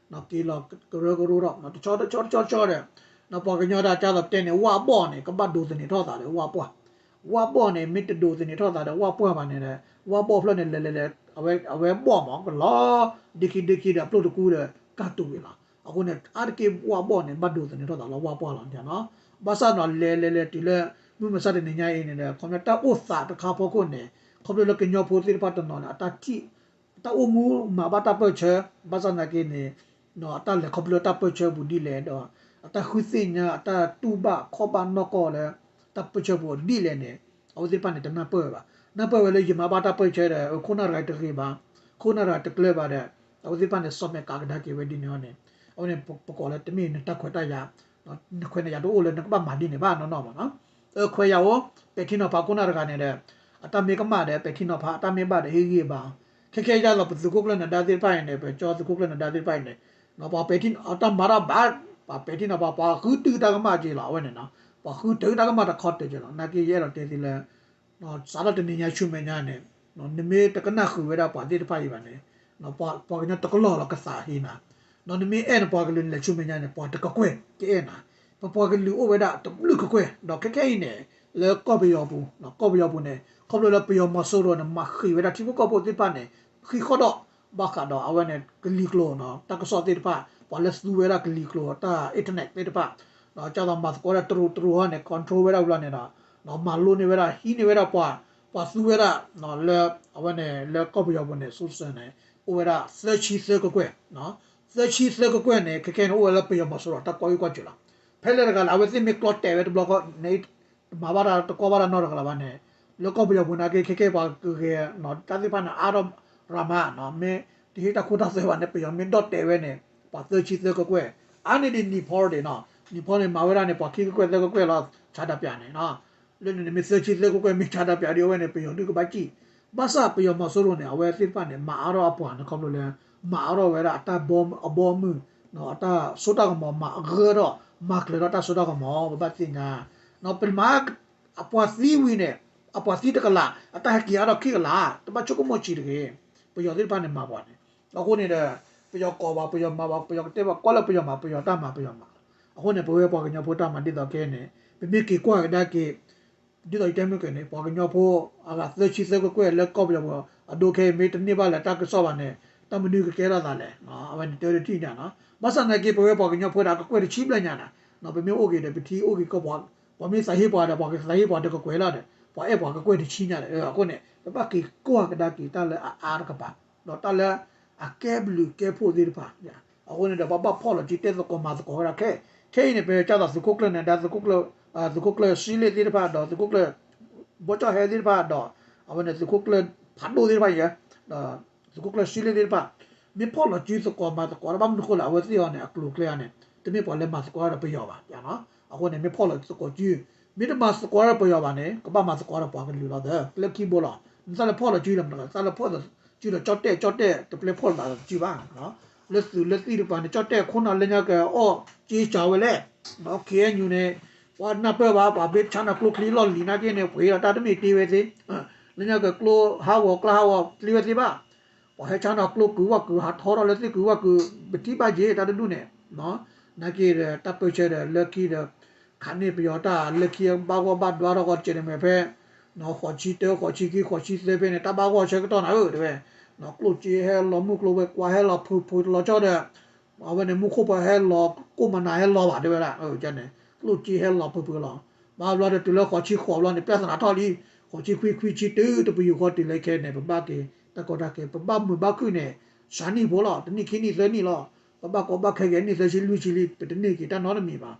က့ၤလီၤကရၢကရိထီၣ် တဆီတဆီတဆီတဆီဒီး ပှၤကညီတၢ်ကၢ်သိးတဲန့ၣ် ဝၣ်ဘီၣ်န့ၣ် ကဘၣ်ဒိးသန့ၤထီၣ်သးဒီးဝၣ်ပှၢ် ဝၣ်ဘီၣ်န့ၣ် မ့ၢ်တဒိးသန့ၤထီၣ်သးဒီးဝၣ်ပှၢ်ဘၣ်န့ၣ်ဒီး ဝၣ်ဘီၣ်ဖျၢၣ်န့ၣ် လဲၤလဲၤလဲၤ အဝဲဘီၣ်မး ကလီၤ ဒ့ခံဒ့ခံဒီးအပျိၢ်တကူဒီး ကၢ်တူာ်ဝံၤလီၤ. အဃိန့ၣ် အါတက့ၢ်ဝၣ်ဘီၣ်န့ၣ် ဘၣ်ဒိးသန့ၤထီၣ်သးလၢဝၣ်ပှၢ်လီၤန့ၣ်နီၤ. ဘၣ်ဆၣ်နီၤ လဲၤလဲၤလဲၤတုၤလၢ မုၢ်မဆါတနံၤညါအံၤန့ၣ်ဒီး ခီပညီတၢ်အိၣ်သးတခါဖီခိၣ်န့ၣ် ခီဖျိလၢကညီဖိသ့ၣ်တဖၣ်တနီၤန့ၣ် အတၢ်ထံၣ် တၢ်အိၣ်မူမၤဘၣ်တၢ်ပၢၢ်ဆၢ ဘၣ်ဆၣ်သနာ်က့န့ၣ် အတၢ်လဲၤခီဖျိတၢ်ပၢၢ်ဆၢပူၤဒ်လဲၣ်ဒီး အတၢ်ဃုသ့ၣ်ညါ အတၢ်တူၢ်ဘၣ်ခီၣ်ဘၣ်နီၢ်ကီၢ်လၢ တၢ်ပၢၢ်ဆၢပူၤဒ်လဲၣ်န့ၣ် အဝဲသ့ၣ်တဖၣ်န့ၣ် တနၢ်ပၢၢ်ဝဲဘၣ်. နၢ်ပၢၢ်ဝဲလၢယမၤဘၣ်တၢ်ပၢၢ်ဆၢဒီး ခိၣ်နၢ်တဂၤတဂ့ၤဘၣ်, ခိၣ်နၢ်တဂၤတကျၢၤဘၣ်ဒီး အဝဲသ့ၣ်တဖၣ်န့ၣ် စီၣ်မဲာ်ကးကဒါက့ၤဝဲဒ်န့ၣ်န့ၣ် အဝဲန့ၣ် ပကိးလၢတမ့ၢ်နတၢ်ခွဲးတၢ်ယာ် နခွဲးနယာ်တအိၣ်လၢနကဘၣ်မၤဒ်န့ၣ်ဘၣ်နီၢ်နီၢ်ဘၣ်နီၤ. အခွဲးယာ်အိၣ် ပဲာ်ထံနီၤဖးခိၣ်နၢ်တဂၤန့ၣ်ဒီး အတၢ်မ့ၢ်ကမၣ်ဒီး ပဲာ်ထံနီၤဖး အတၢ်မ့ၢ်ဘၣ်ဒီး ဟ့ၣ်ဂံၢ်ဘါ ခဲခဲအံၤဒ်သိးပသုးခိၣ်ကျၢၢ်နဒါသ့ၣ်တဖၣ်အံၤန့ၣ် ပကၠီသုးခိၣ်ကျၢၢ်နဒါသ့ၣ်တဖၣ်အံၤန့ၣ် ပှၤပဲာ်ထံ အတၢ်မၤတၢ်ဘၣ် ပှၤပဲာ်ထံနီၤဖး ပှၤဃုတုၤတၢ်ကမၣ်က့ၤလီၤ အဝဲန့ၣ်နီၤ. ပှၤဃုတုၤတၢ်ကမၣ်တခီတၢၤက့ၤလီၤ. နာ်က့ယအဲၣ်ဒိးတဲသုလၢ စးထီၣ်တနံၤညါဆူမဲာ်ညါန့ၣ် နမ့ၢ်တကနၣ်ဃုာ်ဝဲဒၣ်ပှၤသ့ၣ်တဖၣ်အံၤဘၣ်န့ၣ် ပှၤကညီတကလီၢ်လီၤကသးဟ့နၤ, ဒီးနမ့ၢ်အဲၣ်နပှၤကလုာ်နလဲၤဆူမဲာ်ညါန့ၣ် ပှၤတကကွဲၢ်ကအဲၣ်နၤ, ပပှၤကလုာ်အိၣ်ဝဲဒၣ်တဘျုးကကွဲၢ် ဒီးခဲခဲအံၤန့ၣ် လၢကီၢ်ပယီၤပူၤ ကီၢ်ပယီၤပူၤန့ၣ် ခီဖျိလၢပယီၤမီၤစိရိၤန့ၣ် မၤဃံးဝဲဒၣ်ထံဖိကီၢ်ဖိသ့ၣ်တဖၣ်န့ၣ် ဃံးဃီၣ်ဒီး ဘၣ်ဃးဒီးအဝဲန့ၣ် ကလံၤကျိာ် တၢ်ကစီၣ်သ့ၣ်တဖၣ် ပှၤလၢသူဝဲဒၣ်ကလံၤကျိာ် တၢ် internet သ့ၣ်တဖၣ် ဒီးကၢ်သိးမၤသကိးဒၣ်တရူးတရူးဟီန့ၣ် control ဝဲဒၣ်ဝံၤလီၤန့ၣ်ဒီး မၤလိန့ၢ်ဝဲဒၣ် ဟံးန့ၢ်ဝဲဒၣ်ပှၤ ပှၤသူဝဲဒၣ် လၢအဝဲန့ၣ် လၢကီၢ်ပယီၤပူၤန့ၣ် စူစၢၣ်န့ၣ် အိၣ်ဝဲဒၣ်သၢဆံသၢကကွဲၢ်, သၢဆံသၢကကွဲၢ်န့ၣ် ခဲခဲန့ၣ် အိၣ်ဝဲလၢပယီၤမီၤစိရိၤတၢ်ကွၢ်ဂံၢ်ကွၢ်စၢၤလီၤ. ဖဲလဲၣ်တဂၤလဲၣ် အဝဲသ့ၣ်မ့ၢ်ကျီတဲာ်ဝဲတဘျီဃီန့ၣ် တမၤဘၣ်တၢ်တကွၢ်ဘၣ်တၢ်နီတဂၤလၢၤဘၣ်န့ၣ် လၢကီၢ်ပယီၤပူၤနာ်က့ ခဲခဲပှၤကဂဲၤ တၢ်သ့ၣ်တဖၣ်န့ၣ် အါထီၣ်ရၤမး မ့ၢ်တဟ့ၣ်တၢ်ခိတၢ်သွဲဘၣ်န့ၣ် ပယီၤမ့ၢ်ဒီၣ်တဲာ်ဝဲန့ၣ် ပှၤသၢဆံသၢကကွဲၢ် အါန့ၢ်ဒံးနံၤဖီဒံးနီၤ နံၤဖီန့ၣ် မၤဝဲဒၣ်န့ၣ် ပှၤခံကကွဲၢ်သၢကကွဲၢ်လီၤ ဆါတၢ်ပၠးန့ၣ် လၢန့ၣ်မ့ၢ်သၢဆံသၢကကွဲၢ် မ့ၢ်ဆါတၢ်ပၠးဒ်အဝဲန့ၣ် ပယီၤဒုးကဘၣ်စံၣ် ဘၣ်ဆၣ်ပယီၤမီၤစိရိၤန့ၣ် အဝဲသ့ၣ်တဖၣ်န့ၣ် မၤအါထီၣ်အပှၤန့ၣ် ခီဖျိလၢ မၤအါထီၣ်ဝဲဒၣ်အတၢ်ဘီအဘီအမုၢ် အတၢ်စိတၢ်ကမီၤ မၤအဂၢၢ်ထီၣ် မၤကျၢၤထီၣ်တၢ်စိတၢ်ကမီၤ ပဘၣ်သ့ၣ်ညါ ပမၤ အပှၤသံဝံၤန့ၣ် အပှၤသံတကလး အတၢ်ဟဲက့ၤအါထီၣ်ခံကလး တဘၣ်ဆိကမိၣ်ဆံးတဂ့ၤ ပယီၤသ့ၣ်တဖၣ်န့ၣ်မၤပှၤန့ၣ် အဃိန့ၣ်ဒီး ပယီၤကိးဘၣ် ပယီၤမၤဘၣ် ပယီၤကတဲဘၣ် ကွၢ်လၢပယီၤမၤ ပယီၤတၢ်မၤ ပယီၤမၤလီၤ. အဃိန့ၣ် ပဝဲပှၤကညီဖိတၢ်မၤဒ်သိးခဲအံၤန့ၣ် ပမ့ၢ်က့ၤကွၢ်ကဒါက့ၤ ဒ်သိးယတဲမုၢ်က့ၤန့ၣ် ပှၤကညီဖိ အဂၤသၢဆံသၢကကွဲၢ်လၢကီၢ်ပယီၤပူၤ အဒိခဲအံၤ မ့ၢ်တန့ၢ်ဘၣ်လၢတၢ်ကစီၣ်ဘၣ်န့ၣ် တၢ်မနုၤကကဲထီၣ်သးလဲၣ်. အဝဲန့ၣ်တဲဝဲတထံၣ်ညါနီၤ ဘၣ်ဆၣ်သနာ်က့ ပဝဲပှၤကညီဖိဒၣ်ကကွဲၢ်တဆံဘျဲၣ်ညါနီၤ ပမ့ၢ်အိၣ်က့ၤဒီး ပထံၣ်အိၣ်က့ၤကီၢ်ပှၤ ပှၤမ့ၢ်သးဟ့ပှၤဒီး ပှၤကသးဟ့ပှၤတကကွဲၢ်လီၤဒီး ပှၤအဲၣ်ပှၤကကွဲၢ်တဆံညါဒီး အဃိန့ၣ် ပဘၣ်က့ၤကွၢ်ကဒါက့ၤတၢ်လၢအအါတကပၤ ဒီးတၢ်လၢအကဲဘျုးကဲဖှိၣ်သ့ၣ်တဖၣ် အဃိန့ၣ်ဒီး ပဘၣ်ဖီၣ်လီၤစုတဲသကိးမၤသကိးဝဲဒၣ်ခဲ ခဲအံၤန့ၣ် ပကၢ်သိးသုးခိၣ်ကျၢၢ်နဒါ သုးခိၣ်ကျၢၢ် သုးခိၣ်ကျၢၢ်စံလ့ၣ်သ့ၣ်တဖၣ်ဒီး သုးခိၣ်ကျၢၢ် ဘီကၠီၣ်ဟဲသ့ၣ်တဖၣ်ဒီး အဝဲန့ၣ်သုးခိၣ်ကျၢၢ်ဖးဒိၣ်သ့ၣ်တဖၣ်ယဲ ဒီးသုးခိၣ်ကျၢၢ်စံလ့ၣ်သ့ၣ်တဖၣ် မ့ၢ်ဖီၣ်လီၤစုသကိးမၤသကိးဒီး ဘၣ်မနုၤဃိလဲၣ် အဝဲသ့ၣ်အီၤန့ၣ် အကျိၤအကျဲအံၤန့ၣ် တမ့ၢ်ပှၤလၢမၤသကိးဒီးပယီၤဘၣ် အဃိန့ၣ် မ့ၢ်ဖီၣ်လီၤသကိးစု မ့ၢ်တမၤသကိးဒီးပယီၤဘၣ်န့ၣ် ကဘၣ်မၤသကိးဒီးပှၤကလုာ်လီၤသၢ လၢခံဘိလီၤ. နသးလၢဖီၣ်လီၤစုလီၤမတၤ, သးလၢဖီၣ်စုလီၤ ကၠီၣ်တဲၣ် ကၠီၣ်တဲၣ် တပျဲဖီၣ်လီၤသးစုဘၣ်. လၢသုးလၢသံၣ်တပၤန့ၣ် ကၠီၣ်တဲၣ်ခိၣ်နၢ်လၢညါကအီၣ်က့စၢ်ဝဲလဲၣ်. ခ့ၣ်အဲၣ်ယူၣ် န့ၣ် ပှၤနၢ်ပၢၢ်ဘၣ် ပှၤဘ့ၣ်ဆါနၤကျိချံလီၢ်လံၤနာ်က့န့ၣ် ပှ့ၤဒီးတၢ်တမ့ၢ်တ့ဝဲသ့, လၢညါကကျိဟးဂီၤကျါဟးဂီၤတ့ဝဲသ့ဘၣ်. ပှၤဟဲဆါနၤကျိကုၢ်ဝဲကုၢ် ဟးထီထီၣ်လၢသ့ၣ်ကုၢ်ဝဲကုၢ် ပထံၣ်ဘၣ်က့ၤတၢ်တဒူၣ်န့ၣ် နာ်က့ဒီးတၢ်ပၢဆှၢဒီးလၢခံဒီး ခးန့ၢ်ပယီၤတၢ်လၢခံဘၣ်ဂီၢ်ဘၣ်ဒွါထီၣ်ဃီတကဲးန့ၣ်မ့ၢ်ဖဲ ဃိးဆံတၢ ဃိးဆံခံ ဃိးဆံသၢဖဲန့ၣ် တၢ်ဘၣ်ဂီၢ်ဆၢကတီၢ်နၤဧၢ တဲဝဲ, ကျိၣ်စ့ဟဲလီၤ မုၢ်ကျိၤဝဲၤကွာ်ဟဲလီၤ ဖုးဖုးတလီၤကၠီဒီး အဝဲန့ၣ် မူခိၣ်ပှၤဟဲလီၤ ကိၣ်မနၤဟဲလီၤဘၣ် တဲဝဲဒၣ်န့ၣ် ကျိၣ်စ့ဟဲလီၤဖုးဖုးလီၤ. ဘၣ်ဘျီဒီးတုၤလၢဃိးဆံဃိးဘျီန့ၣ် ပြဿနာထီၣ်လံ. ဃိးဆံခွံ ခွံဆံတၢ တပယူာ်ဃီတုၤလၢခဲန့ၣ် ပဘၣ်က့ၤတၢ်ကီတၢ်ခဲ ပဘၣ်မုာ်ဘၣ်ခုၣ်န့ၣ် စှၤနံၣ်ဖိလီၤ တနံၣ်ခံနံၣ်သၢနံၣ်လီၤ. ပဘၣ်ကီဘၣ်ခဲက့ၤနံၣ်သၢဆံလွံၢ်ဆံလံ ပတန့ၢ်က့ၤတၢ်နီတမံၤဘၣ်.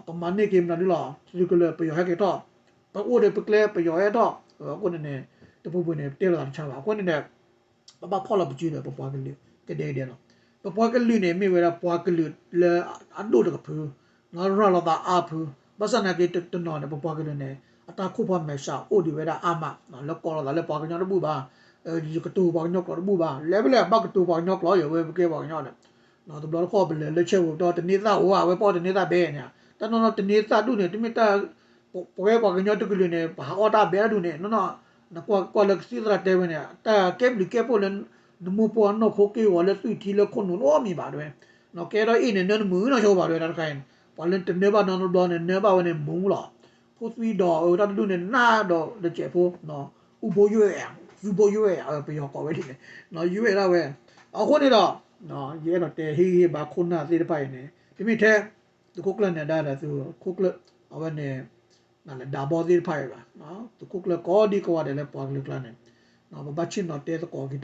ပမၤန့ၢ်က့ၤမနုၤဒ်လီၤ သုကလၢာ်ပယီၤဟဲက့ၤထီၣ် ပအိၣ်ဒီးပကျဲပယီၤဟဲထီၣ် အဃိန့ၣ်န့ၣ် တပူၤပူၤန့ၣ် ပတဲလိာ်သးတဆါဘၣ်. အဃိန့ၣ်ဒီး ပဘၣ်ဖီၣ်လီၤပစုဒီးပပှၤကလုာ်ကဒဲကဒဲလီၤ. ပပှၤကလုာ်န့ၣ် မ့ၢ်ဝဲဒၣ်ပှၤကလုာ်လၢအဒိၣ်တကဖု ရၤလီၤသးအါဖု ဘၣ်ဆၣ်နာ်က့တနီၤန့ၣ် ပပှၤကလုာ်န့ၣ် အတၢ်ခိၣ်ဖီမဲာ်ဆှးအိၣ်ဒံးဝဲဒၣ်အါမး လၢကိးလီၤသးလၢပှၤကညီတဘူၣ်ဘၣ်, ယကတိၤပှၤကညီကျိာ်တဘူၣ်ဘၣ်, လဲၤဖဲလဲၣ်ဘၣ်ကတိၤပှၤကညီကျိာ် ယဝဲပကဲပှၤကညီဒီး တဘျီတခီၣ်ပလဲၤလၢဆဲးဝဲဒီး တန့သၣ်အိၣ်ဧါ အဝဲပအီၣ်တန့သၣ်ဘဲန့ၣ်, တၢ်နီၢ်နီၢ်တန့သၣ်ဒူၣ်န့ၣ် တမ့ၢ်တၢ် ပဝဲပှၤကညီတကလုာ်န့ၣ် ပဟးအီၣ်တၢ်ဘဲတၢ်ဒူၣ်န့ၣ် နီၢ်နီၢ် နကွၢ်ကွၢ်လၢကသံၣ်သရၣ်တဲဝဲန့ၣ် တၢ်ကဲဘျုးကဲဖှိၣ်လၢ နမိၢ်ပှၢ်နီၢ်ခိက့ၢ်ဂီၤလၢသွံၣ်ထံလၢခိၣ်နူာ်နီတမံၤဘၣ်တဲဝဲ, ကဲထီၣ်အ့ၣ်န့ၣ် နၢနမုာ်နီၢ်ဆိဘၣ်တဲဝဲဒၣ်တခါအံၤန့ၣ် ပှၤလၢတနၢဘၣ်နီတဘျီန့ၣ် နၢဘၣ်ဝဲန့ၣ်မူလီၤ, ဖိသွံဒီးတၢ်တဒူၣ်န့ၣ် နၢ်ဒီးတစဲးဖိ အူဘိယွဲၣ် သူဘိယွဲၣ် ပယီၤကိးဝဲဒ်န့ၣ် ယွဲၣ်ဒၣ်ဝဲ, အဃိန့ၣ်ဒီး ယအဲၣ်ဒိးတဲဟ့ၣ်ဂံၢ်ဟ့ၣ်ဘါခိၣ်နၢ်သ့ၣ်တဖၣ်အံၤန့ၣ် တမ့ၢ်ထဲ သုးခိၣ်ကျၢၢ်နဲၤဒါဒီးသုးခိၣ်ကျၢၢ် အဝဲန့ၣ် နလဲၤဒါဘီသ့ၣ်တဖၣ်အံၤဘၣ်, သုးခိၣ်ကျၢၢ်ကိးဒံကိးဂၤဒဲးလၢပှၤကလုာ်ကျါန့ၣ် ပဘၣ်ဆ့ၣ်နီၤတဲသကိးက့ၤတၢ်ဒီး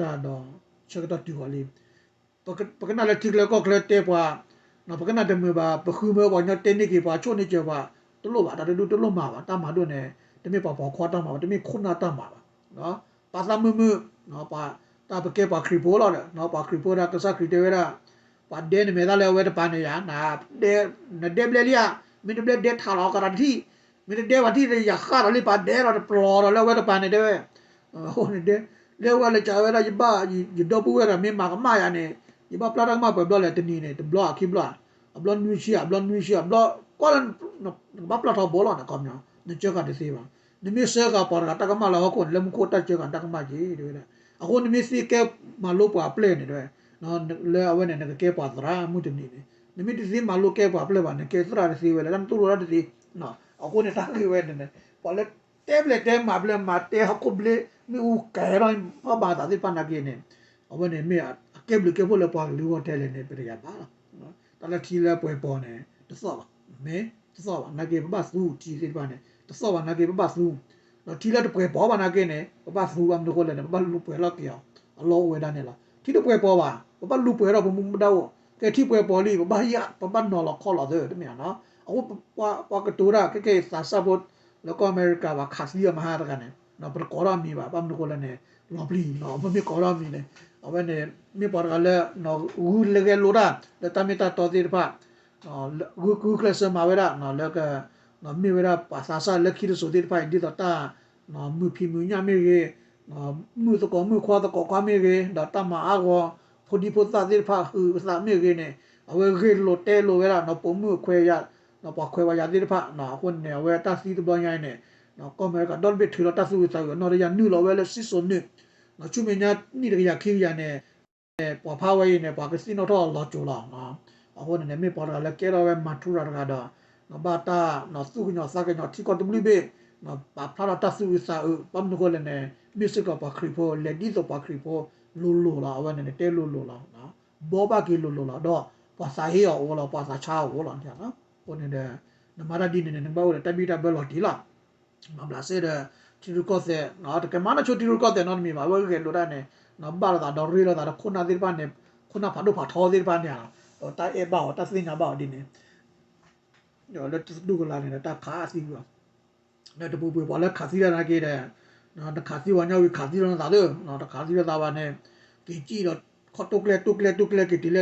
ဆၢကတီၢ်တုၤဃီၤလံ ပကနၣ်လၢထံကျါကီၢ်ကျါတဲပှၤ, ပကနၣ်တမုာ်ဘၣ် ပဃုမၢပှၤကညီတဲန့ၢ်က့ၤပှၤ ဆိၣ်န့ၢ်စၢၤပှၤ တလိၣ်ဘၣ် တၢ်တဒူၣ်တလိၣ်မၤဘၣ် တၢ်မၤဒိၣ်န့ၣ် တမ့ၢ်ပှၤပိာ်ခွါတၢ်မၤဘၣ် တမ့ၢ်ခိၣ်နၢ်တၢ်မၤဘၣ်, ပာ်သးမုာ်မုာ်, တၢ်ပကဲပှၤခရံာ်ဖိလီၤဒီး ပှၤခရံာ်ဖိဒီးကစၢ်ခရံာ်တဲဝဲဒၣ် ပှၤဒဲနမဲာ်သၣ်လၢအဝဲတပၤန့ၣ်ယါ, နဒဲဘျဲလံဧါ, မ့ၢ်တဘျဲဒဲထးလီၤကဒီးတထံၣ်, မ့ၢ်တဒဲဘၣ်ထံၣ်ဒီးယဃၣ်ဒီးလံ ပှၤဒဲလီၤတပျီၤဒီးလၢအဝဲတပၤန့ၣ်တဲဝဲ, အဃိန့ၣ် လၢဝဲလၢကဝဲဒၣ်ယဘၣ် ယဒီပုၢ်ဝဲၢ်ဒီးမ့ၢ်မၤကမၣ်ယၤန့ၣ် ယဘၣ်ပျၢ်တၢ်ကမၣ်ပှဲၤဘျီလဲၣ် တနံၤန့ၣ် တဘျီဧါခံဘျီဧါ, အဘျီနွံဆံဧါ အဘျီနွံဆံ အဘျီ ကွၢ်လၢ နကဘၣ်ပျၢ်ထီဘိလီၤန့ၣ် ခီပညီ နစၢဃာ်တသ့ဘၣ်, နမ့ၢ်စၢဃာ်ပှၤတဂၤတၢ်ကမၣ်လၢဟီၣ်ခိၣ်န့ၣ် လၢမူခိၣ်တၢ်စၢဃာ်တၢ်ကမၣ်က့ၤတဲဝဲဒၣ်, အဃိနမ့ၢ်သ့ကဲမၤလိပှၤအပျဲၢ်န့ၣ်တဲဝဲ လၢအဝဲန့ၣ် နကကဲပှၤသရၣ်မုၢ်တနံၤန့ၣ်, နမ့ၢ်တသ့မၤလိကဲပှၤအပျဲၢ်ဘၣ် နကဲသရၣ်တသ့ဝဲလဲၣ် တၢ်နတူၢ်လိာ်တၢ်တသ့, အဃိန့ၣ်တၢ်ဂ့ၢ်ဝဲန့ၣ် ပှၤလၢတဲဘျဲၣ်တဲမၤဘျဲၣ် မၤတဲဟီၣ်ခိၣ်ဘျ့ မ့ၣ်အူကဲထီၣ် ဖီၣ်ဘၣ်သးသ့ၣ်တဖၣ်နာ်က့န့ၣ်, အဝဲန့ၣ်မ့ၢ်အကဲဘျုးကဲဖှိၣ်လၢပှၤကလုာ်အဂီၢ်ထဲလဲၣ်န့ၣ် ပတယၤဘၣ်လီၤ. တၢ်လၢထံလၢပှဲၤပီၤန့ၣ် တသီၣ်ဘၣ်, မ့ၢ်တသီၣ်ဘၣ် နာ်က့ပဘၣ်သူထံသ့ၣ်တဖၣ်န့ၣ် တသီၣ်ဘၣ်နာ်က့ပဘၣ်သူ, ဒီးထံလၢတပှဲၤပီၤဘၣ်နာ်က့န့ၣ် ပဘၣ်သူဘၣ်မနုၤဃိလဲၣ်န့ၣ် ပဘၣ်လူၤပှဲၤထီၣ်က့ၤအီၤ အလီၢ်အိၣ်ဝဲဒၣ်န့ၣ်လီၤ. ထံတပှဲၤပီၤဘၣ် ပဘၣ်လူၤပှဲၤထီၣ်ပမူပဒါအိၣ်, ကဲထံပှဲၤပီၤလံ ပဘၣ်ယၣ် ပဘၣ်နီၤလီၤခီလီၤသၢ တမ့ၢ်ဧါနီၤ. အဃိပှၤကတိၤတၢ် ခဲကဲအံၤသးစၢ်ဖိ လၢကီၢ်အမဲရကၤဘၣ် ခးသံအီၤမဟါတဂၤန့ၣ် ပတကိးထီၣ်အမံၤဘၣ် ဘၣ်မနုၤဃိလဲၣ်န့ၣ် လီၤပျံၤနီၤ ပမ့ၢ်ကိးထီၣ်အမံၤန့ၣ် အဝဲန့ၣ် မ့ၢ်ပှၤတဂၤလၢ ဂုာ်လၢဂဲၤလိာ်တၢ် လၢတၢ်မ့ၢ်တၢ်တီသ့ၣ်တဖၣ် ဂုာ်ကျဲးစၢးမၤဝဲဒၣ် လၢက မ့ၢ်ဝဲဒၣ်ပှၤသးစၢ်လၢခံတစိၤသ့ၣ်တဖၣ်အံၤ ဒ်သိးတၢ် မုာ်ဖံးမုာ်ညၣ်မ့ၢ်ဂ့ၤ, မုာ်သကိးမုာ်ခွါသကိးခွါမ့ၢ်ဂ့ၤ, ဒီးတၢ်မၤအါဂီၤ ဖိဒံဖိသၣ်သ့ၣ်တဖၣ် ဟုးသးမ့ၢ်ဂ့ၤန့ၣ် အဝဲဂ့ၢ်လိာ်တဲလိာ်ဝဲဒၣ် ပိာ်မုၣ်ခွဲးယာ် ပှၤခွဲးပှၤယာ်သ့ၣ်တဖၣ် အဃိန့ၣ် အဝဲတၢ်သံတဘျီညါအံၤန့ၣ် ကီၢ်အမဲရကၤ ဒီတဘ့ၣ်ထုးလီၤတၢ်သူၣ်အုးသးအုး အနီၢ်တယၢ်နုာ်လီၤဝဲလၢစံၣ်စိၤနုာ် ဆူမဲာ်ညါနံၣ်တကယၤခံကယၤန့ၣ် ပှၤဖးဝဲအံၤန့ၣ် ပှၤကသ့ၣ်နီၣ်ထီၣ်လီၤစိၤလီၤ. အဃိန့ၣ်န့ၣ် မ့ၢ်ပှၤတဂၤလၢကဲထီၣ်ဝဲမၤထူရၤတဂၤဒီး ဘၣ်တၢ်သူၣ်ကညီၤသးကညီၤထံကီၢ်တဘျုးဘ့ၣ် ပာ်ဖျါထီၣ်တၢ်သူၣ်အုးသးအုး ဘၣ်မနုၤဃိလဲၣ်န့ၣ် မ့ၢ်စ့ၢ်ကီးပှၤခရံာ်ဖိ လဲၤဒ်သိးပှၤခရံာ်ဖိလိၤလိၤလီၤ. အဝဲန့ၣ်န့ၣ် တဲလိၤလိၤလီၤ. ဘီဘၣ်က့ၤလိၤလိၤလီၤ ဒီးပှၤသးဟ့အီၤအိၣ်လီၤ ပှၤသးဆါအီၤအိၣ်လီၤ. အဃိန့ၣ်ဒီး နမၤတၢ်ဒ်န့ၣ်န့ၣ် နကဘၣ်အိၣ်ဒီးတၢ်ဘံၣ်တၢ်ဘၢလီၤတံၢ်လီၤ. မၤဘျးစဲဒီး ထံရူၢ်ကီၢ်သဲး တကမၤနီၢ်ဆိထံရူၢ်ကီၢ်သဲးနီတမံၤဘၣ် အဝဲဂဲၤလိာ်တၢ်န့ၣ် ဘၣ်လိာ်သးဒီးရ့လိာ်သးဒီးခိၣ်နၢ်သ့ၣ်တဖၣ်န့ၣ် ခိၣ်နၢ်ဖးဒိၣ်ဖးထီသ့ၣ်တဖၣ်န့ၣ် တၢ်အဲၣ်ဘၣ်အီၤ တၢ်သ့ၣ်ညါဘၣ်အီၤဒ်န့ၣ် လၢတဒူၣ်ကလာ်န့ၣ်ဒီး တၢ်ခးသံကွံာ်အီၤ လၢတပူၤပှဲၤပှၤလၢခးသံတၢ်နာ်က့ဒီး နခးသံဝဲညီဝံၤခးသံလီၤနသးသၢ တခးသံလီၤသးဘၣ်န့ၣ် က့ၤစံၣ်ဒီး ခီၣ်တိၢ်ကျဲတိၢ်ကျဲတိၢ်ကျဲက့ၤတုၤလၢဒီး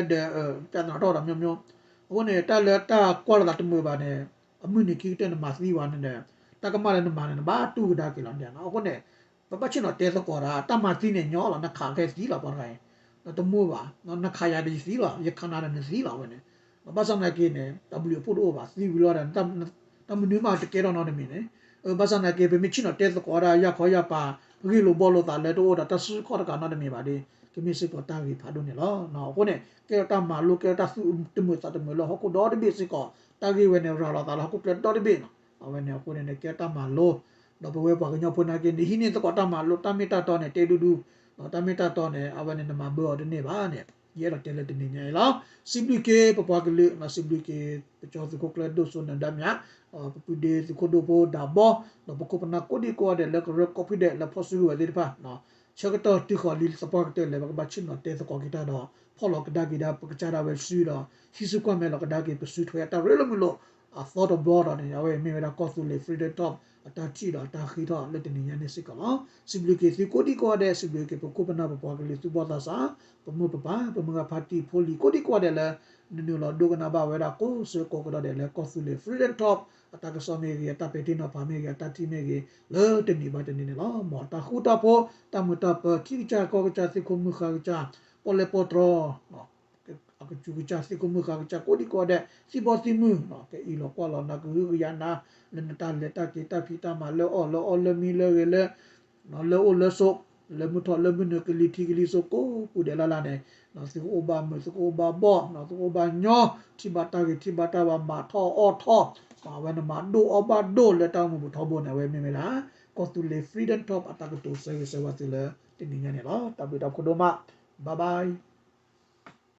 ပြဿနာထီၣ်ဒီးမျိုးမျိုး အဃိန့ၣ် တၢ်လၢတၢ်ကွၢ်လိာ်သးတမုာ်ဘၣ်န့ၣ် အမုၢ်နံၤခံကတၢၢ်နမၤသံဝဲန့ၣ်ဒီး တၢ်ကမၣ်လၢနမၤန့ၣ် နဘၣ်တူၢ်ကဒါက့ၤလီၤန့ၣ် အဃိန့ၣ် ပဘၣ်ဆ့ၣ်နီၤတဲသကိးဒၣ် တၢ်မၤသံန့ၣ်ညီလီၤ နခးခဲသံလီၤ ပှၤတဂၤအံၤ, ဒီးတမုာ်ဘၣ်, နခးယၤဒီးယသံလီၤ ယခးနၤဒီးနသံလီၤ အဝဲန့ၣ်, ဘၣ်ဆၣ်သနာ်က့န့ၣ် တၢ်ဘျုးအဖှိၣ်တအိၣ်ဘၣ် သံဝံၤလီၤဒီး တၢ်မနုၤမးတကဲထီၣ်နီတမံၤန့ၣ်, ဘၣ်ဆၣ်သနာ်က့ ပမ့ၢ်ဆ့ၣ်နီၤတဲသကိးဒၣ် ယၢ်ခီယၢ်ပၤ ဂ့ၢ်လိာ်ဘှီလိာ်သးလၢတအိၣ်ဒီးတၢ်စုခီၣ်တကးနီတမံၤဘၣ်ဒီး ကမ့ၢ်စ့ၢ်ကီးတၢ်ဂ့ၤဖးဒိၣ်န့ၣ်လီၤ. အဃိန့ၣ် ကဲထီၣ်တၢ်မၤလိ ကဲထီၣ်တၢ်သူၣ်တမုာ်သးတမုာ်လၢဟီၣ်ခိၣ်ဒီတဘ့ၣ်စ့ၢ်ကီး, တၢ်ဂ့ၢ်ဝဲန့ၣ် ရၤလီၤသးလၢဟီၣ်ခိၣ်ချၢဒီတဘ့ၣ်နီၤ, အဝဲန့ၣ်အဃိန့ၣ်န့ၣ် ကဲထီၣ်တၢ်မၤလိ ဒီးပဝဲပှၤကညီဖိနာ်က့န့ၣ် ဟံးန့ၢ်သကိးတၢ်မၤလိ တၢ်မ့ၢ်တၢ်တီန့ၣ် တဲဒူဒူ, တၢ်မ့ၢ်တၢ်တီန့ၣ် အဝဲန့ၣ်နမၤဘၢအီၤတန့ၢ်ဘၣ်န့ၣ် ယအဲၣ်ဒိးတဲလၢတနံၤညါအံၤလီၤ. စံးဘျုးက့ၤပပှၤကလုာ်, စံးဘျုးက့ၤ ပကၠီသုးခိၣ်ကျၢၢ်ဒိၣ်စိနၢၤဒါမြ, ပပုၢ်ဒ့သုးခိၣ်ဒိၣ်ဖိဒၣ်ဘီ, ဒီးပခိၣ်ပနၢ်ကိးဒံကိးဂၤဒဲးလၢကရၢကိးဖုဒဲးလၢဖီၣ်စုကဝဲၤသ့ၣ်တဖၣ် ဆၢကတီၢ်တုၤဃီၤလံသပှၢ်ကတၢၢ်လဲၣ် ပကဘၣ်ဆ့ၣ်နီၤတဲသကိးက့ၤတၢ်ဒီး ဖီၣ်လီၤကဒါက့ၤဒၣ်ပကစၢ်ဒၣ်ဝဲစုဒီး ဟံးစုကွၢ်မဲာ်လီၤကဒါက့ၤပစုထွဲအတၢ်ရ့လိာ်မုာ်လိာ် အသီတဘျီဒီးန့ၣ် အဝဲမ့ၢ်ဝဲဒၣ်ကီၢ်သူလ့ၤ Freedom Talk အတၢ်ထံၣ်ဒီးအတၢ်ဃ့ထီၣ်လၢတနံၤညါန့ၣ်စ့ၢ်ကီးလီၤ. စံးဘျုးက့ၤသုကိးဒံကိးဂၤဒဲး, စံးဘျုးက့ၤပခိၣ်ပနၢ်ပပှၤကလုာ်သူၣ်ဘီၣ်သးစၢ်, ပမိၢ်ပပၢ်, ပမုၢ်ဂၤဖါတံၢ်ဖိလံၤကိးဒံကိးဂၤဒဲးလၢ နနုာ်လီၤဒိကနၣ်ဘၣ်ဝဲဒၣ်ကိးဆၢကိးကတီၢ်ဒဲးလၢကီၢ်သူလ့ၤ Freedom Talk အတၢ်ကစီၣ်မ့ၢ်ဂ့ၤ, အတၢ်ပဲာ်ထံနီၤဖးမ့ၢ်ဂ့ၤ, အတၢ်ထံၣ်မ့ၢ်ဂ့ၤ, လၢတနံၤဘၣ်တနံၤန့ၣ်လီၤ. မ်တၢ်ဃူတၢ်ဖိး, တၢ်မုာ်တၢ်ပၢၤ, ထံကစၢ်ကီၢ်ကစၢ်, သ့ၣ်ခိၣ်မုၢ်ဃါကစၢ်, ပီၣ်လဲၣ်ပီၣ်တြီၤ အကစူၤကစၢ် သ့ၣ်ခိၣ်မုၢ်ဃါကစၢ်ကိးဒံကိးဂၤဒဲး သံဘီသံမုၢ် ကအံးလီၤကွၢ်လီၤနၤ ကဟုကယာ်နၤ လၢနတၢ်လဲၤတၢ်က့ၤတၢ်ဖံးတၢ်မၤ လၢအီၣ်လၢအီလၢမံလၢဂဲၤလၢ လၢအိၣ်လၢဆိး လၢမုၢ်ထီၣ်လၢမုၢ်နုာ် ကလံၤထံးကလံၤစိးကိးပူၤဒဲးလၢ်လၢ်န့ၣ် သုကအိၣ်ဘၣ်မုာ် သုကအိၣ်ဘၣ်ဘီၣ် သုကအိၣ်ဘၣ်ညီ ထံၣ်ဘၣ်တၢ်ဂ့ၤထံၣ်ဘၣ်တၢ်ဘၣ် မၤထီၣ်အီၣ်ထီၣ် အဝဲန့ၣ်မၤဒိၣ်အီၣ်ဘၣ်ဒိၣ်လၢတၢ်အိၣ်မူပူၤထီဘိန့ၣ် အဝဲမ့ၢ်ဝဲဒၣ် ကီၢ်သူလ့ၤ Freedom Talk အတၢ်ကတိၤဆၢဂ့ၤဆၢဝါသုလၢတနံၤညါန့ၣ်လီၤ. တၢ်ဘျုးတၢ်ဖှိၣ်ဒိၣ်မး Bye bye.